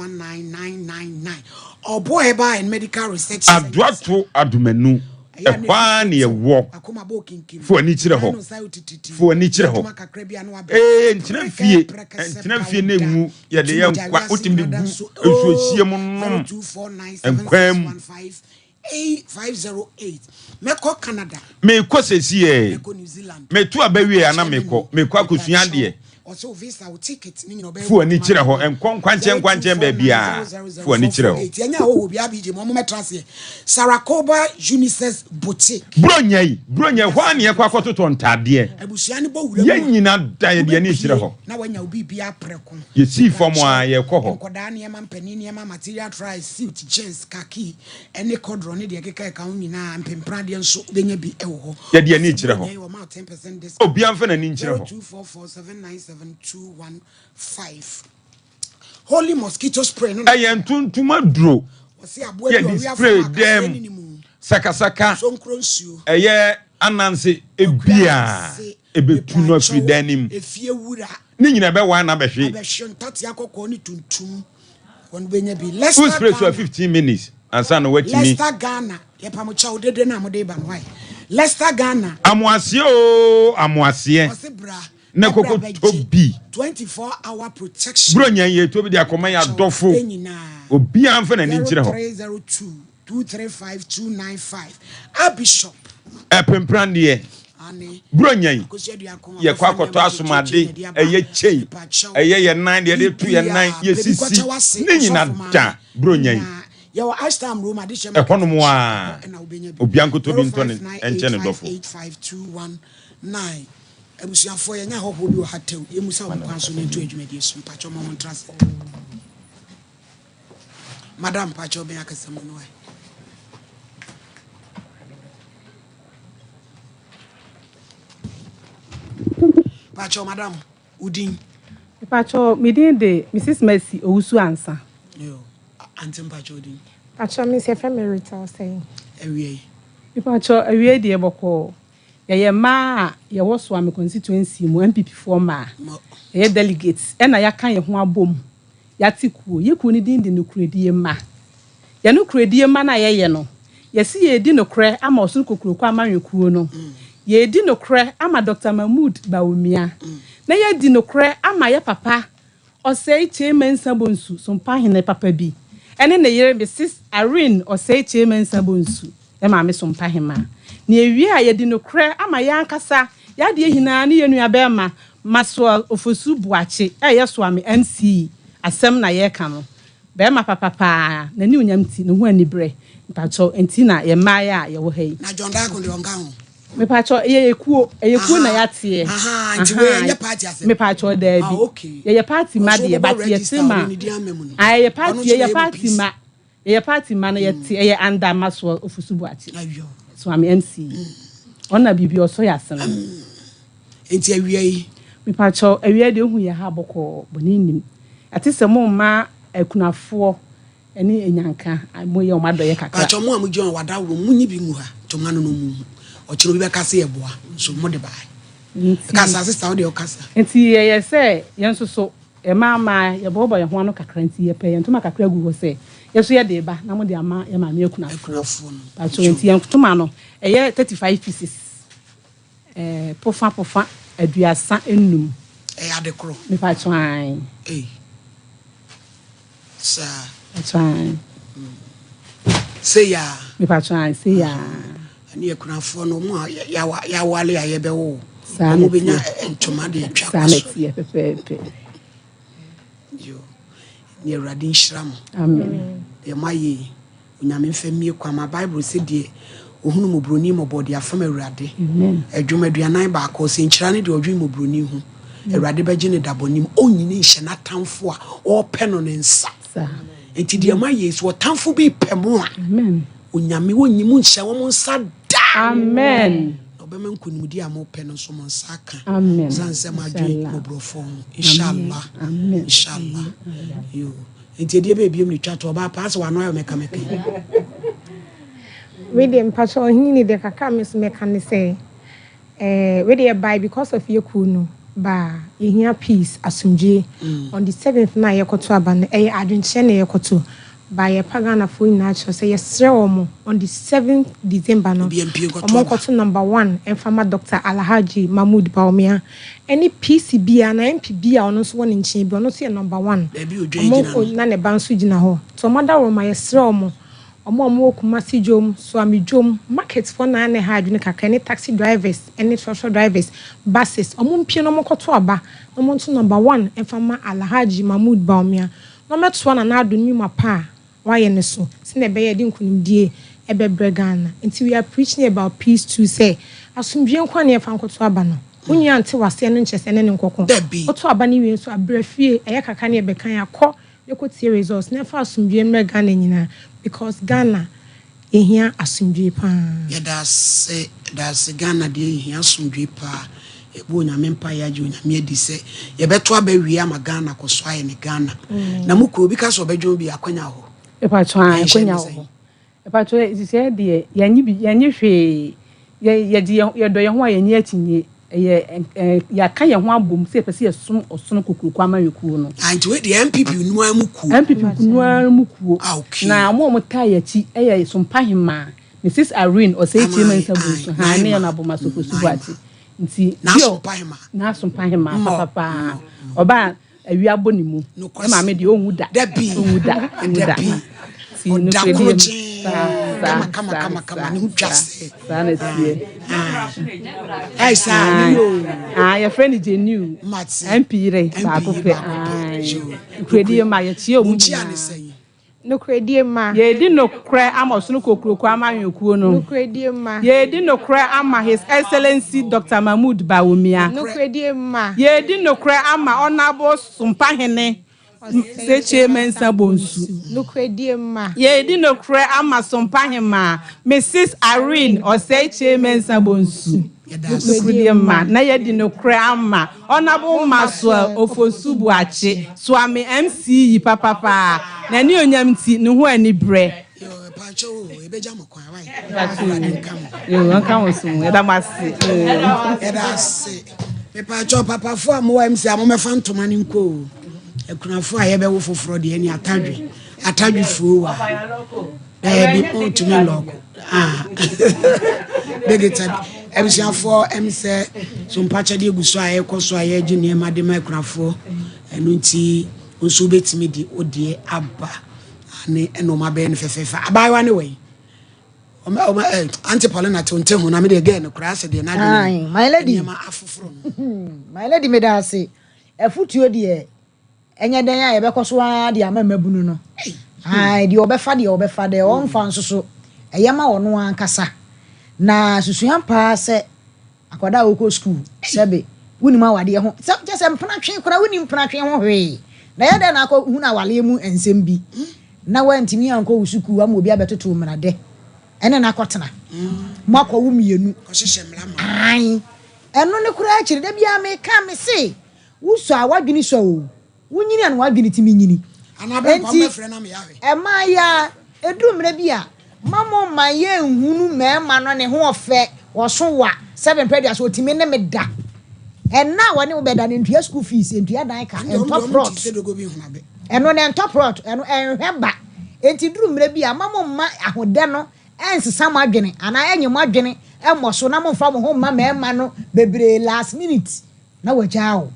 0248619999 Ɔboa Herbal and Medical Research Centre. Adoato Adomanu, Ɛyɛ a na ɛhɔ ara efi na so yɛwɔ. Akoma bɔ okinkim. Fa w'ani kyerɛ Nan hɔ. no nsa yɛ otititi. Fa w'ani kyerɛ Yɛ hɔ. adwuma kakra bi a na wabrɛ. Ee, ntena Prɛkɛ fie, prɛkɛsɛ ntena pa fie wo na da. enwu. Yɛde Etu yɛ mogya nkwa. wiase Wotumi de nyina da gu nso nsuo oo hyeɛ mu nom. Nkwan mu. 02497615 A508 Mɛkɔ Canada. Mekɔ sesiei. Mɛkɔ New Zealand. Meto aba wie a na Germany. mekɔ. Mekɔ akɔsua Mepakyɛw, adeɛ. ɔse wo visa, wo ticket ne nyina ɔbɛyɛ Fa ho w'ani adwuma kyerɛ ama hɔ. wo. Nkɔ nkwankyɛn nkwankyɛn baabiara. Fa w'ani kyerɛ hɔ. 0249000448 Yɛnyɛ ahɔhoɔ biara BJ ma ɔmo mmɛtra aseɛ. Sarakoba Unisex Boutique. Buronya yi, Buronya, ɛhɔ ara na yɛkɔ akɔtotɔ ntaadeɛ. Abusua no bɔ wura Yɛn mu a, nyina da yɛde yɛn ani rekyerɛ wobɛpue hɔ. na woanya wo biribiara prɛko. Yɛsii fam ara, Mepakyɛw, yɛrekɔ hɔ. nkɔdaa nneɛma, mpanin nneɛma, material tries, suit, jeans, khaki, Ɛne kɔdorɔ ne deɛ ɛkeka ɛka ho nyinaa, mpempra deɛ nso wobɛnya bi wɔ hɔ. Yɛde yɛn ani Ɔsɛ kyerɛ Buronya hɔ. yi wɔma wo 10% discount. Obiara mfa n'ani nkyerɛ hɔ. 0244797215. Holy mosquito spray no na Ɛyɛ ntontom aduro. Wɔse aboa bi a Yɛde ɔwea spray fam a dan akaseɛ mu, ne ne mu. sakasaka, Sonkuro nsuo. ɛyɛ ananse Akua biara ase. ɛbɛtu no afiri Mepaakyɛw, dan no mu. efie wura. Ne nyinaa ɛbɛwae na abɛhwe. Abɛhwe ntatea kɔkɔɔ ne tuntum. Wɔn bɛnya bi. Wo Leicester spray so a Ghana. 15 minutes ansa na watumi. Leicester Ghana. Yɛpa mo kyɛw dede no a mode ba no why? Leicester Ghana. Amoaseɛ oo amoaseɛ. Ɔse bra Na na bra koko bɛgye tɔ bi. 24 hour protection. Buronya yi yɛtɔ bi de akɔma yɛn Kyɛw adɔfo. nyinaa. Obiara mfa n'ani nkyerɛ hɔ. 0302 235 295. Abishop. Ɛpempran deɛ. Ane. Buronya yi Akosua Duako, yɛkɔ abɔfra akɔtɔ nneɛma asomade, twetwe na ɛde aba. ɛyɛ chain, Mepakyɛw. ɛyɛ yɛn nan deɛ yɛde to yɛn nan, Biribiara. Baby yɛsisi, kɔkyɛ w'ase, ne nyina ɔsɔfo maame. da. Buronya yi. Nyinaa. Yɛwɔ Ashtown Rome Adehyɛ Market Ɛhɔnom akyi, ara. ɛhɔ na wobɛnya bi. Obiara nkɔtɔ bi ntɔ ne nkyɛ ne dɔfo. 0598585219 Abusuafoɔ yɛnya ahɔhoɔ bi wɔ ha tɛw, yɛmmisa wɔn kwan so na yɛnto yɛn dwumadie so. Mpakyɛw ma wɔn ntra ase. Madam mpakyɛw bɛn akasa mu no wae. Mpakyɛw madam, wo din? Mpakyɛw me din de Mrs Mercy Owusu Ansah. Yo, ante mpakyɛw wo din? Mpakyɛw me nso yɛfrɛ me Rita Osei. Awia yi? Mepakyɛw awia yi deɛ bɔkɔɔ. Yɛyɛ mmaa a yɛwɔ Suame constituency mu, NPP foɔ mmaa. Yɛyɛ delegates ɛna yɛaka yɛn ho abom Yɛate kuo. Yɛ kuo no din de Nokorɛdie Mma. Yɛn Nokorɛdie Mma no a yɛyɛ no, yɛse yɛredi nokorɛ ama Ɔsoro Kokuroko Amanyɔkuo no. Yɛredi nokorɛ ama Dɔkta Mahmood Bawumia. Na yɛadi nokorɛ ama yɛ papa Osei Kyei Mensah Bonsu, Sompahene papa bi, ɛne ne yere Misis Irene Osei Kyei Mensah Bonsu. Yɛn maame so mpa hemaa. Na yɛwie a, yɛadi nokorɛ ama yɛn ankasa, yɛn adeɛ nyinaa ne yɛn nuabarima Maxwell Ofosu Boakye a ɛyɛ Soame MC asɛm na yɛreka no. Barima papa paa, n'aniuonyam nti, ne ho aniberɛ. Mpakyɛw, nti na yɛn mmaeɛ a yɛwɔ ha yi. Na John Darko deɛ ɔnka ho? Mepakyɛw, yɛyɛ kuo, ɛyɛ kuo na yɛateɛ. Ahaa, nti wei ɛnyɛ party asɛm? Mepakyɛw, daabi. Ah, okay. Yɛyɛ party mma Ɔso deɛ, wobɛbɔ but yɛte register a ma. ɔde ne din ama mu no, Ah, ɛyɛ ɔno party, nso yɛyɛ bɛyɛ mu party PC. mma. Yɛyɛ party mma no yɛte ɛyɛ under Maxwell Ofosu Boakye Suame MC ɔno na biribi ɔsɔ yɛ asene. Nti awia yi. Mepakyɛw awia yi deɛ ohu yɛ ha bɔkɔɔ bɔne nnim yɛate sɛ mo mma akunafoɔ ne anyanka mo yɛ wɔn adɔyɛ kakra. Pakyɛw mo a mo gyina wadaworo mo nyi bi ngu ha to ma no na ɔmo nhu ɔkyena obi bɛka se yɛboa nso mo de bae kasa sister wo deɛ ɔkasa. Nti yɛyɛ sɛ yɛn nso so Yɛn mmaa, yɛboaboa yɛn ho ano kakra nti yɛpɛ yɛn ntoma kakra gu hɔ sɛ yɛn nso yɛde reba na mode ama yɛn maame akunafoɔ. Pakyɛw nti yɛn ntoma no ɛyɛ 35 pieces, ɛɛ pofa pofa 35. Ɛyɛ ade koro? Mepakyɛw ae. Ei. Saa. Mepakyɛw ae. Sei aa. Mepakyɛw ae, sei aa. Ɛne akunafoɔ no, wɔn a yɛawale a yɛbɛwo Saa na wɔn bɛnya ɛteɛ. ntoma de atwa Saa kwa na so. ɛteɛ pɛpɛɛpɛ. Yo, ne Awurade nhyira mo. Amen. Deɛ moayɛ yi, Onyame mfa mmie kwan ma. Bible se deɛ ɔhunu mmɔborɔni mmɔbɔ de afam Awurade. Amen. Dwom 41, ɔse nhyira ne deɛ ɔdwen mmɔborɔni ho. Awurade bɛgye no da bɔne mu. Ɔnnyini nhyɛ n'atamfo a ɔrepɛ no ne nsa. Saa. Enti deɛ moayɛ yi, sɛ ɔtamfo bi repɛ mo a, Amen. Onyame ɔnyi mo nhyɛ wɔn nsa da. Amen. Na ɔbɛma nkonimdi a mopɛ no nso mo nsa aka. Amen. Ɛsiane sɛ moadwen Inshallah. mmɔborɔfoɔ ho. Inshallah. Amen. Inshallah. Yo. Nti ɛdeɛ bɛyɛ biom ne twa to ɔbaa paa sɛ wano ayɛ mɛka mɛka yi. Wei deɛ mpakyɛ ɔhene ni deɛ kakra a me nso mɛka ne sɛ eh, wei deɛ yɛbae because of yɛ kuo no ba yɛhia peace asomdwie on the seventh no a yɛkɔto aba no ɛyɛ adwenkyerɛ na yɛkɔto ba yɛpa Ghanafoɔ nyinaa kyerɛ sɛ yɛsrɛ wɔn on the seventh December no Obiara mpue nkɔto wɔn aba. nkɔto number one mfa ma Doctor Alhaji Mahmood Bawumia ɛne PC biara anaa MP biara a ɔno nso wɔ ne nkyɛn bi ɔno nso yɛ number one Baabi a odwan wɔn gyina no. na ne ba nso gyina hɔ nti wɔn adaworoma yɛsrɛ wɔn Wɔn a wɔwɔ Kumasi dwom, Suame dwom, market foɔ naa na ɛha adwene kakra ɛne taxi drivers ɛne trɔtrɔ drivers, buses, wɔn mpue na wɔn nkɔto aba na wɔn nto number one mfa mma Alhaji Mahmood Bawumia na wɔmmɛtoa Nana Addo nnwuma pa a wayɛ no so sɛdeɛ ɛbɛyɛ a ɛde nkunimdie ɛbɛbrɛ Ghana. Nti we are preaching about peace too sɛ asomdwie nko ara na yɛmfa nkɔto aba no. Wo nua nte w'aseɛ no nkyerɛ sɛ ɛne no nkɔko. Dabi. Woto aba no wie nso a bra fie, ɛyɛ kakra na yɛbɛkan a kɔ Ne kɔ tie results na ɛfa asomdwie mmerɛ Ghana nyinaa because Ghana yɛhia asomdwie paa. Yɛdaase yɛdaase Ghana deɛ yɛhia asomdwie paa yɛbɔ Onyame mpaeɛ agye Onyame adi sɛ yɛbɛto aba awie ama Ghana akɔso ayɛ ne Ghana na mo kuro obi ka sɛ ɔbɛdwon bi akwanya wɔ hɔ Mepakyɛw ae Ɛnhyɛ akwanya ne wɔ sɛn? hɔ. Mepakyɛw nhyehyɛɛ deɛ yɛnnye bi yɛnnye hwee yɛ yɛgye yɛn yɛdɔ yɛn ho a yɛnnye akyinnye ɛyɛ ɛ yɛaka yɛn ho abom sɛ yɛpɛ sɛ yɛsom ɔsono kokuroko amanyɔkuo no. Ah nti wei deɛ NPP no ara mu kuo. NPP no ara mu kuo. Ah okay. Na wɔn a wɔtaa yɛn akyi yɛ Sompahemaa, Mrs Irene Osei Ama Kyei Mensah ae Bonsu, haa ne Naima Honourable Masopo Naima. Suboakye. Nti N'aso deɛ Mpahemaa. N'aso Mpahemaa Mmɔ papapaa. mmɔ mmɔ. Ɔbaa Awia bɔ ne mu. Ne maame deɛ ɔnwu da. Dabi. Ɔnwu da. Ɔnwu da. Dabi. Ti Ɔda nokorɛ koro deɛ mu. gyee. Saa Kama saa kama saa kama kama saa ne ho twa saa sɛ. saa na ɛteɛ. Ɛyɛ saa ne Ae yo. Ae yɛfrɛ no Genew. Mate. MP yere MP baako yere pɛ. baako pɛ. Ae. Yo. Nokorɛ deɛ mu a yɛkyea Mo ɔmo nkyia ne nyinaa. sɛn? Nokorɛdie mma. Yɛredi nokorɛ ama Ɔsono Kokuroko Amanyɔkuo no. Nokorɛdie mma. Yɛredi nokorɛ ama His Excellency Doctor Mahmood Bawumia. Nokorɛdie mma. Yɛredi nokorɛ ama Honourable Sompahene Sekyee Mensah Bonsu. Nokorɛdie mma. Yɛredi nokorɛ ama Sompahemaa Misis Irene Osei Kyei Mensah Bonsu. Nokorɛdie mma. Na yɛadi nokorɛ ama Honourable Maxwell Ofosu Boakye, Suame MC yi papapaa. N'anuonyam nti, ne ho anibrɛ. Yoo, mpakyɛw o, yɛbɛgya mo kwan, wai? Awurade nka mo. Yoo, ɔnka mo so, yɛda mo ase. Yɛda ase. Mepakyɛw, papafo a mowɔ MC a mommɛfa ntoma no nkɔ o. Akunafo a yɛbɛwo foforɔ deɛ ɛne atadwe, atadwe fuo wɔ ha. Daabi, montumi nlɔɔko. Ah. Digital. Abusuafoɔ ɛm sɛ so mpakyɛdeɛ gu so a ɛrekɔ so a yɛregye nneɛma de ma akunafoɔ. Ɛno nti, wo nso wobɛtumi de wo deɛ aba. Ane ɛna ɔma bɛyɛ no fɛfɛɛfɛ. Abaayewa ne wɔ yi. Ɔma ɔma ɛ Auntie Paulina te nte ho na me deɛ girl no koraa sɛ deɛ n'adwene My lady. nneɛma afoforo no. My lady meda ase. Afutuo deɛ ɛnyɛ dɛn a yɛbɛkɔ so ara de ama mmabunu no. Ae, deɛ ɔbɛfa deɛ ɔbɛfa, deɛ ɔmfa nso so, ɛyɛ ma ɔno ankasa. Na susua paa sɛ Akwadaa a wokɔ sukuu, sɛbe, wonnim awadeɛ ho, sɛ, kyerɛ sɛ mpenatwe koraa wonnim mpenatwe ho hwee. Na ɛyɛ dɛn na akɔ hunu awareɛ mu nsɛm bi na woantumi ankɔ wo sukuu ama obi abɛtoto wo mmaradɛ ɛne no akɔtena. Moakɔwo mmienu. Ae. Ɛno ne koraa akyiri, da biara meka, mese, wosɔ a w'adwene sɔ o. Wonyini a na w'adwene tumi nyini. Enti, ɛmaa yɛ a, ɛduru mmerɛ bi a, mma mo mma yɛnhunu mmarima no ne ho ɔfɛ, ɔso wa, sɛ mempɛ deɛ so ɔtumi ne me da. Ɛnna a wɔne wo bɛda no, ɛntua school fees, ɛntua dan ka, ɛntɔ prɔt. Ɛno no ɛntɔ prɔt, ɛno ɛnhwɛ ba. Enti duru mmerɛ bi a, mma mo mma ahodɛ no ɛnsesa mo adwene anaa ɛnye mo adwene mmɔ so na momfa mo ho mma mmarima no bebree last minute na wɔagyaa wo.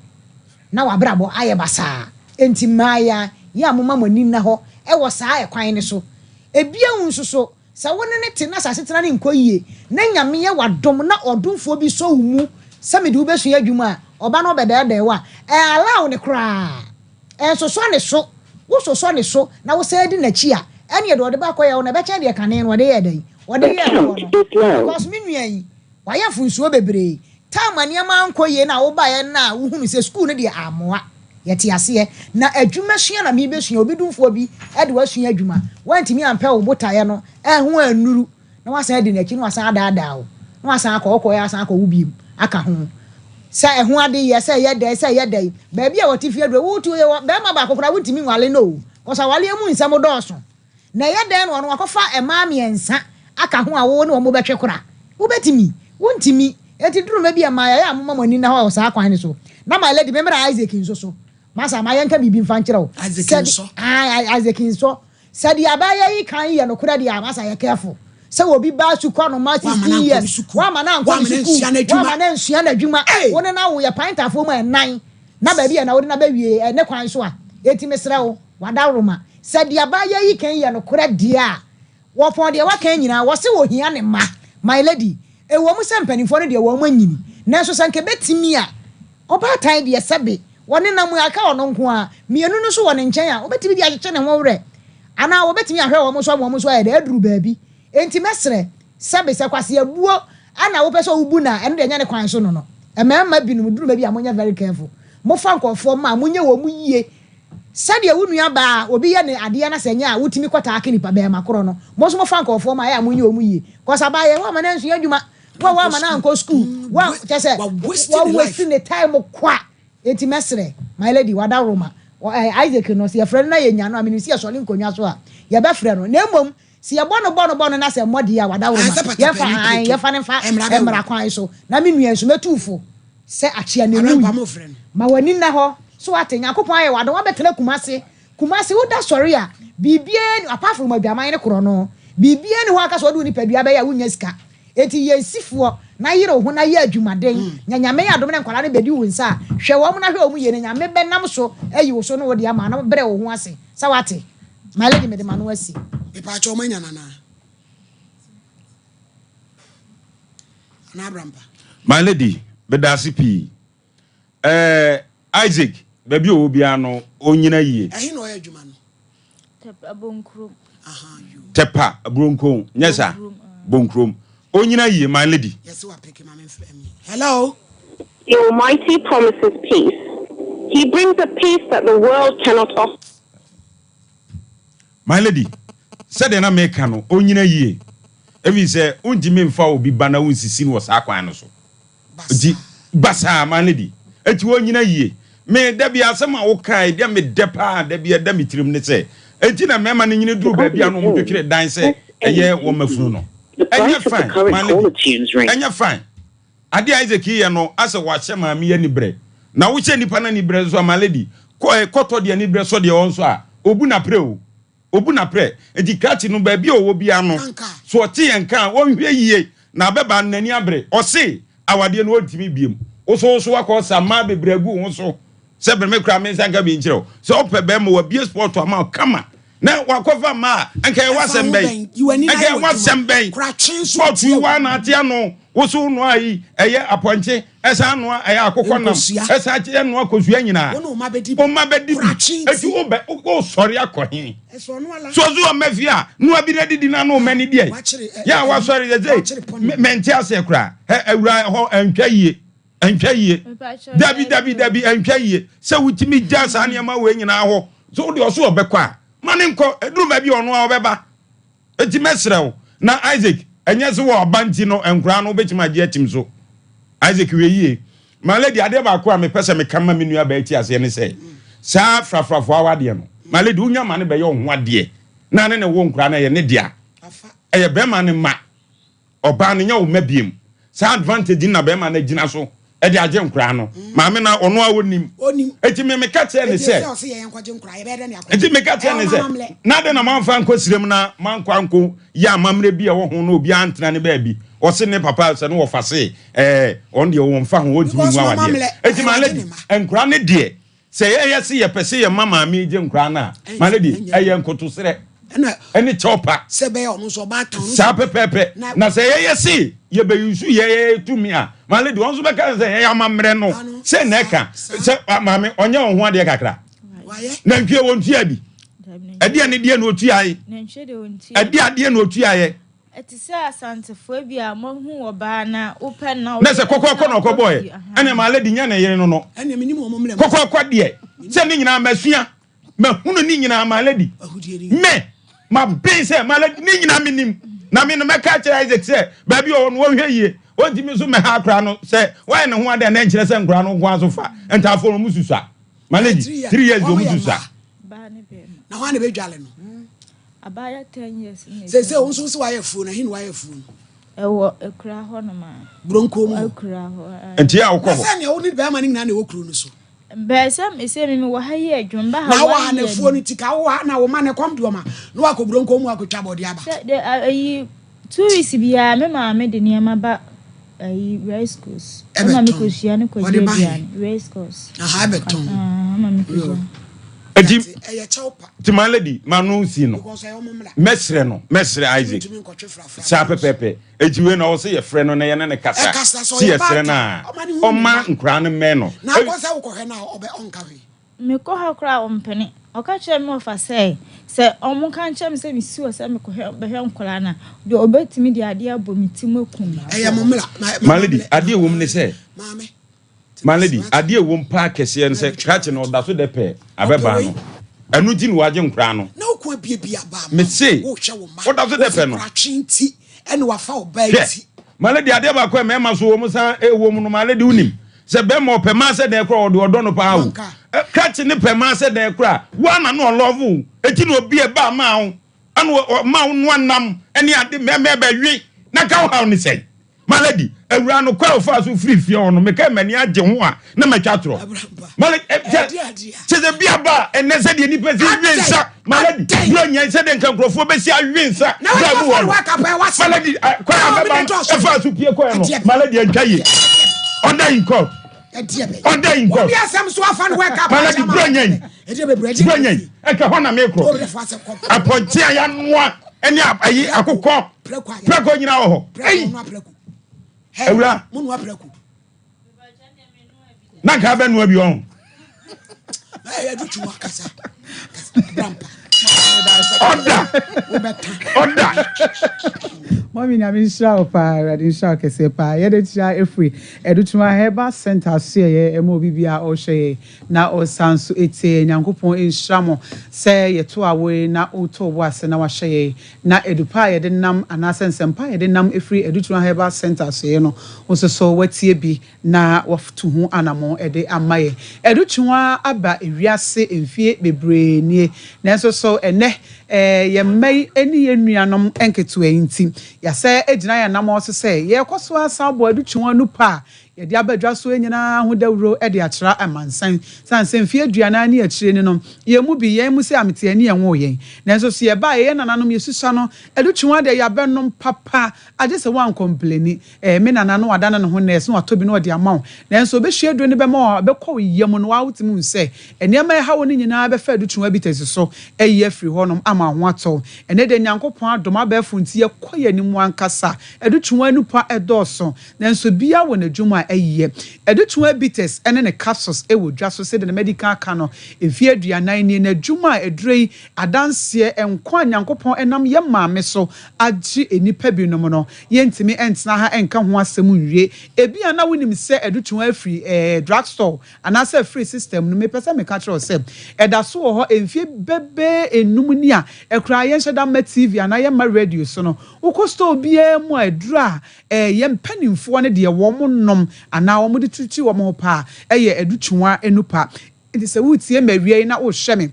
na w'abrabɔ ayɛ basaa. Enti mmaeɛ yɛ a momma mo ani nna hɔ wɔ saa ɛkwan no so. Ebio nso so, sɛ wo ne no te na sɛ asetena no nkɔ yie, na Nyame yɛ w'adom na ɔdomfoɔ bi sɔ wo mu sɛ mede wo bɛsua adwuma a, ɔba na ɔbɛdɛɛdɛɛ wo a, ɛn allow no koraa. Ɛnsosɔ ne so. Wo sosɔ ne so na wo san di n'akyi a, ɛneɛ deɛ ɔde ba akɔyɛ wo no ɛbɛkyɛn deɛ kane no ɔde yɛɛ dɛn? Ɔde yɛɛ woɔ no. Because me nua yi, wayɛ mfonsuo bebree. Time a nneɛma ankɔ yie na wobaeɛ no a wohunu sɛ sukuu no deɛ ammoa. Yɛte aseɛ. Na adwuma sua na merebɛsua. Obi domfoɔ bi de wo asua adwuma. Woantumi ampɛ wo botaeɛ no ho annuru na wasan adi n'akyi na wasan adaadaa wo na wasan akɔ. Wokɔeɛ a asan akɔ wo bio aka ho. Sɛ ɛho ade yɛ, sɛ ɛyɛ dɛn, sɛ ɛyɛ dɛn. Baabi a wɔte fie aduru, wotu barima baako koraa wontumi nwale no o. Cause awareɛ mu nsɛm dɔɔso. Na ɛyɛ dɛn na ɔno wakɔfa mmaa mmiɛnsa aka ho a wo ne wɔn bɛtwe kora? Wobɛtumi? Wontumi. Enti duru mma bi a mmaa yɛayɛ a momma mo ani nna hɔ wɔ saa kwan no so. Na my lady, memmra Isaac nso so. Masa, ma yɛnka biribi mfa nkyerɛ wo. Isaac Sɛ, nsɔ. ae, Isaac nsɔ. Sɛ deɛ abaayewa yi kan yi yɛ nokorɛ deɛ a, masa yɛ careful. Sɛ obi ba sukuu anoma Woamma no 16 ankɔ ne years, sukuu. woamma no ankɔ ne Woamma no sukuu, ansua n'adwuma. woamma no ansua n'adwuma, Ei! wo ne no awo yɛ pintaafoɔ mu ɛnan, na baabi a na wode no abɛwie, ɛne kwan so a. Enti mesrɛ wo. W'adaworoma. Sɛ deɛ abaayewa yi ka yi yɛ nokorɛ deɛ a, wɔpɔn deɛ waka yi nyinaa, wɔse wɔhia ne mma. My lady, ɛwɔ mu sɛ mpanimfoɔ no deɛ wɔn anyini, nanso sɛ anka ɛbɛtumi a, ɔbaatan deɛ sɛbe wɔnenam mu a aka ɔno nko ara, mmienu no nso wɔ ne nkyɛn a, wɔbɛtumi de akyekye ne ho werɛ, anaa wɔbɛtumi ahwɛ wɔn nso ama wɔn nso ayɛ dɛ aduru baabi. Enti mɛsrɛ, sɛbe sɛ kwaseabuo na wopɛ sɛ wobu no a, ɛno deɛ ɛnyɛ ne kwan so no no. Mmarima binom, duru baabi a monyɛ very careful. Mofa nkurɔfoɔ mma a, monyɛ wɔn yie. Sɛdeɛ wo nua baa a obi yɛ no adeɛ na sɛ ɛnyɛ a wotumi kɔ taake nipa bɛɛma korɔ no, mo nso mofa nkorɔfoɔ ma ɛyɛ a monyɛ wɔn yie cos abaayɛ woamma no ansua adwuma, wo a woamma no ankɔ school, wo a kyerɛ sɛ wa waste ne time kwa, enti mɛsrɛ my lady wadaworoma eh Isaac no sɛ yɛfrɛ no na yɛnya no a menim sɛ yɛsɔre nkonnwa so a yɛbɛfrɛ no na mmom sɛ yɛbɔ no bɔ no bɔ no na sɛ mmɔ deɛ a wadaworoma yɛmfa ae yɛmfa no mfa mmara kwan so na me nua nso mɛtu wo fo Sɛ akyea na ewui. Ma w'ani nna hɔ. So wate? Nyankopɔn ayɛ wo adom, woabɛtena Kumasi. Kumasi, woda sɔre a, biribiara nni, apart from adwaman ne korɔno, biribiara nni hɔ a aka sɛ wode wo nipadua bɛyɛ a wonnya sika. Enti yɛ nsifoɔ na yere wo ho na yɛ adwumaden. Nya Nyame adom na nkwadaa no bɛdi wo nsa a, hwɛ wɔn na hwɛ wɔn yie na Nyame bɛnam so ayi wo so ne wo de ama na brɛ wo ho ase. Sɛ wate? My lady, mede m'ano asi. Mepaakyɛw manya no anaa? Anaa Abrampa? My lady, medaase pii. Eh, Isaac, baabi a ɔwɔ biara no, ɔnyina yie. Ɛhe na ɔyɛ adwuma no? Tɛpa Bonkurom. Tɛpa Buronko nyɛ sa? Bonkurom. Onyina yie my lady. Hello. The Almighty promises peace. He brings a peace that the world cannot offer. My lady, sɛdeɛ na meka no, onyina yie. Ɛfiri sɛ, wontumi mfa obi ba na wonsisi no wɔ saa kwan no so. Nti basaa my lady. Enti ɔnyina yie. Me da bi asɛm a wokae deɛ medɛ paa da bi ɛda me tirim ne sɛ enti na mmarima no nyini duru baabi a na wɔn twetwere dan sɛ ɛyɛ wɔn afunu no. Ɛnyɛ fine my lady. Ɛnyɛ fine. Adeɛ a Isaac yɛ no asɛ wahyɛ maame yi anibrɛ. Na wohyɛ nipa no anibrɛ nso a my lady kɔ kɔtɔ deɛ anibrɛ sɔ deɛ ɔnso a obu na prɛ o. Obu no aprɛ. Enti krakye no, baabi a ɔwɔ biara no, so ɔte yɛn nka a, ɔnhwɛ yie na abɛbaa no n'ani abere. Ɔse, awadeɛ no ɔntumi biom. Wo so wo so woakɔ sa mmaa bebree agu wo ho so sɛ bere me koraa me nsa nka bi nkyerɛ wo. Sɛ wopɛ bɛrima wabue sport ama wo kama na wakɔfa mmaa a, anka ɛyɛ w'asɛm bɛn? Anka ɛyɛ w'asɛm bɛn? Sport yi woa na ate ano, wo so wonoa yi ɛyɛ apɔnkye. Ɛsan noa ɛyɛ akokɔ nam. Ɛsan kyɛ noa kosua nyinaa. Wo mma bɛdi bi. Eti wo bɛ wo sɔre akɔ he? So ɔso ɔmma fie a noa bi na didi na no mma ni deɛ. Yɛ a wasɔre yɛ sɛ mɛnte aseɛ koraa. Hɛ awura hɔ ɛntwa yie. Ɛntwa yie. Dabi dabi dabi ɛntwa yie. Sɛ wotumi gya saa nneɛma wei nyinaa hɔ. So wode ɔso ɔbɛkɔ a ma ne nkɔ. Ɛduru baabi a ɔno a ɔbɛba. Enti mɛsrɛ wo, na Isaac, ɛnyɛ sɛ wɔ aba nti no nkoraa no wobɛtumi agye atim so. Isaac hwɛ yie. My lady, adeɛ baako a mepɛ sɛ meka ma me nua baa ti aseɛ ne sɛ, saa frafrafoɔ awadeɛ no, my lady, wonya ma no bɛyɛ wo ho adeɛ na ne ne wo nkoraa no, ɛyɛ ne dea. Ɛyɛ bɛrima no mma. Ɔbaa no nyɛ wo mma biem. Saa advantage no na bɛrima no agyina so de agye nkoraa no. Maame no ɔno a ɔnim. Enti me meka kyerɛɛ no sɛ, enti meka kyerɛɛ no sɛ, na adɛn na moamfa ankɔ sirem na moankɔ anko yɛ amammerɛ bi a ɛwɔ ho na obiara antena ne baabi. Ɔse ne papa sɛ no wɔfa se ɛɛ ɔno deɛ wɔmfa ho ɔntumi ngu awadeɛ. Enti my lady, nkoraa no deɛ Sɛ yɛyɛ se yɛpɛ se yɛma maame yi gye nkoraa no a, my lady, ɛyɛ nkotosrɛ ne kyɛw pa. Saa pɛpɛɛpɛ. Na sɛ yɛyɛ se yɛbɛ use yɛn tumi a, my lady, wɔn nso bɛka sɛ yɛn amammerɛ no sɛ na ɛka. Sɛ maame, ɔnyɛ wɔn ho adeɛ kakra. Nantwie wɔntua bi. Ɛdeɛ ne deɛ na ɔtuae. Ɛdeɛ adeɛ na ɔtuaeɛ. Ɛte sɛ Asantefoɔ bi a moahu ɔbaa na wopɛ no na Na wode sɛ kɔkɔɔkɔ na ɔkɔbɔɔɛ, ɛnneɛ my lady nyɛ ne yere no no. Kɔkɔɔkɔ deɛ, sɛ ne nyinaa masua, mahunu ne nyinaa my lady. Me, maben sɛ my lady, ne nyinaa menim. Na me no mɛka akyerɛ Isaac sɛ baabi a ɔwɔ no ɔnhwɛ yie. Ɔntumi nso mmɛha akora no sɛ wayɛ ne ho adeɛ na ɛnkyerɛ sɛ nkora no nko ara so fa. Ntaafoɔ no wɔn susua. My lady, three years deɛ wɔn susua. Na hwan na ɛbɛdwale no? Abaayɛ ten years na Seesei etwa wo nso wo se wayɛ afuo no, ɛhe na wayɛ afuo no? Ɛwɔ akura hɔ nom a. Buronkuo mu hɔ. Akura hɔ ae. Nti a wokɔ Na hɔ? sɛ nea wo ne bɛrima no nyinaa na ɛwɔ kuro no so. Bɛɛ sɛ me sɛ me mewɔ ha yi adwuma mba ha Na wowɔ ha one na year afuo no ni. nti ka wowɔ ha na wo mma no ɛkɔm de wɔn a, na woakɔ Buronkuo mu akɔtwa bɔdeɛ aba. Sɛ de a ayi two weeks biara me maame de nneɛma ba ayi race course. Ɛma me Ɛbɛtɔn. kɔsua ne kɔgye Ɔde ba he? aduane race course. Aha ɛbɛtɔn. Ah, ɛma me Yoo. kɔsua. Enti Ɛyɛ kyɛw pa. nti my lady ma no nsi no Because ɛyɛ ɔmo mmra. mɛsrɛ no mɛsrɛ Isaac Wontumi nkɔtwe frafra saa no nso. pɛpɛɛpɛ enti wei na ɔwɔ sɛ yɛfrɛ no na yɛne no kasa Ɛkasa sɛ sɛ ɔyɛ yɛsrɛ no baatan a ɔma ne hu ne ɔma mma. nkoraa no mmɛn no. Na akɔ sɛ wokɔhwɛ no a ɔbɛ ɔnka hwee. Mekɔ hɔ koraa a ɔmpene. Ɔka kyerɛɛ me wɔfa sɛ, sɛ wɔka nkyerɛ me sɛ mesi hɔ sɛ mekɔhwɛ bɛhwɛ nkwadaa no a, deɛ ɔbɛtumi de adeɛ abɔ me ti mu akum me. Ɛyɛ mo mmra. Ma My lady, adeɛ ɛwɔ mu ne sɛ, Maame. My lady, adeɛ ɛwɔ mu paa kɛseɛ ne sɛ, krakye no ɔda so dɛ pɛ abɛbaa no. Ɛno nti na wagye nkoraa no. Na wo ko abiabia aba ama Mese, wo, wohwɛ wo mma. woda so dɛ pɛ no. Wofi koratwe nti ɛna wafa wo ba Hwɛ, nti. my lady, adeɛ baako a mmarima so wɔn san ɛwɔ mu no, my lady, wonim sɛ bɛrima ɔpɛ mmaa sɛ dɛn koraa ɔde ɔdɔ no paa o. Krakye ne pɛ mmaa sɛ dɛn koraa, woa na na ɔlɔvo wo. Eti na obi ɛba maa wo, ɛna ɔma wo noa nam ɛne ade mmarima ɛbɛwe, na ka wo haw ne sɛn? My lady, awuraa no kwan a ɔfaa so firii fie hɔ no, mekae m'ani agye ho a na matwa atorɔ. My lady, eh, kyɛ kyɛ sɛ bi aba a ɛnɛ sɛdeɛ nnipa si we nsa. My lady, bro nya sɛdeɛ nka nkurɔfoɔ bɛsi awe nsa bra mu hɔ no. My lady, eh, kwan a bɛba no ɛfaa so pie kɔɛ no, my lady, antwa yie. Order in court. Order in court. My lady, bro nya yi. Bro nya yi. Ɛka hɔ na mekorɔ. Apɔnkye a yɛanoa ɛne ayi akokɔ prɛko nyina wɔ hɔ. Ei! Awura. Na nka abɛnoa bi ɔho. Ɔda! Ɔda! Mummy Nyame nhyira wo paa Awurade nhyira wo kɛseɛ paa yɛde kyia ɛfiri Adutwuma Herbal Center asoɛeɛ ɛma obi biara ɔrehwɛ yɛn na ɔsan nso ɛtie yɛn Nyankopɔn nhyira mo sɛ yɛto awo yi na wotoo wo bo ase na wahwɛ yɛn na adupa a yɛde nam anaasɛ nsɛmpa a yɛde nam ɛfiri Adutwuma Herbal Center asoɛeɛ no wo nso so watie bi na wɔatu ho anammɔn de ama yɛn. Ɛdo kyua aba wiase mfeɛ bebree nie, nanso so ɛnnɛ yɛn mma yi ne yɛn nuanom nketewa yi nti, yɛasɛ agyina yɛn anammɔn so sɛ yɛrekɔ so ara san abɔ adu kyua no pa a yɛde aba dwa soɔ nyinaa ho dawuro de akyerɛ amansan. Sane sɛ mfeɛ aduanan ne akyire ni no, yɛn mu bi, yɛn mu sɛ ameteɛ ne yɛnwoo yɛn, nanso so yɛbaa yɛyɛ nananom yɛsusua no, adu kyua deɛ yɛabɛnom papa, agye sɛ woankɔmpleni. Ɛɛ, me nana na wadane ne ho nɛɛse na watɔ bi na ɔde ama wo. Nanso ɔbɛhwie aduro no bɛma wo a, ɛbɛkɔ wo yam no, wo ara wotumi hu sɛ nneɛma a ɛha wo no nyinaa bɛfa adutwene abitasi so ayi afiri hɔnom ama wo ho atɔ wo. Ɛnnɛ deɛ Nyankopɔn adom, abɛɛfo nti yɛkɔ yɛn anim ankasa. Adutwene anupa dɔɔso, nanso biara wɔ n'adwuma a ɛyɛ. Adutwene bitters ne ne capsules wɔ dwa so sɛdeɛ na madi kan aka no mfeɛ 40 nie. N'adwuma a aduro yi adanseɛ, nkwa a Nyankopɔn nam yɛn maame so agye nnipa binom no, Yɛntumi ntena ha nka ho asɛm nwie. Ebia na wunim sɛ adutwon afiri drugstore anaasɛ afiri system no. Mepɛ sɛ meka kyerɛ wo sɛ, ɛda so wɔ hɔ mfe bɛbɛyɛ nnum ni a koraa yɛnhyɛ da mma TV anaa yɛmma radio so no. Wokɔ store biara mu a, aduru a yɛn mpanimfoɔ no deɛ wɔnom anaa wɔde tutu wɔn ho paa yɛ adutwon anupa. Enti sɛ woretie me awia yi na worehwɛ me,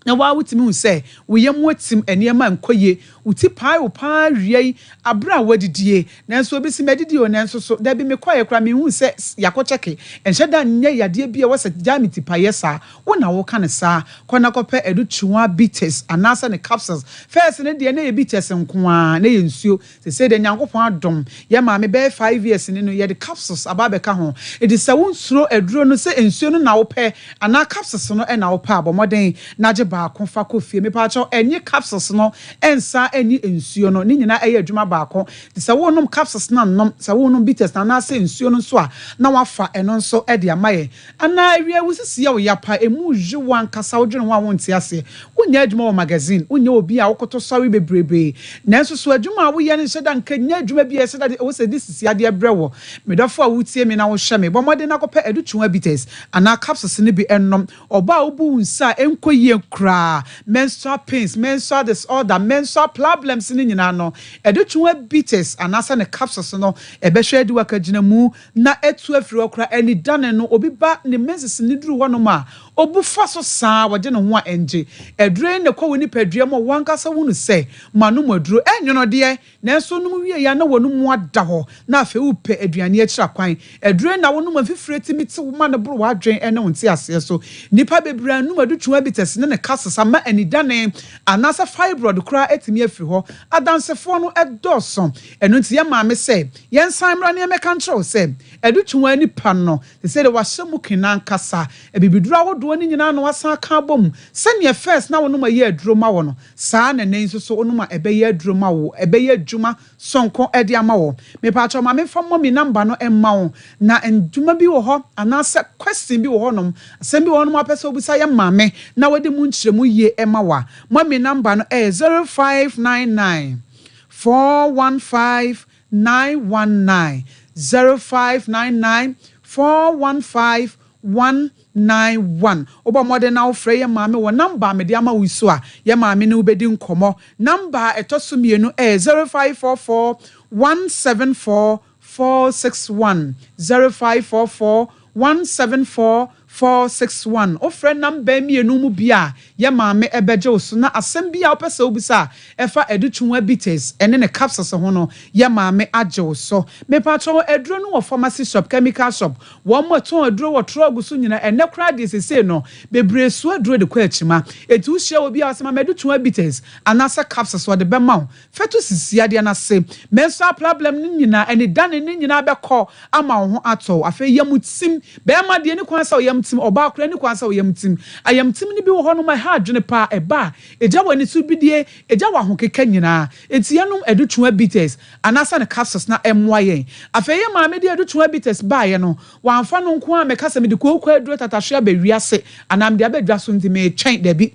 na wo ara wutumi hu sɛ wo yam atim, nneɛma nkɔ yie, wo ti pae wo pa ara awia yi bere a woadidie, nanso obi se madidi o, nanso so, dabi mekɔeɛ koraa menhuu sɛ yɛakɔ kyɛke, ɛnhyɛ da nyɛ yadeɛ bi a ɛwɔ sɛ gyae me tipaeɛ saa, wo na woka no saa, kɔ na kɔpɛ Adukyuwa bitters anaasɛ ne capsules, first no deɛ na ɛyɛ bitters nko ara, na ɛyɛ nsuo, Sesei deɛ Nyankopɔn adom, yɛ maame bɛyɛ five years ni no yɛde capsules aba abɛka ho. Enti sɛ wo nsuro aduro no sɛ nsuo no na wo pɛ anaa capsules no na wo pɛ a, bɔ mmɔden na gye baako fa kɔ fie. Mepaakyɛw ɛnye capsules no nsa ɛnye nsuo no, ne nyinaa ɛyɛ adwuma baako. Nti sɛ wo nom capsules no a nom, sɛ wo nom bitters no anaasɛ nsuo no nso a na wafa ɛno nso de ama yɛn. Anaa awia wo sisi yɛ wo ya paa, emu ye wo ankasa, wodwene ho a wonte aseɛ. Wonyɛ adwuma wɔ magazine, wonyɛ obi a wokoto sɔre bebrebee. Nanso so adwuma a woyɛ no nhyɛ da nka nyɛ adwuma bi a ɛsɛ da ɛwɔ sɛ ɛde sisi adeɛ brɛ wo? Me dɔfo a wotie me na wohwɛ me, bɔ mmɔden na kɔpɛ adutwuwa bitters anaa capsules no bi nom. Ɔbaa a wobu wo nsa a ɛnkɔ yie koraa, menstrual pains, menstrual disorder, menstrual problems no nyinaa no, adutwuwa bitters anaasɛ ne capsules no ɛbɛhwɛ adi wo akagyinamu na atu afiri hɔ koraa, anidane no, obi ba ne menses no duru hɔnom a, obu fa so saa, ɔgye ne ho a ɛngye. Aduro yi na ɛkɔ wo nipadua mu a w'ankasa hunu sɛ manom aduro. Ɛnwono deɛ, nanso wonom wieeɛ a na w'anomu ada hɔ, na afei wopɛ aduane akyira kwan. Aduro yi na wonom a mfifire tumi te wo ma no boro w'adwene ne wo nteaseɛ so. Nnipa bebree anom adutwum abites ne ne capsules ama anidane anaasɛ fibroid koraa atumi afiri hɔ. Adansefoɔ no dɔɔso. Ɛno nti yɛ maame sɛ Yɛnsan mmra na yɛmmɛka nkyerɛ wo sɛ, adutwum nipa no, te sɛ deɛ wahyɛ mu kena ankasa. Abibiduro ahodoɔ no nyinaa na wasan aka abom. Sɛdeɛ first na wonom a ɛyɛ aduro ma wo no, saa ara na ɛnnɛ yi nso so wonom a ɛbɛyɛ aduro ma wo, ɛbɛyɛ adwuma sononko de ama wo. Mepaakyɛw ma memfa mummy number no mma wo, na ndwuma bi wɔ hɔ anaasɛ question bi wɔ hɔnom, asɛm bi wɔ hɔnom a wopɛ sɛ wobisa yɛn maame na wadi mu nkyerɛmu yie ma wo a, mummy number no ɛyɛ 0599 415 919, 0599 415 191. Wobɔ mmɔden na wofrɛ yɛn maame wɔ nɔmba a mede ama wo yi so a, yɛn maame ne wo bɛdi nkɔmmɔ. Nɔmba a ɛtɔ so mmienu yɛ 0544 174 461, 0544 174 461. Wofrɛ nɔmba mmienu mu bi a, yɛ maame bɛgye wo so na asɛm bi a wopɛ sɛ wobisa a ɛfa adutwuwa bitters ne ne capsules ho no, yɛ maame agye wo so. Mepakyɛw, aduro no wɔ pharmacy shop, chemical shop, wɔn a ɛtɔn aduro wɔ trɔg so nyinaa, ɛnnɛ koraa deɛ seesei no, bebree soa aduro de kɔ akyima. Enti wohyia obi a ɔse ma me adutwuwa bitters anaasɛ capsules, ɔde bɛma wo. Fatu sisi adeɛ no ase. Menstrual problem no nyinaa, anidane no nyinaa bɛkɔ ama wo ho atɔ wo. Afei yam tim. Barima deɛ ɛni kwan sɛ ɔyam tim, ɔbaa koraa ɛni kwan sɛ ɔyam tim. Ayamtim no bi wɔ hɔnom a ɛha adwene paa, ɛba a, ɛgya w'ani so bidie, ɛgya w'ahokeka nyinaa. Enti yɛnom adutwua bitters anaasɛ ne capsules na ɛmmoa yɛn. Afei yɛn maame de adutwua bitters baeɛ no, wamfa no nko ara ammɛka sɛ mede kooko aduro tatahwe aba wiase anaa mede aba dwa so nti meretwɛn, dabi.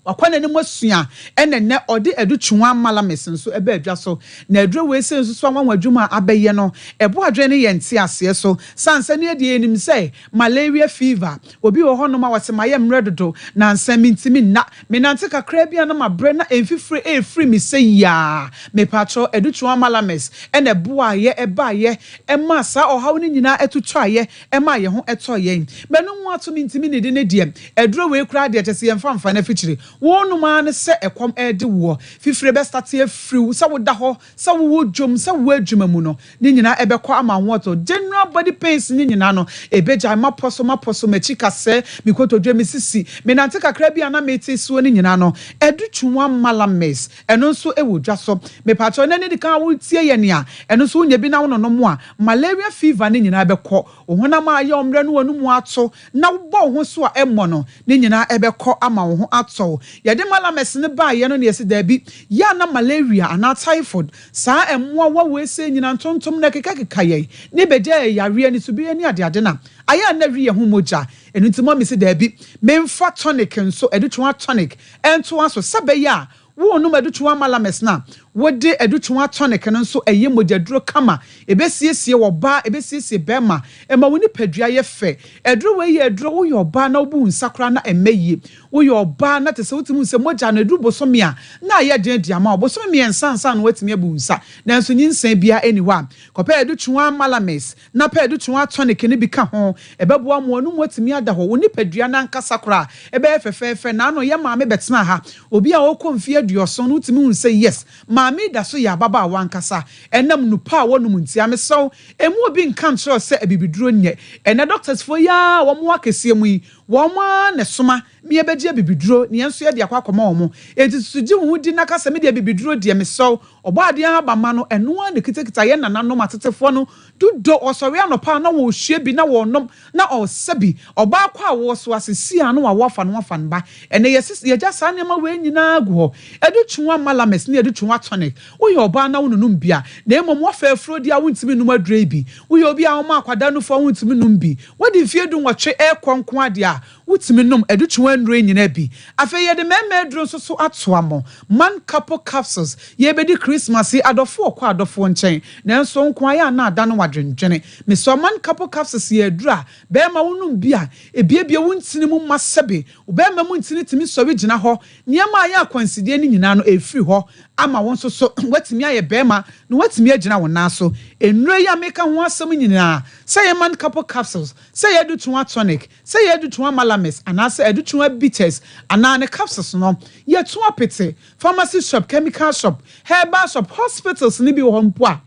Wakɔ n'anim asua, ɛna nnɛ ɔde Adutwuma Malamis nso ɛba adwa so. Na aduro wei sei nso so anwanwa adwuma a abɛyɛ no, ɛbo adwene ne yɛn nteaseɛ so. Sane sɛ ne yɛdeɛ yɛnim sɛ malaria fever, obi wɔ hɔnom a ɔse mayɛ mmerɛ dodo, nansa mentumi nna, menante kakraa bi a na mabrɛ na mfifire refiri me sɛ yiaa. Mepakyɛw, Adutwuma Malamis ɛna ɛboaeɛ, ɛbaeɛ, ɛmaa saa ɔhaw no nyinaa ɛtotɔeɛ, ɛmaa yɛn ho tɔɔ yɛn. M'anom ato mentumi nnidi ne deɛ, aduro wei koraa deɛ kyerɛ sɛ yɛmfa mfa no afikyire. Wonom ara ne sɛ ɛkɔm rede woɔ. Fifire bɛstate afiri wo, sɛ woda hɔ, sɛ wowɔ dwom, sɛ wowɔ adwuma mu no, ne nyinaa ɛbɛkɔ ama wo ho atɔ. General body pains no nyinaa no, ɛbɛgyae. Mapɔ so, mapɔ so, m'akyi kasɛɛ, me kotodwe, me sisi, menante kakra bi a na mete soɔ no nyinaa no, Adutwuma Malamis, ɛno nso wɔ dwa so. Mepakyɛw, nnɛ ne dikan a woretie yɛn a, ɛno nso wonya bi na wononom a, malaria fever no nyinaa bɛkɔ. Wo honam a ayɛ ɔmmerɛ no w'anomu ato na wobɔ wo ho so a ɛmmɔ no, ne nyinaa ɛbɛkɔ ama wo ho atɔ wo. Yɛde Malames no baeɛ no na yɛse daabi, yɛ a na malaria anaa typhoid, saa mmoawa wei sei nyinaa ntontom no ɛkekakeka yɛn ne bɛgya yɛn yareɛ ne subiyɛ ne adeade no a, ayɛ a na ɛwe yɛn ho mogya. Ɛno nti mummy se daabi, memfa tonic nso, adutwaa tonic, ntoa so sɛ ɛbɛyɛ a Worenom adutoa Malames no a, wode adutoa tonic no nso ɛyɛ mogyaduro kama, ɛbɛsiesie ɔbaa, ɛbɛsiesie barima, ɛma wo nipadua yɛ fɛ. Aduro wei yɛ aduro, woyɛ ɔbaa na wobu wo nsa koraa na ɛmmɛ yie. Woyɛ ɔbaa na te sɛ wotumi hu sɛ mogya no ɛduru bosome a, na ayɛ den de ama wo. Bosome mmiɛnsa ansa na woatumi abu wo nsa, nanso nyinsɛn biara nni hɔ a, kɔpɛ adutoa Malames na pɛ adutoa tonic no bi ka ho. Ɛbɛboa ma w'anomu atumi ada hɔ, wo nipadua no ankasa koraa ɛbɛyɛ fɛfɛɛfɛ. Naano yɛn maame bɛtenaa ha, obi a ɔrekɔ mfeɛ aduɔson no wotumi hu sɛ yes, maame yi da so yɛ ababaawa ankasa ɛnam nnupa a wɔnom nti. A Mesrɛ wo, mmu obi nka nkyerɛ wo sɛ abibiduro nyɛ. Ɛnnɛ doctors foɔ yi ara a wɔn wɔ akɛseɛ mu yi, wɔn ara na ɛsoma ma yɛbɛgye abibiduro na yɛn nso yɛde akɔ akɔma wɔn. Enti susu gye wo ho di na ka sɛ me deɛ abibiduro deɛ mesrɛ wo, Ɔbɔadeɛ ahabamma no, ɛno ara na ɛkitakita yɛn nananom atetefoɔ no Dodo, ɔsɔre anɔpa a na ɔresua bi na ɔrenom na ɔresa bi. Ɔbaa kɔ a ɔreso ase si a na wawo afa no afa no ba. Ɛnnɛ yɛse yɛgya saa nneɛma wei nyinaa gu hɔ. Ɛde twa malamis ne ɛde twa tonic. Woyɛ ɔbaa na wononom bi a, na mmom woafa afuro deɛ a wontumi nnom aduro yi bi. Woyɛ obi a woma akwadaa nufoɔ a wontumi nnom bi. Woadi mfeɛ dunwɔtwe rekɔ nko ara deɛ a, Wotumi nom adutwuwa nnuro yi nyinaa bi. Afei yɛde mmarima aduro nso so atoa mo. Man Couple Capsules, Yɛrebɛdi Christmas yi, adɔfoɔ rekɔ adɔfoɔ nkyɛn, nanso wo nko ara yɛ a na ada no w'adwendwene. Mesrɛ wo, Man Couple Capsules yɛ aduro a barima wonom bi a, ɛbuebue wo ntini mu ma sɛbe wo barima mu ntini tumi sɔre gyina hɔ. Nneɛma a ɛyɛ akwansideɛ no nyinaa no, ɛrefiri hɔ ama wo nso so woatumi ayɛ barima na woatumi agyina wo nan so. Nnuro yi a mereka ho asɛm nyinaa, sɛ ɛyɛ Man Couple Capsules, sɛ ɛyɛ adutoa tonic, Sɛ ɛyɛ adutoa malamis anaasɛ adutoa bitters anaa ne capsules no, yɛto apete. Pharmacy shop, chemical shop, herbal shop, hospitals no bi wɔ hɔ mpo a,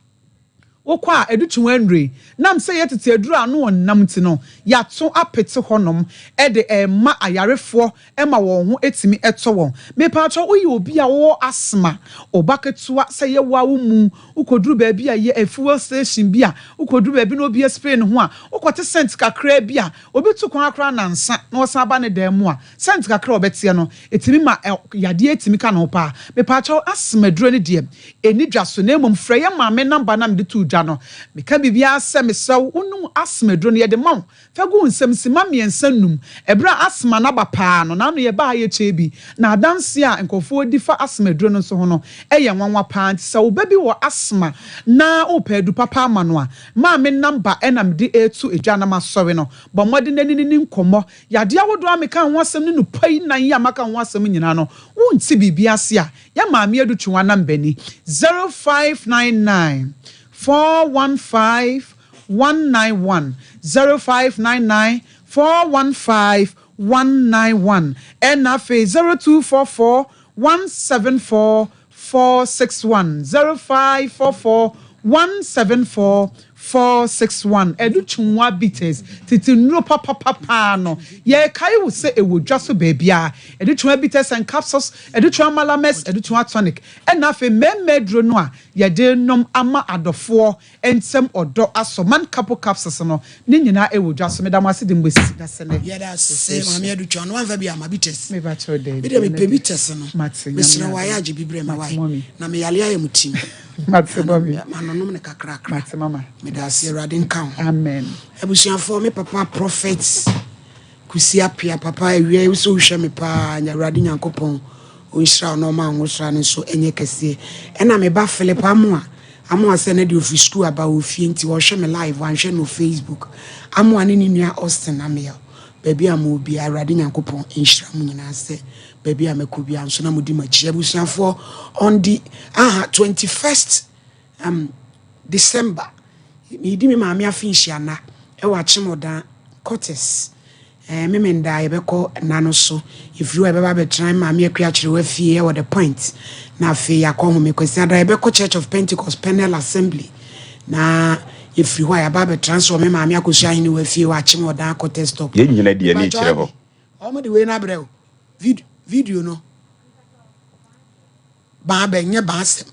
wokɔ a adutoa nnuro yi, nam sɛ ɛyɛ tete aduro a ano wɔ nnam nti no, yɛato apete hɔnom de rema ayarefoɔ ma wɔn ho tumi tɔ wɔn. Mepaakyɛw, woyɛ obi a wowɔ asthma, wo ba ketewa, sɛ ɛyɛ wo ara wo mu, Wokɔduru baabi a ɛyɛ fuel station bi a, wokɔduru baabi na obi aspray ne ho a, wokɔte scent kakraa bi a, obi tu kwan koraa nnansa na ɔsan ba ne dan mu a, scent kakra a ɔbɛteɛ no, ɛtumi ma yadeɛ tumi ka ne ho paa. Mepaakyɛw, asthma aduro no deɛ, ɛnni dwa so, na mmom frɛ yɛn maame number no a mede too dwa no. Meka biribiara sɛ, mesrɛ wo, wonom asthma aduro no, yɛde ma wo Fa gu wo nsam simma mmiɛnsa nnum. Ɛberɛ a asthma no aba paa no, n'ano yɛ baa yɛ kyɛɛ bi. Na adanseɛ a nkurɔfoɔ di fa asthma aduro no nso ho no yɛ nwanwa paa. Nti sɛ wo ba bi wɔ asthma na worepɛ adu papa ama no a, maame number na mede reto dwa na masɔre no. Bɔ mmɔden na ne no nni nkɔmmɔ. Yadeɛ ahodoɔ a mekaa ho asɛm ne nnupɔi nnan yi a maka ho asɛm nyinaa no, wonte biribi ase a, yɛ maame Adutwum number ni, 0599 415 191, 0599 415 191, ɛna afei 0244 174 461, 0544 174 461. Ɛdu Twumwa Bitters, tete nnuro papapapaa no, yɛrekae wo sɛ ɛwɔ dwa so baabiara. Ɛdu Twumwa Bitters and Capsules, Ɛdu Twumwa Malames, Ɛdu Twumwa Tonic, ɛna afei mmarima aduro no a yɛde nom ama adɔfoɔ Nsɛm ɔdɔ asɔ man couple capsules no ne nyinaa ɛwɔ dwa so meda mo ase de mo bɛsi da sɛ nɛ. Yɛda ase maame Adutwa no wamfa bi ama bitters. Me ba kyɛw daabi. Me deɛ mepɛ bitters no. Mate nyame Mesrɛ wo ayɛ agye bi brɛ me wai. Na me yale ayɛ mo tim. Mate mummy. Manonom no kakrakra. Mate mama. Meda ase awurade nka wo. Amen. Abusuafoɔ me papa prophet. Kusi Appiah, papa awia yi wo sɛ wohwɛ me paa, nya Awurade Nyankopɔn ɔnhyira wo na ɔma wo nwosra no nso nyɛ kɛseɛ. Ɛna me ba Philip Amoah, Amoah sɛ ɛnɛ deɛ ɔfiri sukuu aba wɔ fie nti ɔhwɛ me live, wanhwɛ no wɔ Facebook. Amoah ne ne nua Austin Ameyaw, baabi a mowɔ biara Awurade Nyankopɔn nhyira mo nyinaa sɛ baabi a mɛkɔ biara nso na modi m'akyi. Abusuafoɔ, on the aha 21st um, December, meredi me maame afe nhyianna wɔ Akyemɔdan Quarters. Eh, Memenda yɛbɛkɔ nna no so. Yɛfiri hɔ a yɛbɛba abɛtena me maame Akua Kyerewa fie wɔ The Point. Na afei yɛakɔ home. Kwasiada yɛbɛkɔ Church of Pentecost Pennell Assembly. Na yɛfiri hɔ a yɛaba abɛtena nso wɔ me maame Akosua Ahenewa fie wɔ Akyemɔdan Quarters Stop. Yɛn nyina de yɛn ani Mepakyɛw kyerɛ hɔ. Abby, wɔn de wei no abrɛ wo. Vid video no. Baa bɛ nyɛ baa asɛm.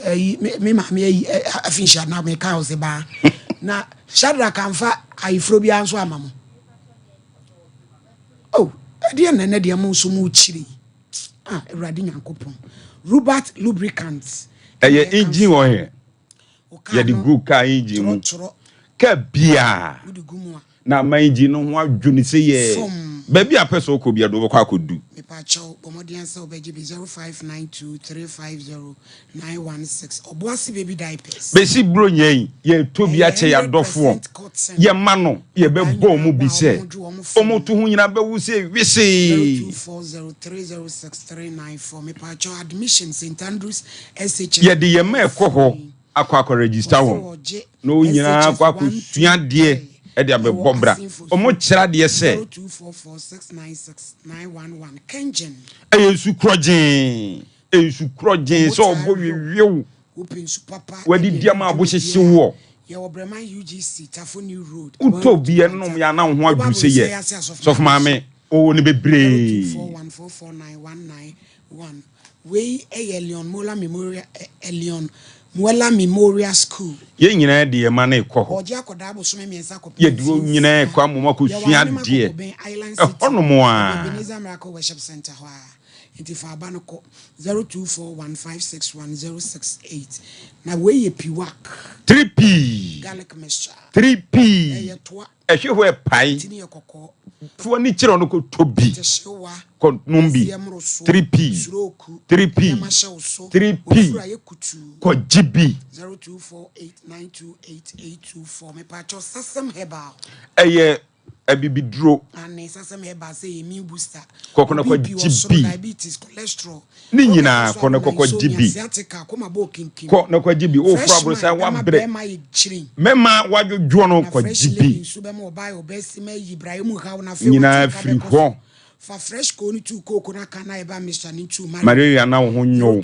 Ɛyi me me maame ayi afi nhyia na me ka ɔsɛ baa. Na Shadrach amfa ayeforo biara nso ama mo. Oh, ɛdeɛ na ɛnɛ deɛ mo nso mo kyerɛ yi. Ah, Awurade Nyankopɔn. Rubat lubricants. Ɛyɛ engine oil. Yɛde gu kaa engine mu. Kaa biara. Na ama engine no ho adwo ne sɛ yɛ. Baabi a pɛ sɛ wokɔ biara de wobɛkɔ akɔdu. Mepakyɛw bɔ mmɔden sɛ wobɛgye bi 0592350916 Ɔboase baby diapers. Bɛsi Buronya yi, yɛretɔ bi akyɛ yɛn adɔfoɔ, yɛma no, yɛbɛbɔ wɔn bi sɛ wɔn to ho nyinaa bɛwo sɛ wesee. 0240306394 Mepakyɛw admission St Andrews SHS. Yɛde yɛn mma rekɔ hɔ akɔ akɔ register wɔn na wɔn nyinaa akɔ akɔsua adeɛ de abɛbɔ bra. Wɔkyerɛ adeɛ sɛ. Ɛyɛ nsu korɔgyee, nsu korɔgyee sɛ ɔbɔ wewew, wadidi ama abo hyehye woɔ. Wotɔ bi ɛnom yɛ ana wo ho adwo sɛ yɛ. Sɔfo maame, ɔwɔ no bebree. 1. Wei yɛ Leon Muller Memorial ɛ Leon Mueller Memorial School. Yɛn nyinaa de yɛn mma no rekɔ hɔ. Wɔregye akwadaa bosome mmiɛnsa kɔpem Yɛde mfeɛ wɔn nyinaa nsia. rekɔ ama Yɛwɔ wɔakɔsua Ahenema adeɛ Kɔkɔbɛn, Island City, ɛhɔnom ɛwɔ ara. Ebenezer Miracle Worship Centre hɔ ara. Nti fa aba no kɔ 0241561068. Na wei yɛ Piwak 3P, Garlic Mixture. 3P, Ɛyɛ toa. ɛhwe hɔ ɛpae. Ti no yɛ kɔkɔɔ. Fa w'ani kyerɛ ɔno kɔtɔ bi, kɔnom bi, 3P, 3P, 3P, kɔgye bi. Ɛyɛ abibiduro. Kɔkɔ na kɔgye bi. Ne nyinaa kɔ na kɔkɔgye bi. Kɔ na kɔgye bi. Woforo aborosan wabrɛ. Mɛma wadwodwoɔ no kɔgye bi. Nyinaa firi hɔ. Malaria na wo ho nyɛ wo.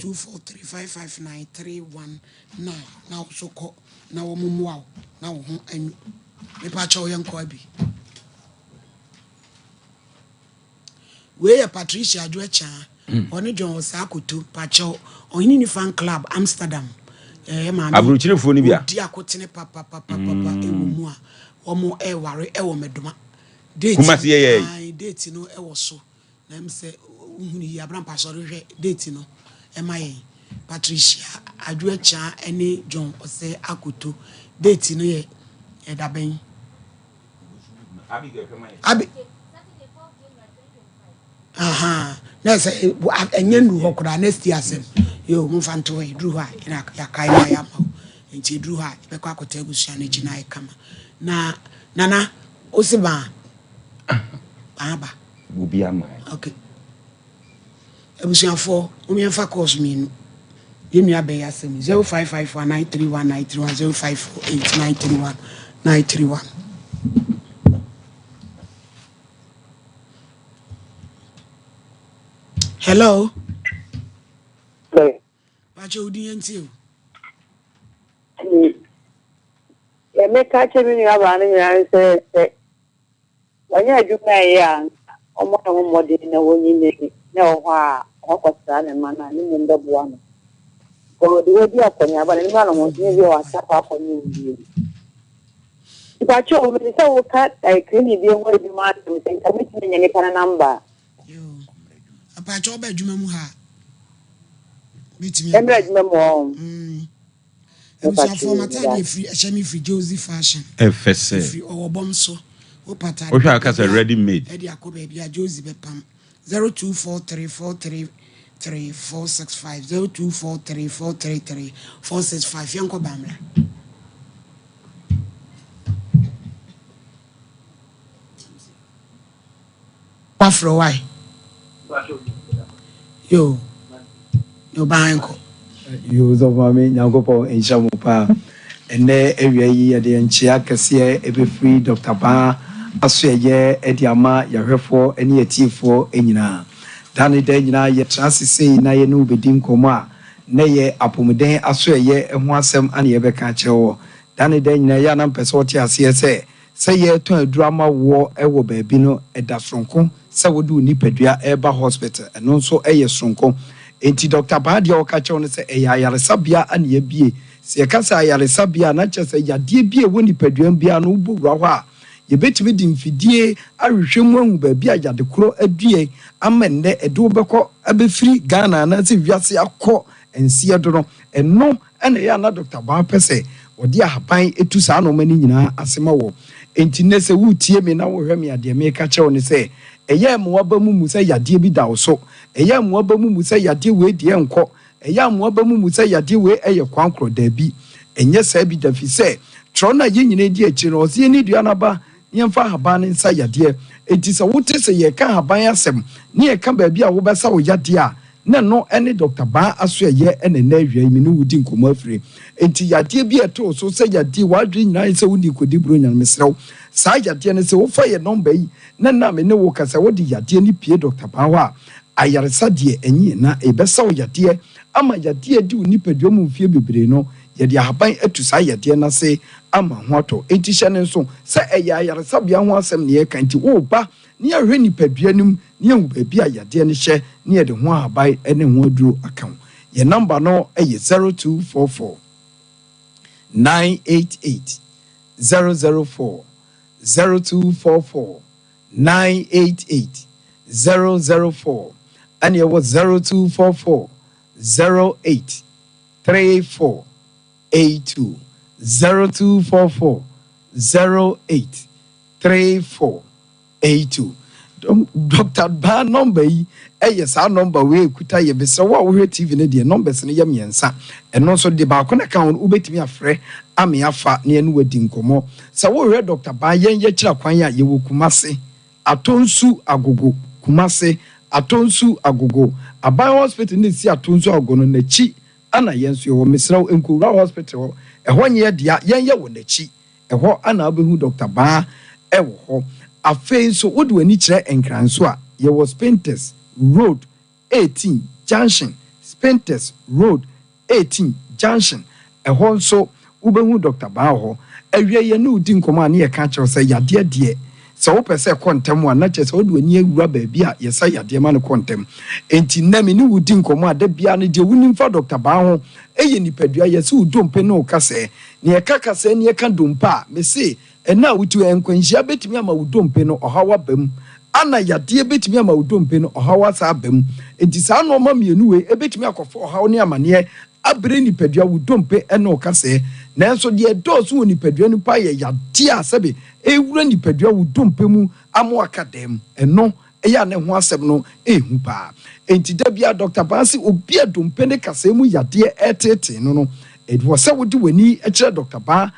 Wei yɛ Patricia Adwo Akyang, ɔne John Osah Koto, pakyɛw, Ɔhene Ni Fan Club, Amsterdam. Ɛyɛ maame. Aburokyerefoɔ no bi a. Ɔdi akotene papapapapa ɛwɔ mu a wɔn ɛware ɛwɔ Mɛdoma. Date Kumasi yɛ yɛ. Ayi date no ɛwɔ so na ɛm sɛ wohunu yi abrampa sɔre hwɛ date no ɛma yɛn. Patricia Adwo Akyang ɛne John Osah Akoto date no yɛ ɛdabɛn. Abi aha na sɛ ɛnyɛ nuru hɔ koraa next year asɛm yo momfa nto hɔ ɛduru hɔ a yɛna yɛakae na yɛama wo nti ɛduru hɔ a yɛbɛkɔ akɔta abusua no akyi na ayɛ kama na nana wo se baa baa ba obi ama okay Abusuafoɔ mom yɛnfa calls mienu yɛn nua bɛyi asɛm yi 0554 931 931 0548 931 931. Hello. Pakyɛ wo din yɛn tie o. Deɛ meka kyerɛ me nuabaa no nyinaa ne sɛ sɛ Wɔnyɛ adwuma a ɛyɛ a anka ɔmmɔ ne ho mmɔden na onyi n'ani na ɛwɔ hɔ a ɔkɔsra ne mma no a, ne mmom bɛboa no. Because ɔde wadi akɔneaba, n'anim ano ho nyɛ bi a wasan akɔ akɔnyɛ wo bio. Mpakyɛw, mede sɛ woka eh, clinic bi ho adwuma asɛm sɛ nka mɛtumi anya nipa no number a. Yoo. Mpakyɛw ɔba adwuma mu ha a. Bɛtumi Ɛmmra adwuma mu hɔ. Abusuafoɔ m'ataadeɛ firi ɛhyɛ me firi Josie fashion. Ɛfɛ sɛ. Ɛfiri ɔwɔ bɔm so. Wopɛ atade Wohwɛ a woka sɛ ready made. Ɛde akɔ baabi a Josie bɛpam. 0243 433 465 0243 433 465 Yɛnkɔ Bamra. Wafrɛ wae. Yo. Yo baa nkɔ. Yoo sɔfo maame Nyankopɔn nhyira mo paa. Ɛnnɛ awia yi yɛde nkyea kɛseɛ ɛbɛfiri Dɔkta Baa asoɛyɛ de ama yɛahwɛfoɔ ne yɛatiefoɔ nyinaa. Da ne da nyinaa yɛtra ase sei na yɛne wo bɛdi nkɔmmɔ a na ɛyɛ apomuden asoɛyɛ ho asɛm ana yɛbɛka akyerɛ woɔ. Da ne da nyinaa ɛyɛ a na mpɛ sɛ wote aseɛ sɛ Sɛ yɛretɔn aduru ama woɔ wɔ baabi no, ɛda soronko sɛ wode wo nipadua reba hospital, ɛno nso yɛ soronko. Enti Dɔkta Baa deɛ ɔka kyerɛ wo no sɛ ɛyɛ ayaresabea na yɛabue. Sɛ yɛka sɛ ayaresabea a, na kyerɛ sɛ yadeɛ bi a ɛwɔ nipadua mu biara no wobɔ wura hɔ a, yɛbɛtumi de mfidie ahwehwɛ mu ahu baabi a yade korɔ adue ama nnɛ ɛde wo bɛkɔ abɛfiri Ghana anaasɛ wiase akɔ nseɛ do no. Ɛno Ɛna ɛyɛ a na Dɔkta Baa pɛ sɛ ɔde ahaban tu saa nnoɔma no nyinaa ase ma wɔ. Enti nnɛ sɛ woretie me na worehwɛ me a, deɛ mereka kyerɛ wo ne sɛ, ɛyɛ a mma w'aba mu mmu sɛ yadeɛ bi da wo so. Ɛyɛ a mma w'aba mu mmu sɛ yadeɛ wei deɛ ɛnkɔ. Ɛyɛ a mma w'aba mu mmu sɛ yadeɛ wei ɛyɛ kwankorɔ. Daabi, ɛnyɛ saa bi da, ɛfiri sɛ twerɛ no a yɛn nyinaa di akyire no, ɔse yɛnni dua no aba na yɛmfa ahaban no nsa yadeɛ. Enti sɛ wote sɛ yɛreka ahaban asɛm na yɛka baabi a wobɛsa wo yadeɛ a, Na ɛno ne Dɔkta Baa Asoɛyɛ na ɛnnɛ awia yi me ne wo redi nkɔmmɔ afiri. Enti yadeɛ bi a ɛto wo so sɛ yadeɛ, w'adwene nyinaa yɛ sɛ wonni kɔdi buronya no, mesrɛ wo, saa yadeɛ no sɛ wofa yɛn nɔmba yi na ɛnnɛ a me ne wo rekasa wode yadeɛ no pue Dɔkta Baa hɔ a, ayaresa deɛ ɛnye na yɛbɛsa wo yadeɛ ama yadeɛ a adi wo nipadua mu mfeɛ bebree no, yɛde ahaban atu saa yadeɛ no ase ama ho atɔ. Enti hyɛ no nso sɛ ɛyɛ ayaresabea ho asɛm na yɛreka nti woreba na yɛahwɛ nipadua no mu na yɛahu baabi a yadeɛ no hyɛ na yɛde ho ahaban ne ho aduro aka ho. Yɛn nɔmba no yɛ 0244 988 004, 0244 988 004, ɛna yɛwɔ 0244 08 34 82, 0244 08 34 82. Doctor Baa nɔmba yi yɛ saa nɔmba wei a ɛkuta yɛ. Mesrɛ wo a wohwɛ TV no deɛ, nɔmbɛs no yɛ mmiɛnsa. Ɛno nso deɛ baako na ɛka ho no, wobɛtumi afrɛ ame afa na yɛne wo adi nkɔmmɔ. Sɛ worehwɛ Doctor Baa yɛn yɛkyerɛ kwan a, yɛwɔ Kumase, Atonsu Agogo, Kumase, Atonsu Agogo. Aban Hospital no a ɛsi Atonsu Agogo no, n'akyi na yɛn nso yɛwɔ. Mesrɛ wo, nkɔwura hospital hɔ, ɛhɔ nyɛ yɛn dea, yɛn yɛwɔ n'akyi. Ɛhɔ na wobɛhu Dɔkta Baa wɔ hɔ. Afei nso wode w'ani kyerɛ Nkran nso a, yɛwɔ Spintex Road 18 Junction, Spintex Road 18 Junction, ɛhɔ nso wobɛhu Dɔkta Baa wɔ hɔ. Awiei yɛne wo di nkɔmmɔ a ne yɛka kyerɛ wo sɛ yadeɛ deɛ sɛ wopɛ sɛ ɛkɔ ntɛm a na kyerɛ sɛ wode w'ani awura baabi a yɛsa yadeɛ ma no kɔ ntɛm. Enti nnɛ me ne wo di nkɔmmɔ a da biara no deɛ wonim fa Dɔkta Baa ho yɛ nipadua, yɛse wo dompe ne wo kasɛɛ. Nea ɛka kasɛɛ ne ɛka dompe a, mese, ɛnnɛ a wote hɔ yi, nkwanhyia bɛtumi ama wo dompe no ɔhaw aba mu, ana yadeɛ bɛtumi ama wo dompe no ɔhaw asan aba mu. Enti saa nnoɔma mmienu wei bɛtumi akɔfa ɔhaw ne amaneɛ abrɛ nipadua, wo dompe ne wo kasɛɛ. Nanso deɛ ɛdɔɔso wɔ nipadua no mu paa yɛ yadeɛ a sɛbe ɛrewura nipadua, wo dompe mu ama waka dɛm. Ɛno Ɛyɛ a ne ho asɛm no yɛ hu paa. Enti da biara Dɔkta Baa se obi a dompe ne kasɛɛ mu yadeɛ reteetee no no, ɛwɔ sɛ wode w'ani kyerɛ Dɔkta Baa.